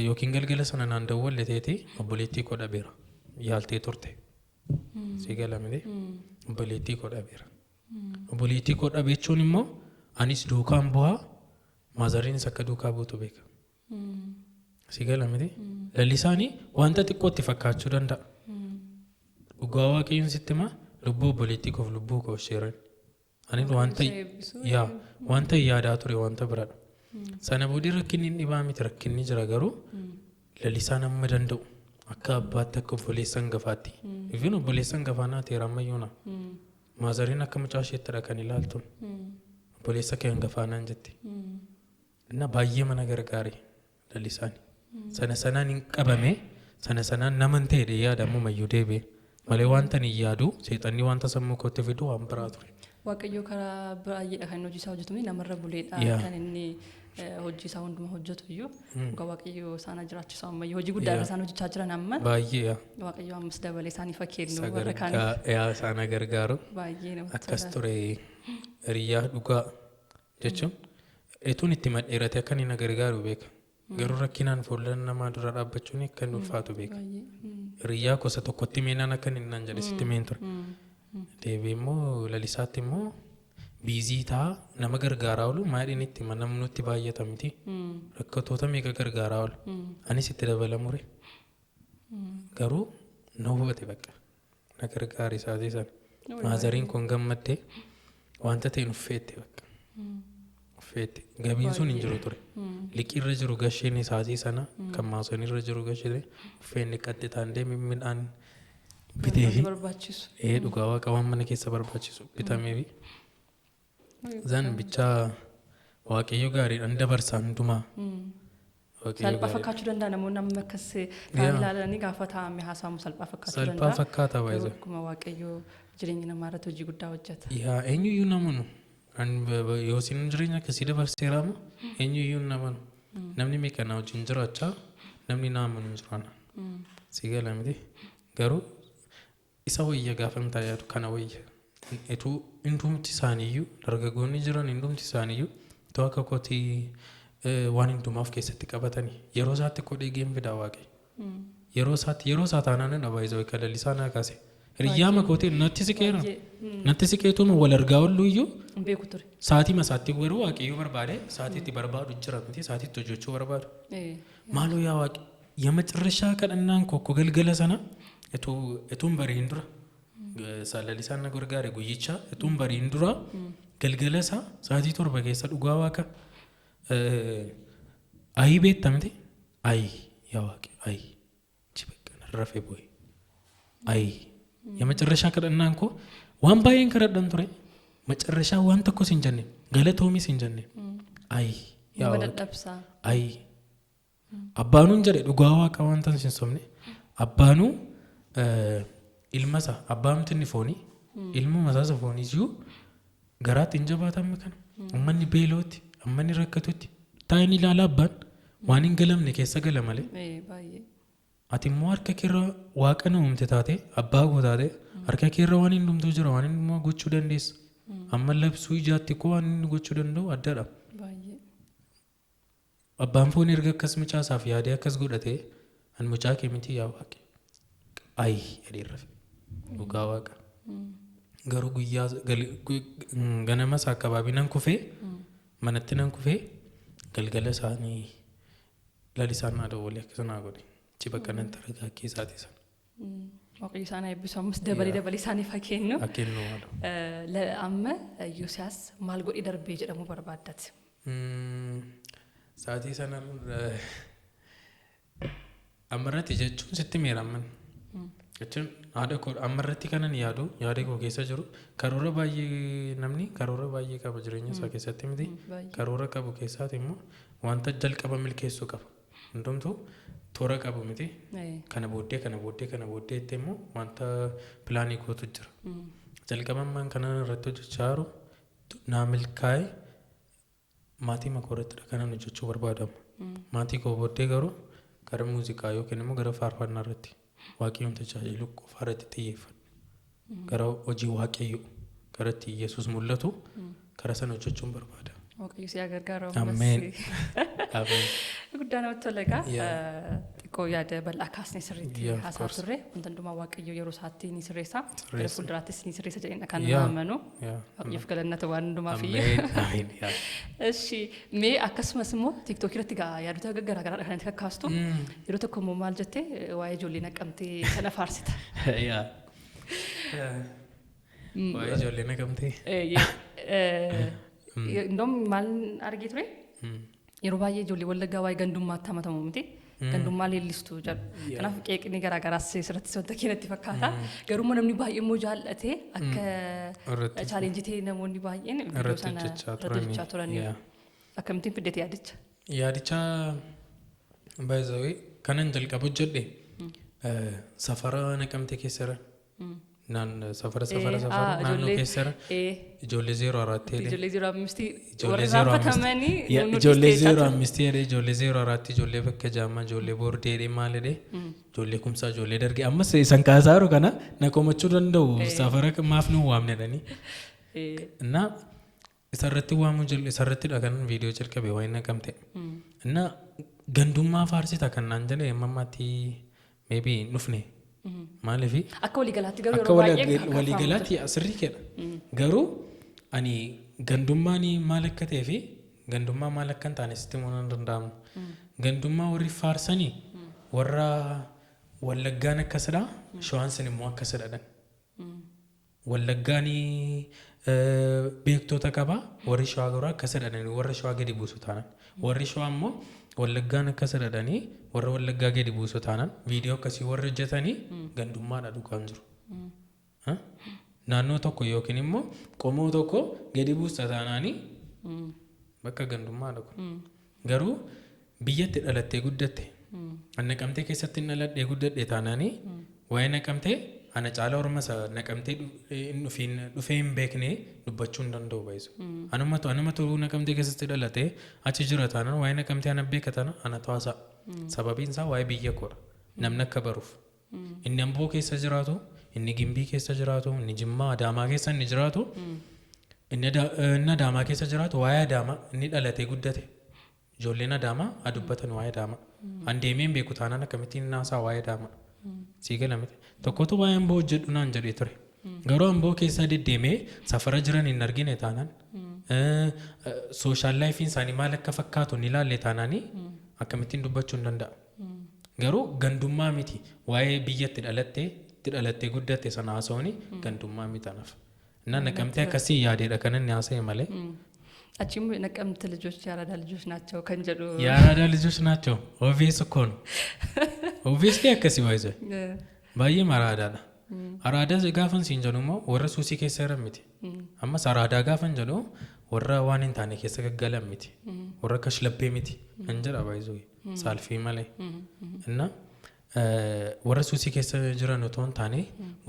yookiin galgala sana naan dawwalle ta'eeti obboleettii koo dhabeera. Yaaltee turte. Si gala miti? Obboleettii koo dhabeera. Obboleettii koo dhabe jechuun immoo anis duukaan bu'aa, maazariinis akka duukaa buutu beeka. Si gala miti? Lalisaanii wanta xiqqootti fakkaachuu danda'a. Dhugaa Waaqayyoon sitti himaa, lubbuu obboleettii koof lubbuu koo isheeran. Ani wanta yaa wanta yaadaa ture wanta biraadha. Sana booddee rakkinni hin dhibaa miti, rakkinni jira, garuu lalisaan amma danda'u akka abbaatti, akka obboleessa hangafaatti. Ifin obboleessa hangafaa naa ta'eera ammayyuu na. Maazariin akka mucaa isheettidha kan ilaaltuun. Obboleessa kee hangafaa naan jetti. Inna baay'ee mana gargaare lalisaan. Sana sanaan hin qabame, sana sanaan naman ta'e yaada ammumayyuu deebi'e. Malee wanta hin yaadu, seexanni wanta sammuu kootti fidu waan biraa ture. Waaqayyo karaa baay'eedha kan inni hojii isaa hojjetu, namarra buleedha kan inni hojii isaa hundumaa hojjetu iyyuu. Dhugaa Waaqayyo isaan jiraachisu ammayyuu, hojii guddaa isaan hojjechaa jiran amma. Baay'ee yaa. Waaqayyo ammas dabalee isaaniif haa kennu warra kaaniif. Yaa isaan gargaaru. Baay'ee namatti Akkas tola. ture hiriyaa dhugaa jechuun etuun itti madheerate akka inni na gargaaru beeka. Garuu rakkinaan fuuldura namaa dura dhaabbachuun akka inni ulfaatu beeka. Baay'ee. Hiriyaa gosa tokkotti meenaan akka inni naan jedhe sitti meen ture. Deebi'ee immoo lalisaatti immoo busy ta'a, nama gargaaraa oolu maadhiin itti hima, namni nutti baay'ata miti. Rakkatoota meeqa gargaaraa oolu. Anis itti dabalamure. Garuu na hubate, bakka. Na gargaare isaatii sana. Maazariin kun gammaddee wanta ta'e uffeette bakka. Uffeette. Gabiin sun hin jiru ture. Liqiirra jiru gasheen isaatii sana kan maasonirra jiru gashee uffeenni qaxxitaan deeme midhaan bitee fi Barbaachisu. Ee, dhugaa Waaqa, waan mana keessa barbaachisu bitamee fi zan bichaa Waaqayyo gaariidhaan dabarsaa hundumaa. Waaqayyo Salphaa gaariidha. fakkaachuu danda'a, namoonni amma akkas ta'an ilaalanii gaafa taa'ame haasa'amu salphaa fakkaachuu Salphaa danda'a. fakkaata Garuu baay'ee. dhuguma Waaqayyo jireenya namaa irratti hojii guddaa hojjeta. Yaa, eenyuyyuu namanu. Yoo isin jireenya akkasii dabarseeramu eenyuyyuu hin amanu. Namni meeqa na wajjin jiraachaa namni na amanu hin jiru ana. Si gala miti? Garuu isa wayya gaafa mitaa yaadu kana wayya. Etuu hundumti isaaniiyyuu, dargaggoonni jiran hundumti isaaniiyyuu itoo akka kootii waan hundumaa of keessatti qabatanii yeroo isaatti kodhee geen fidaa Waaqayyo. Yeroo isaatti, yeroo isaa taanaan dha baay'ee kan lalisaa naa kaase. Hiriyyaa makootiin natti siqeera. Baay'ee. Natti siqeetuma wal argaa oollu iyyuu Hin beeku ture. sa'aatii masaatti garuu Waaqayyo barbaade sa'aatii itti barbaadu jira miti, sa'aatii itti hojjechuu barbaadu. Maaloo yaa Waaqi የመጨረሻ kadhannaan koo koo galgala sana utuun bariin dura, lalisaan na gargaare guyyicha utuun bariin dura galgala isaa sa'aatii 7 keessa, dhugaa waaqa, ayii beekta miti, ayi yaa waaqi ayi ji bakka rafee bu'e. Ayi የመጨረሻ kadhannaan koo waan baay'een kadhadhan ture, መጨረሻ waan tokkos hin jenne, galatoomis hin jenne, ayi yaa Nama waaqi dadhabsaa. Ayi abbaanuun jedhe, dhugaa waaqa wanta hin sobne, abbaanuu ilma isaa abbaamti inni foonii ilmuma isaa isa foonii iyyuu garaatti hin jabaatamme kana ummanni beelootti ammanni rakkatutti taa'in ilaala, abbaan waan hin galamne keessa gala malee. Baay'ee. Ati immoo harka keerra waaqa na uumte taate, abbaa koo taate, harka keerra waan hin dhumtuu jira, waan inni gochuu dandeessa. Amma labsuu ijaatti koo waan inni gochuu danda'u addadha. Baay'ee. Abbaan foon erga akkas mucaasaaf yaadee akkas godhatee, an mucaa kee miti yaa waaqi. Ayi jedhee rafe. Dhugaa waaqa. Garuu guyyaa ganama isaa akabaabii nan kufee, manatti nan kufee, galgala isaanii lalisaan naa dawwalee akkas naa godhe. Achi bakka nan taragaagee isaatii sana. Waaqayyo isaan eebbisu, ammas dabalee dabalee isaaniif haa kennu. Haa kennu malu. Amma Yoosiyaas maal godhee darbee jedhamu barbaaddati? Sa'aatii sana ammarratti jechuun sitti meera amman. Jechuun haadha koo ammarratti kanan yaadu, yaada koo keessa jiru, karoora baay'ee, namni karoora baay'ee qaba jireenya isaa keessatti miti. Baay'ee. Karoora qabu keessaati immoo wanta jalqaba milkeessuu qaba. Hundumtuu toora qabu miti. Kana booddee, kana booddee, kana booddee itti immoo wanta pilaanii gootu jira. Jalqaba ammaan kana irratti hojjechaa jiru naa milkaa'e maatii makoo irrattidha kanan hojjechuu barbaadamu. Maatii koo booddee garuu gara muuziqaa yookiin immoo gara faarfannaa irratti, waaqayyoon tajaajilu qofa irratti xiyyeeffadhu. Gara hojii waaqayyoo, gara itti Yesuus mul'atu, gara sana hojjechuun barbaada. Waaqayyo si haa gargaaru. Ameen. Ameen. Guddaa namatti tola egaa. Xiqqoo yaada bal'aa kaasnee sirriitti Yeah, of haasaa course. turre. Wanta hundumaa Waaqayyo yeroo isaatti ni sirreessa. Gara Sirreessa. fuulduraattis ni sirreessa jedheen kan amanu. Waaqayyoof galannata waan hundumaaf iyyuu. Ameen. Ameen. Yeah. Eshi, mee akkasumas immoo TikTok irratti gaa yaadota garaa garaa kan itti kakkaastu. Yeroo tokko immoo maal jettee waa'ee ijoollee Naqamtee sana faarsita? Yeah. Waa'ee ijoollee Naqamtee. Indoom maal argee ture? Yeroo baay'ee ijoollee Wallaggaa waa'ee gandummaatti hamatamu miti. Gandummaa leellistuu jedhu. Kanaaf qeeqni garaa garaas sirratti wanta keenyatti fakkaata. Garuu immoo namni baay'ee immoo jaallatee akka Irratti challenge ta'e namoonni baay'een viidiyoo irratti sana hojjechaa irratti turanii. hojjechaa turanii. Akkamittiin fiddete yaadicha? Yaadicha baay'ee kanan jalqabu hojjedhe safara Naqamtee keessa jira. Naan safara safara safara naannoo keessa jira. Ijoollee 04 jedhee. Ijoollee 05 Ijoollee warra 05. irraanfatamanii nu Ijoollee dhiistee 05 jedhee, ijoollee 04, ijoollee bakka jaamaa, ijoollee boordee jedhee, maal jedhee, ijoollee kumsaa, ijoollee dargee, ammas isan kaasaa jiru kana na komachuu danda'u, safara maaf nu waamne jedhanii. እና isarratti waamuu isarrattidha kan viidiyoo jalqabe waa'ee Naqamte. እና gandummaa faarsita kan naan jedhe amma ammaatti maybe hin dhufne. Maaliifi Akka waliigalaatti garuu akka yeroo baay'ee kakaafamu. Waliigalaatti sirrii kedha. Garuu ani gandummaan maal akka ta'ee fi gandummaa maal akka hin taane sitti himuu nan danda'amu. Gandummaa warri faarsanii warra Wallaggaan akkasidha, Shawaan sin immoo akkasidha. Wallaggaan beektota qaba, warri Shawaa garuu akkasidha jedhanii warra Shawaa gadi buusu taanaan. Warri Shawaa immoo Wallaggaan akkasidha jedhanii warra Wallaggaa gadi buusu taanaan, viidiyoo akkasii warri hojjetanii gandummaadha dhugaan jiru. Ha? Naannoo tokko yookiin immoo qomoo tokko gadi buusta taanaanii bakka gandummaadha kun. Garuu biyyatti dhalattee guddatte. An Naqamtee keessatti hin dhaladhee guddadhe taanaanii, waa'ee Naqamtee ana caala orma isa Naqamtee hin dhufiin dhufee hin beekne dubbachuu hin danda'u baay'isu. Anumatu Naqamtee keessatti dhalatee achi jira taanaan, waa'ee Naqamtee ana beeka taanaan ana haasa'a. Sababiin isaa waa'ee biyya koodha. Namni akka baruuf. Inni Amboo keessa jiraatu, inni Gimbii keessa jiraatu, inni Jimmaa, Adaamaa keessa inni jiraatu, inni Adaamaa keessa jiraatu waa'ee Adaamaa inni dhalatee guddate. Ijoolleen Adaamaa haa dubbatan waa'ee Adaamaa. An deemee hin beeku taanaan akkamittiin naasaa waa'ee Adaamaa? Sii gala miti. Tokkotu waa'ee Amboo hojjedhu naan jedhee ture. Garuu Amboo keessa deddeemee safara jiran hin argine taanaan, social lifeiin isaanii maal akka fakkaatu hin ilaalle taanaanii akkamittiin dubbachuu hin danda'a. Garuu gandummaa miti, waa'ee biyyatti dhalattee itti dhalattee guddatte sana haasa'uun gandummaa miti anaaf. እና Naqamtee akkasii yaadeedha kan inni haasa'e malee. Achiin ነቀምት ልጆች የአራዳ ልጆች ናቸው kan jedhu. የአራዳ ልጆች ናቸው። Obvious እኮ ነው። Obviously akkasii baay'ee. Baay'ee araadaadha. Araadaa gaafan siin jedhu immoo warra suusii keessa jiran miti. Ammas araadaa gaafan jedhu warra waan hin taane keessa gaggalan miti. Warra kashlabbee miti. Kan jedha baay'ee saalfii malee. እና warra suusii keessa jiran otoo hin taane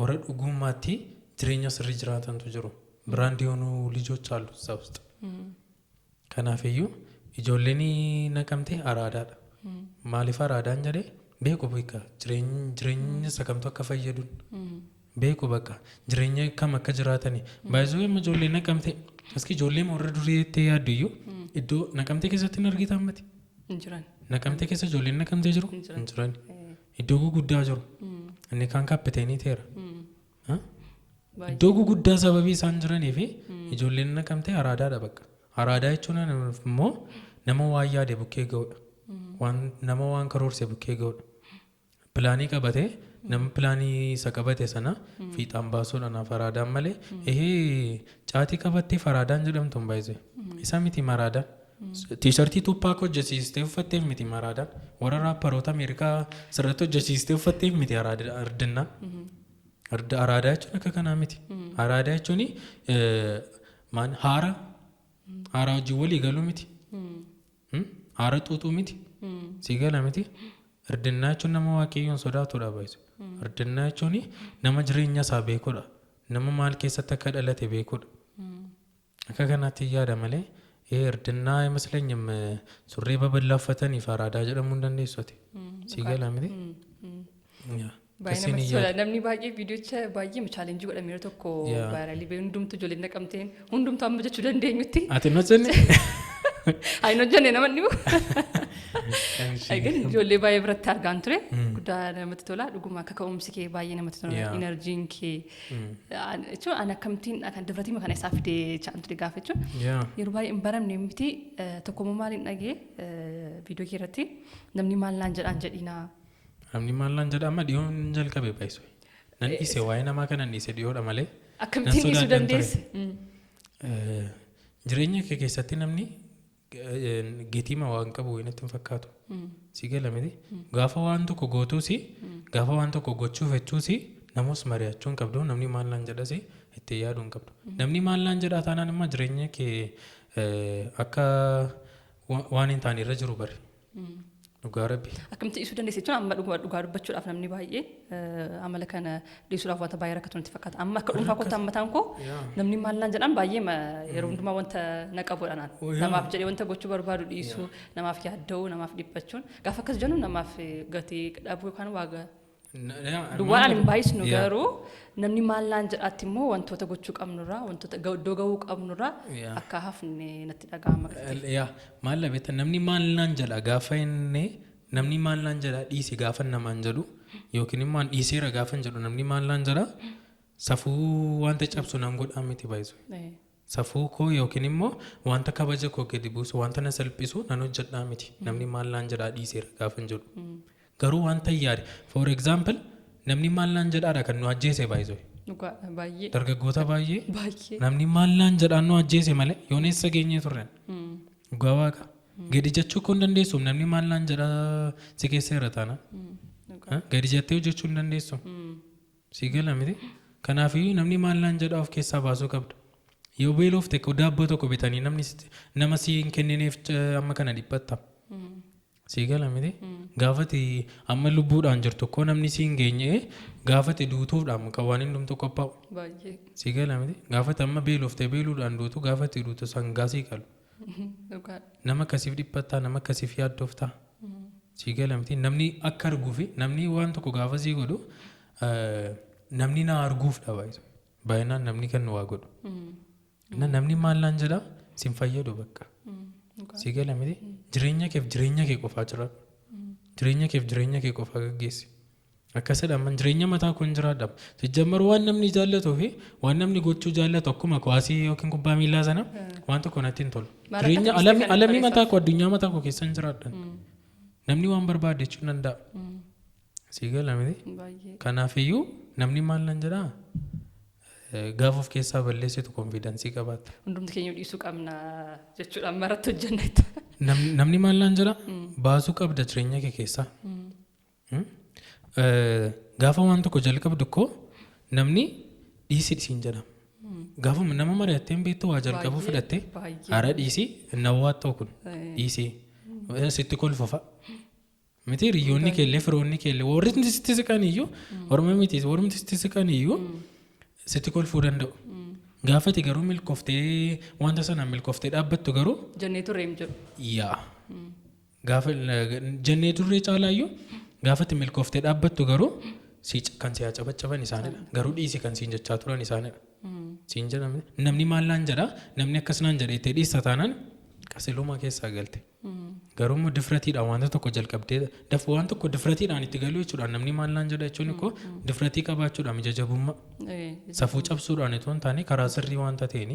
warra dhugummaatti jireenya sirrii jiraatantu jiru. Brand የሆኑ ልጆች አሉ እዛ ውስጥ። Kanaafiyyuu ijoolleen Naqamtee araadaadha. Maaliif araadaan jedhee beeku beeka, jireenya isa kamtu akka fayyaduun beeku, bakka jireenya kam akka jiraatani. Baay'isuu amma ijoollee Naqamtee iski ijoollee warra duriitti yaaddu iyyuu iddoo Naqamtee keessatti hin argitan miti. Hin jiran. Naqamtee keessa ijoolleen Naqamtee jiru hin jiran. Iddoo guguddaa jiru. Inni kaan kaappiteenii ta'eera. Iddoo guguddaa sababii isaan jiranii fi ijoolleen Naqamtee araadaadha bakka. Araadaa jechuun immoo nama waan yaade bukkee ga'udha. Waan nama waan karoorse bukkee ga'udha. Pilaanii qabatee nama pilaanii isa qabate sana fiixaan baasuudha naaf araadaan malee. Ehee, caatii qabatteef araadaan jedhamtu hin baay'ise. Isa miti araadaan. Tiishartii Tupac hojjechiistee uffatteef miti araadaan. Warra raapparoota Ameerikaa sirratti hojjechiistee uffatteef miti ardinnaan. Araadaa jechuun akka kanaa miti. Araadaa jechuun maan haara haaraa wajjin walii galuu miti. Haara xuuxuu miti. Si gala miti. Ardinnaa jechuun nama Waaqayyoon sodaatudha baay'ise. Ardinnaa jechuun nama jireenya isaa beekudha. Nama maal keessatti akka dhalate beekudha. Akka kanaatti yaada malee እርድና አይመስለኝም። ሱሪ babal'aa uffataniif araadaa jedhamuu hin dandeessu ati. Si gala miti? Yaa. Baay'ee Akkasiin namatti yaada. tola. Namni baay'ee viidiyocha baay'ee challenge godhame yeroo tokko viral ba'e, hundumtu ijoolleen Naqamteen hundumtu amma jechuu dandeenyutti. Ati hin hojjenne? Ayi, hin hojjenne, nama dhibu. Egaa ijoollee baay'ee biratti argaan ture. Guddaa namatti tola. Dhuguma akka ka'umsi kee baay'ee namatti tola. Energyn kee. Jechuun ani akkamittiin kan dibratii kana isaa fidee jechaan ture gaafa jechuun. Yeroo baay'ee hin baramne miti, tokkommoo maal hin dhagee viidiyoo kee irratti, namni maal naan jedhaan jedhinaa. Namni maal naan jedha amma dhiyoon jalqabe baay'isu. Nan dhiise, waa'ee namaa kana dhiise dhiyoodha malee. Akkamittiin dhiisuu sodaadhaan ture. dandeesse? Jireenya kee keessatti namni getiima waan qabu natti hin fakkaatu. Si gala miti? Gaafa waan tokko gootuusi, gaafa waan tokko gochuu fechuusi, namoos mari'achuu hin qabdu, namni maal naan jedhasi itti yaaduu hin qabdu. Namni maal naan jedhaa taanaan immoo jireenya kee akka waan hin taane irra jiru bari. Dhugaa Rabbi. Akkamitti dhiisuu dandeesse jechuun amma dhugaa dhugaa dubbachuudhaaf namni baay'een amala kana dhiisuudhaaf wanta baay'ee rakkatu natti fakkaata. Amma akka dhuunfaa kootti hammataan koo namni maal naan jedhan baay'ee yeroo hundumaa wanta na qabudha naan. Namaaf jedhee wanta gochuu barbaadu dhiisuu, namaaf yaadda'uu, namaaf dhiphachuun, gaafa akkas jennu namaaf gatii dhabuu yookaan waaga duwwaan hin baay'isnu, garuu namni maal naan jedhaatti immoo wantoota gochuu qabnurraa, wantoota iddoo gahuu qabnurraa akka hafne natti dhaga'ama. Yaa, maal beekta, namni maal naan jedha gaafa inni namni maal naan jedha dhiisi gaafa namaan jedhu yookiin immoo an dhiiseera gaafa hin jedhu, namni maal naan jedha safuu wanta cabsu nan godhaa miti baay'isu. Safuu koo yookiin immoo wanta kabaja koo gadi buusu, wanta na salphisu nan hojjedhaa miti, namni maal naan jedhaa dhiiseera gaafa hin jedhu. Garuu wanta hin yaade, for example, namni maal naan jedhaadha kan nu ajjeese baay'isu. Dhugaa baay'ee. Dargaggoota baay'ee. Baay'ee. Namni maal naan jedhaan nu ajjeese malee yoon eessa geenyee turren. Dhugaa Waaqa. Gadi jechuu koo hin dandeessu, namni maal naan jedhaa si keessa irra taana. Gadi jettee hojjechuu hin dandeessu. Si gala miti? Kanaafiyyuu namni maal naan jedhaa of keessaa baasuu qabda. Yoo beelofte daabboo tokko bitanii namni nama si hin kennineef amma kana dhiphatta. Si gala miti? Gaafati amma lubbuudhaan jirtu koo namni si hin geenye, gaafati duutuudhaan kan waan hundumtu qophaa'u. Baay'ee. Si gala miti? Gaafati amma beeloftee beeluudhaan duutu, gaafati duutu sangaa sii qalu. Nama akkasiif dhiphattaa, nama akkasiif yaaddoftaa. Si gala miti? Namni akka arguu fi namni waan tokko gaafa sii godhu namni na arguuf dha baay'ee. Baay'inaan namni kan waa godhu. Namni maal naan jedhaa sin fayyadu bakka. Si gala miti? Jireenya keef jireenya kee qofaa jiraadhu. Jireenya keef jireenya kee qofaa gaggeessi. Akkasidha, amma jireenya mataa koo hin jiraadha. Sijjammaru waan namni jaallatuu fi waan namni gochuu jaallatu akkuma kuwaasii yookiin kubbaa miillaa sana waan tokko natti hin tolu. Maal Jireenya akka alamii barreessa? mataa koo, addunyaa mataa koo keessa hin jiraadha. Namni waan barbaade jechuu danda'a. Sii gala miti? Baay'ee. Kanaafiyyuu namni maal nan jedhaa? Gaafa of keessaa balleessitu confidence qabaatta. Hundumti keenya dhiisuu qabna jechuudha amma irratti hojjennetti. Namni maal naan jedhaa? Baasuu qabda jireenya kee keessaa. Gaafa waan tokko jalqabdu koo namni dhiisi siin jedha. Gaafa nama mari'attee hin beektu waa jalqabuu fudhattee hara dhiisi nawwaattoo kun dhiisi sitti kolfa fa'a. Miti hiriyoonni keellee firoonni keellee warri sitti siqan iyyuu orma miti warri sitti siqan iyyuu sitti kolfuu danda'u. Gaafati garuu milkooftee wanta sanaan milkooftee dhaabbattu garuu Jennee turre hin jedhu. Yaa. Gaafa jennee turree caalaayyuu gaafati milkooftee dhaabbattu garuu si kan si cabacaban isaanidha. Garuu dhiisi kan siin jechaa turan isaanidha. Siin jedhame namni maal naan jedha, namni akkas naan jedha itti dhiista taanaan qasiluma keessaa galte. Garuu immoo difratiidhaan wanta tokko jalqabdee daf waan tokko difratiidhaan itti galuu jechuudha. Namni maal naan jedha jechuun koo difratii qabaachuudhaan ija jabummaa safuu cabsuudhaan itoo hin taane karaa sirrii wanta ta'een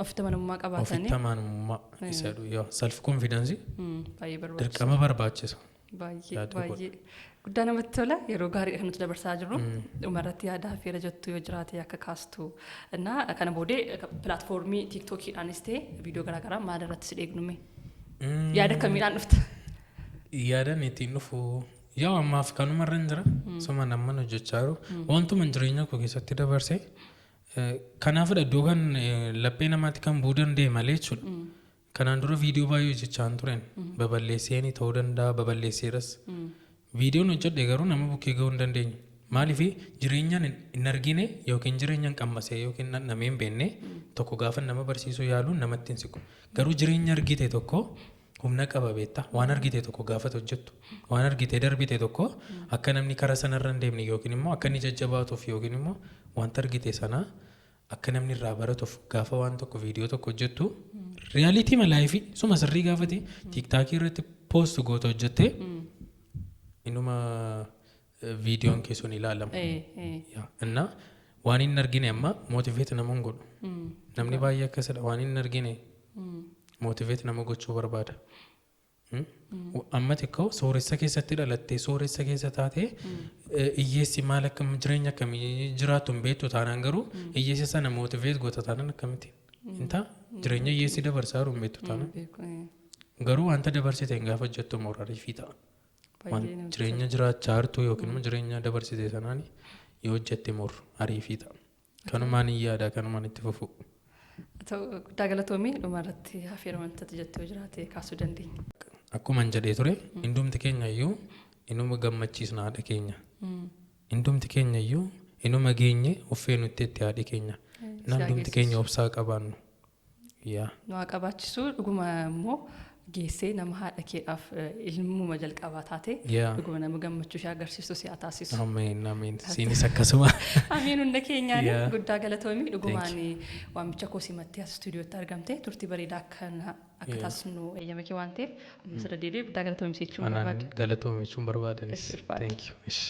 Ofitti amanamummaa qabaatanii. Ofitti amanamummaa isa jedhu self confidence Baay'ee barbaachisa. Dirqama barbaachisa. Baay'ee Yaada koo. Baay'ee guddaa namatti tola, yeroo gaarii kan nuti dabarsaa jirru. Dhumarratti yaada affeera jettu yoo jiraate akka kaastu na kana boodee platform TikTokiidhaanis ta'e viidiyoo garaagaraa maal irratti si dheegnume, yaada akkamiidhaan dhufta? Yaadan ittiin dhufu yaa ammaaf kanumarra hin jira. Suma namman hojjechaa jiru. Wantuma jireenya koo keessatti dabarse. Kanaafidha iddoo kan laphee namaatti kan bu'uu danda'e malee jechuudha. Kanaan dura viidiyoo baay'ee hojjechaa hin turen. Baballeesseen ta'uu danda'a, baballeesseeras. Viidiyoon hojjedhe garuu nama bukkee gahuu hin dandeenye. Maaliif? Jireenyaan hin argine yookiin jireenya hin qammasee yookiin dhandhamee hin beekne tokko gaafa nama barsiisuu yaalu namatti hin siqu. Garuu jireenya argite tokko humna qaba beektaa. Waan argite tokko gaafa hojjettu, waan argite darbite tokko akka namni karaa sanarra hin deemne yookiin immoo akka inni jajjabaatuuf yookiin immoo wanta argite sana akka namni irraa baratuuf gaafa waan tokko viidiyoo tokko hojjettu, reality life suma sirrii gaafati TikTokii irratti post goota hojjette inuma viidiyoon kee sun ilaalama. Inna waan hin argine amma motivate nama hin godhu. Namni baay'ee akkasidha, waan hin argine motivate nama gochuu barbaada. Amma xiqqoo sooressa keessatti dhalattee sooressa keessa taatee hiyyeessi maal akka jireenya akkamii jiraatu hin beektu taanaan, garuu hiyyeessa sana motivate goota taanaan akkamitti? Hin ta'a, jireenya hiyyeessi dabarsaa jiru hin beektu taanaan. Garuu wanta dabarsite hin gaafa hojjettu moraalii ta'a. Waan jireenya jiraachaa jirtu yookiin immoo jireenya dabarsite sanaan yoo hojjette mor ariifii ta'a. Kanumaan hin yaada, kanumaan itti fufu. Ta'u, guddaa galatoomii. Dhumarratti hafeera wanta jettee yoo jiraate kaasuu dandeenya. Akkuma hin jedhee ture, hundumti keenya iyyuu inuma gammachiisna haadha keenya. Hundumti keenya iyyuu inuma geenye uffee nutti itti haadhi keenya. Na hundumti keenya obsaa qabaannu. Yaa. Nu haa qabaachisu. Dhuguma immoo geessee nama haadha keedhaaf ilmuma jalqabaa taate dhuguma nama gammachuu ishee agarsiistu si haa taasisu. Ameen, ameen. Siinis akkasuma. Ameen, hunda keenyaan. Guddaa galatoomii. Dhugumaan waamicha koo simattee as istuudiyootti argamte turtii bareedaa akkana akka taasisnu eeyyama kee waan ta'eef amma sirra deebi'ee guddaa galatoomii jechuun Anaan barbaada. galatoomii jechuun barbaadanis. Ulfaadha. Thank you. Ish.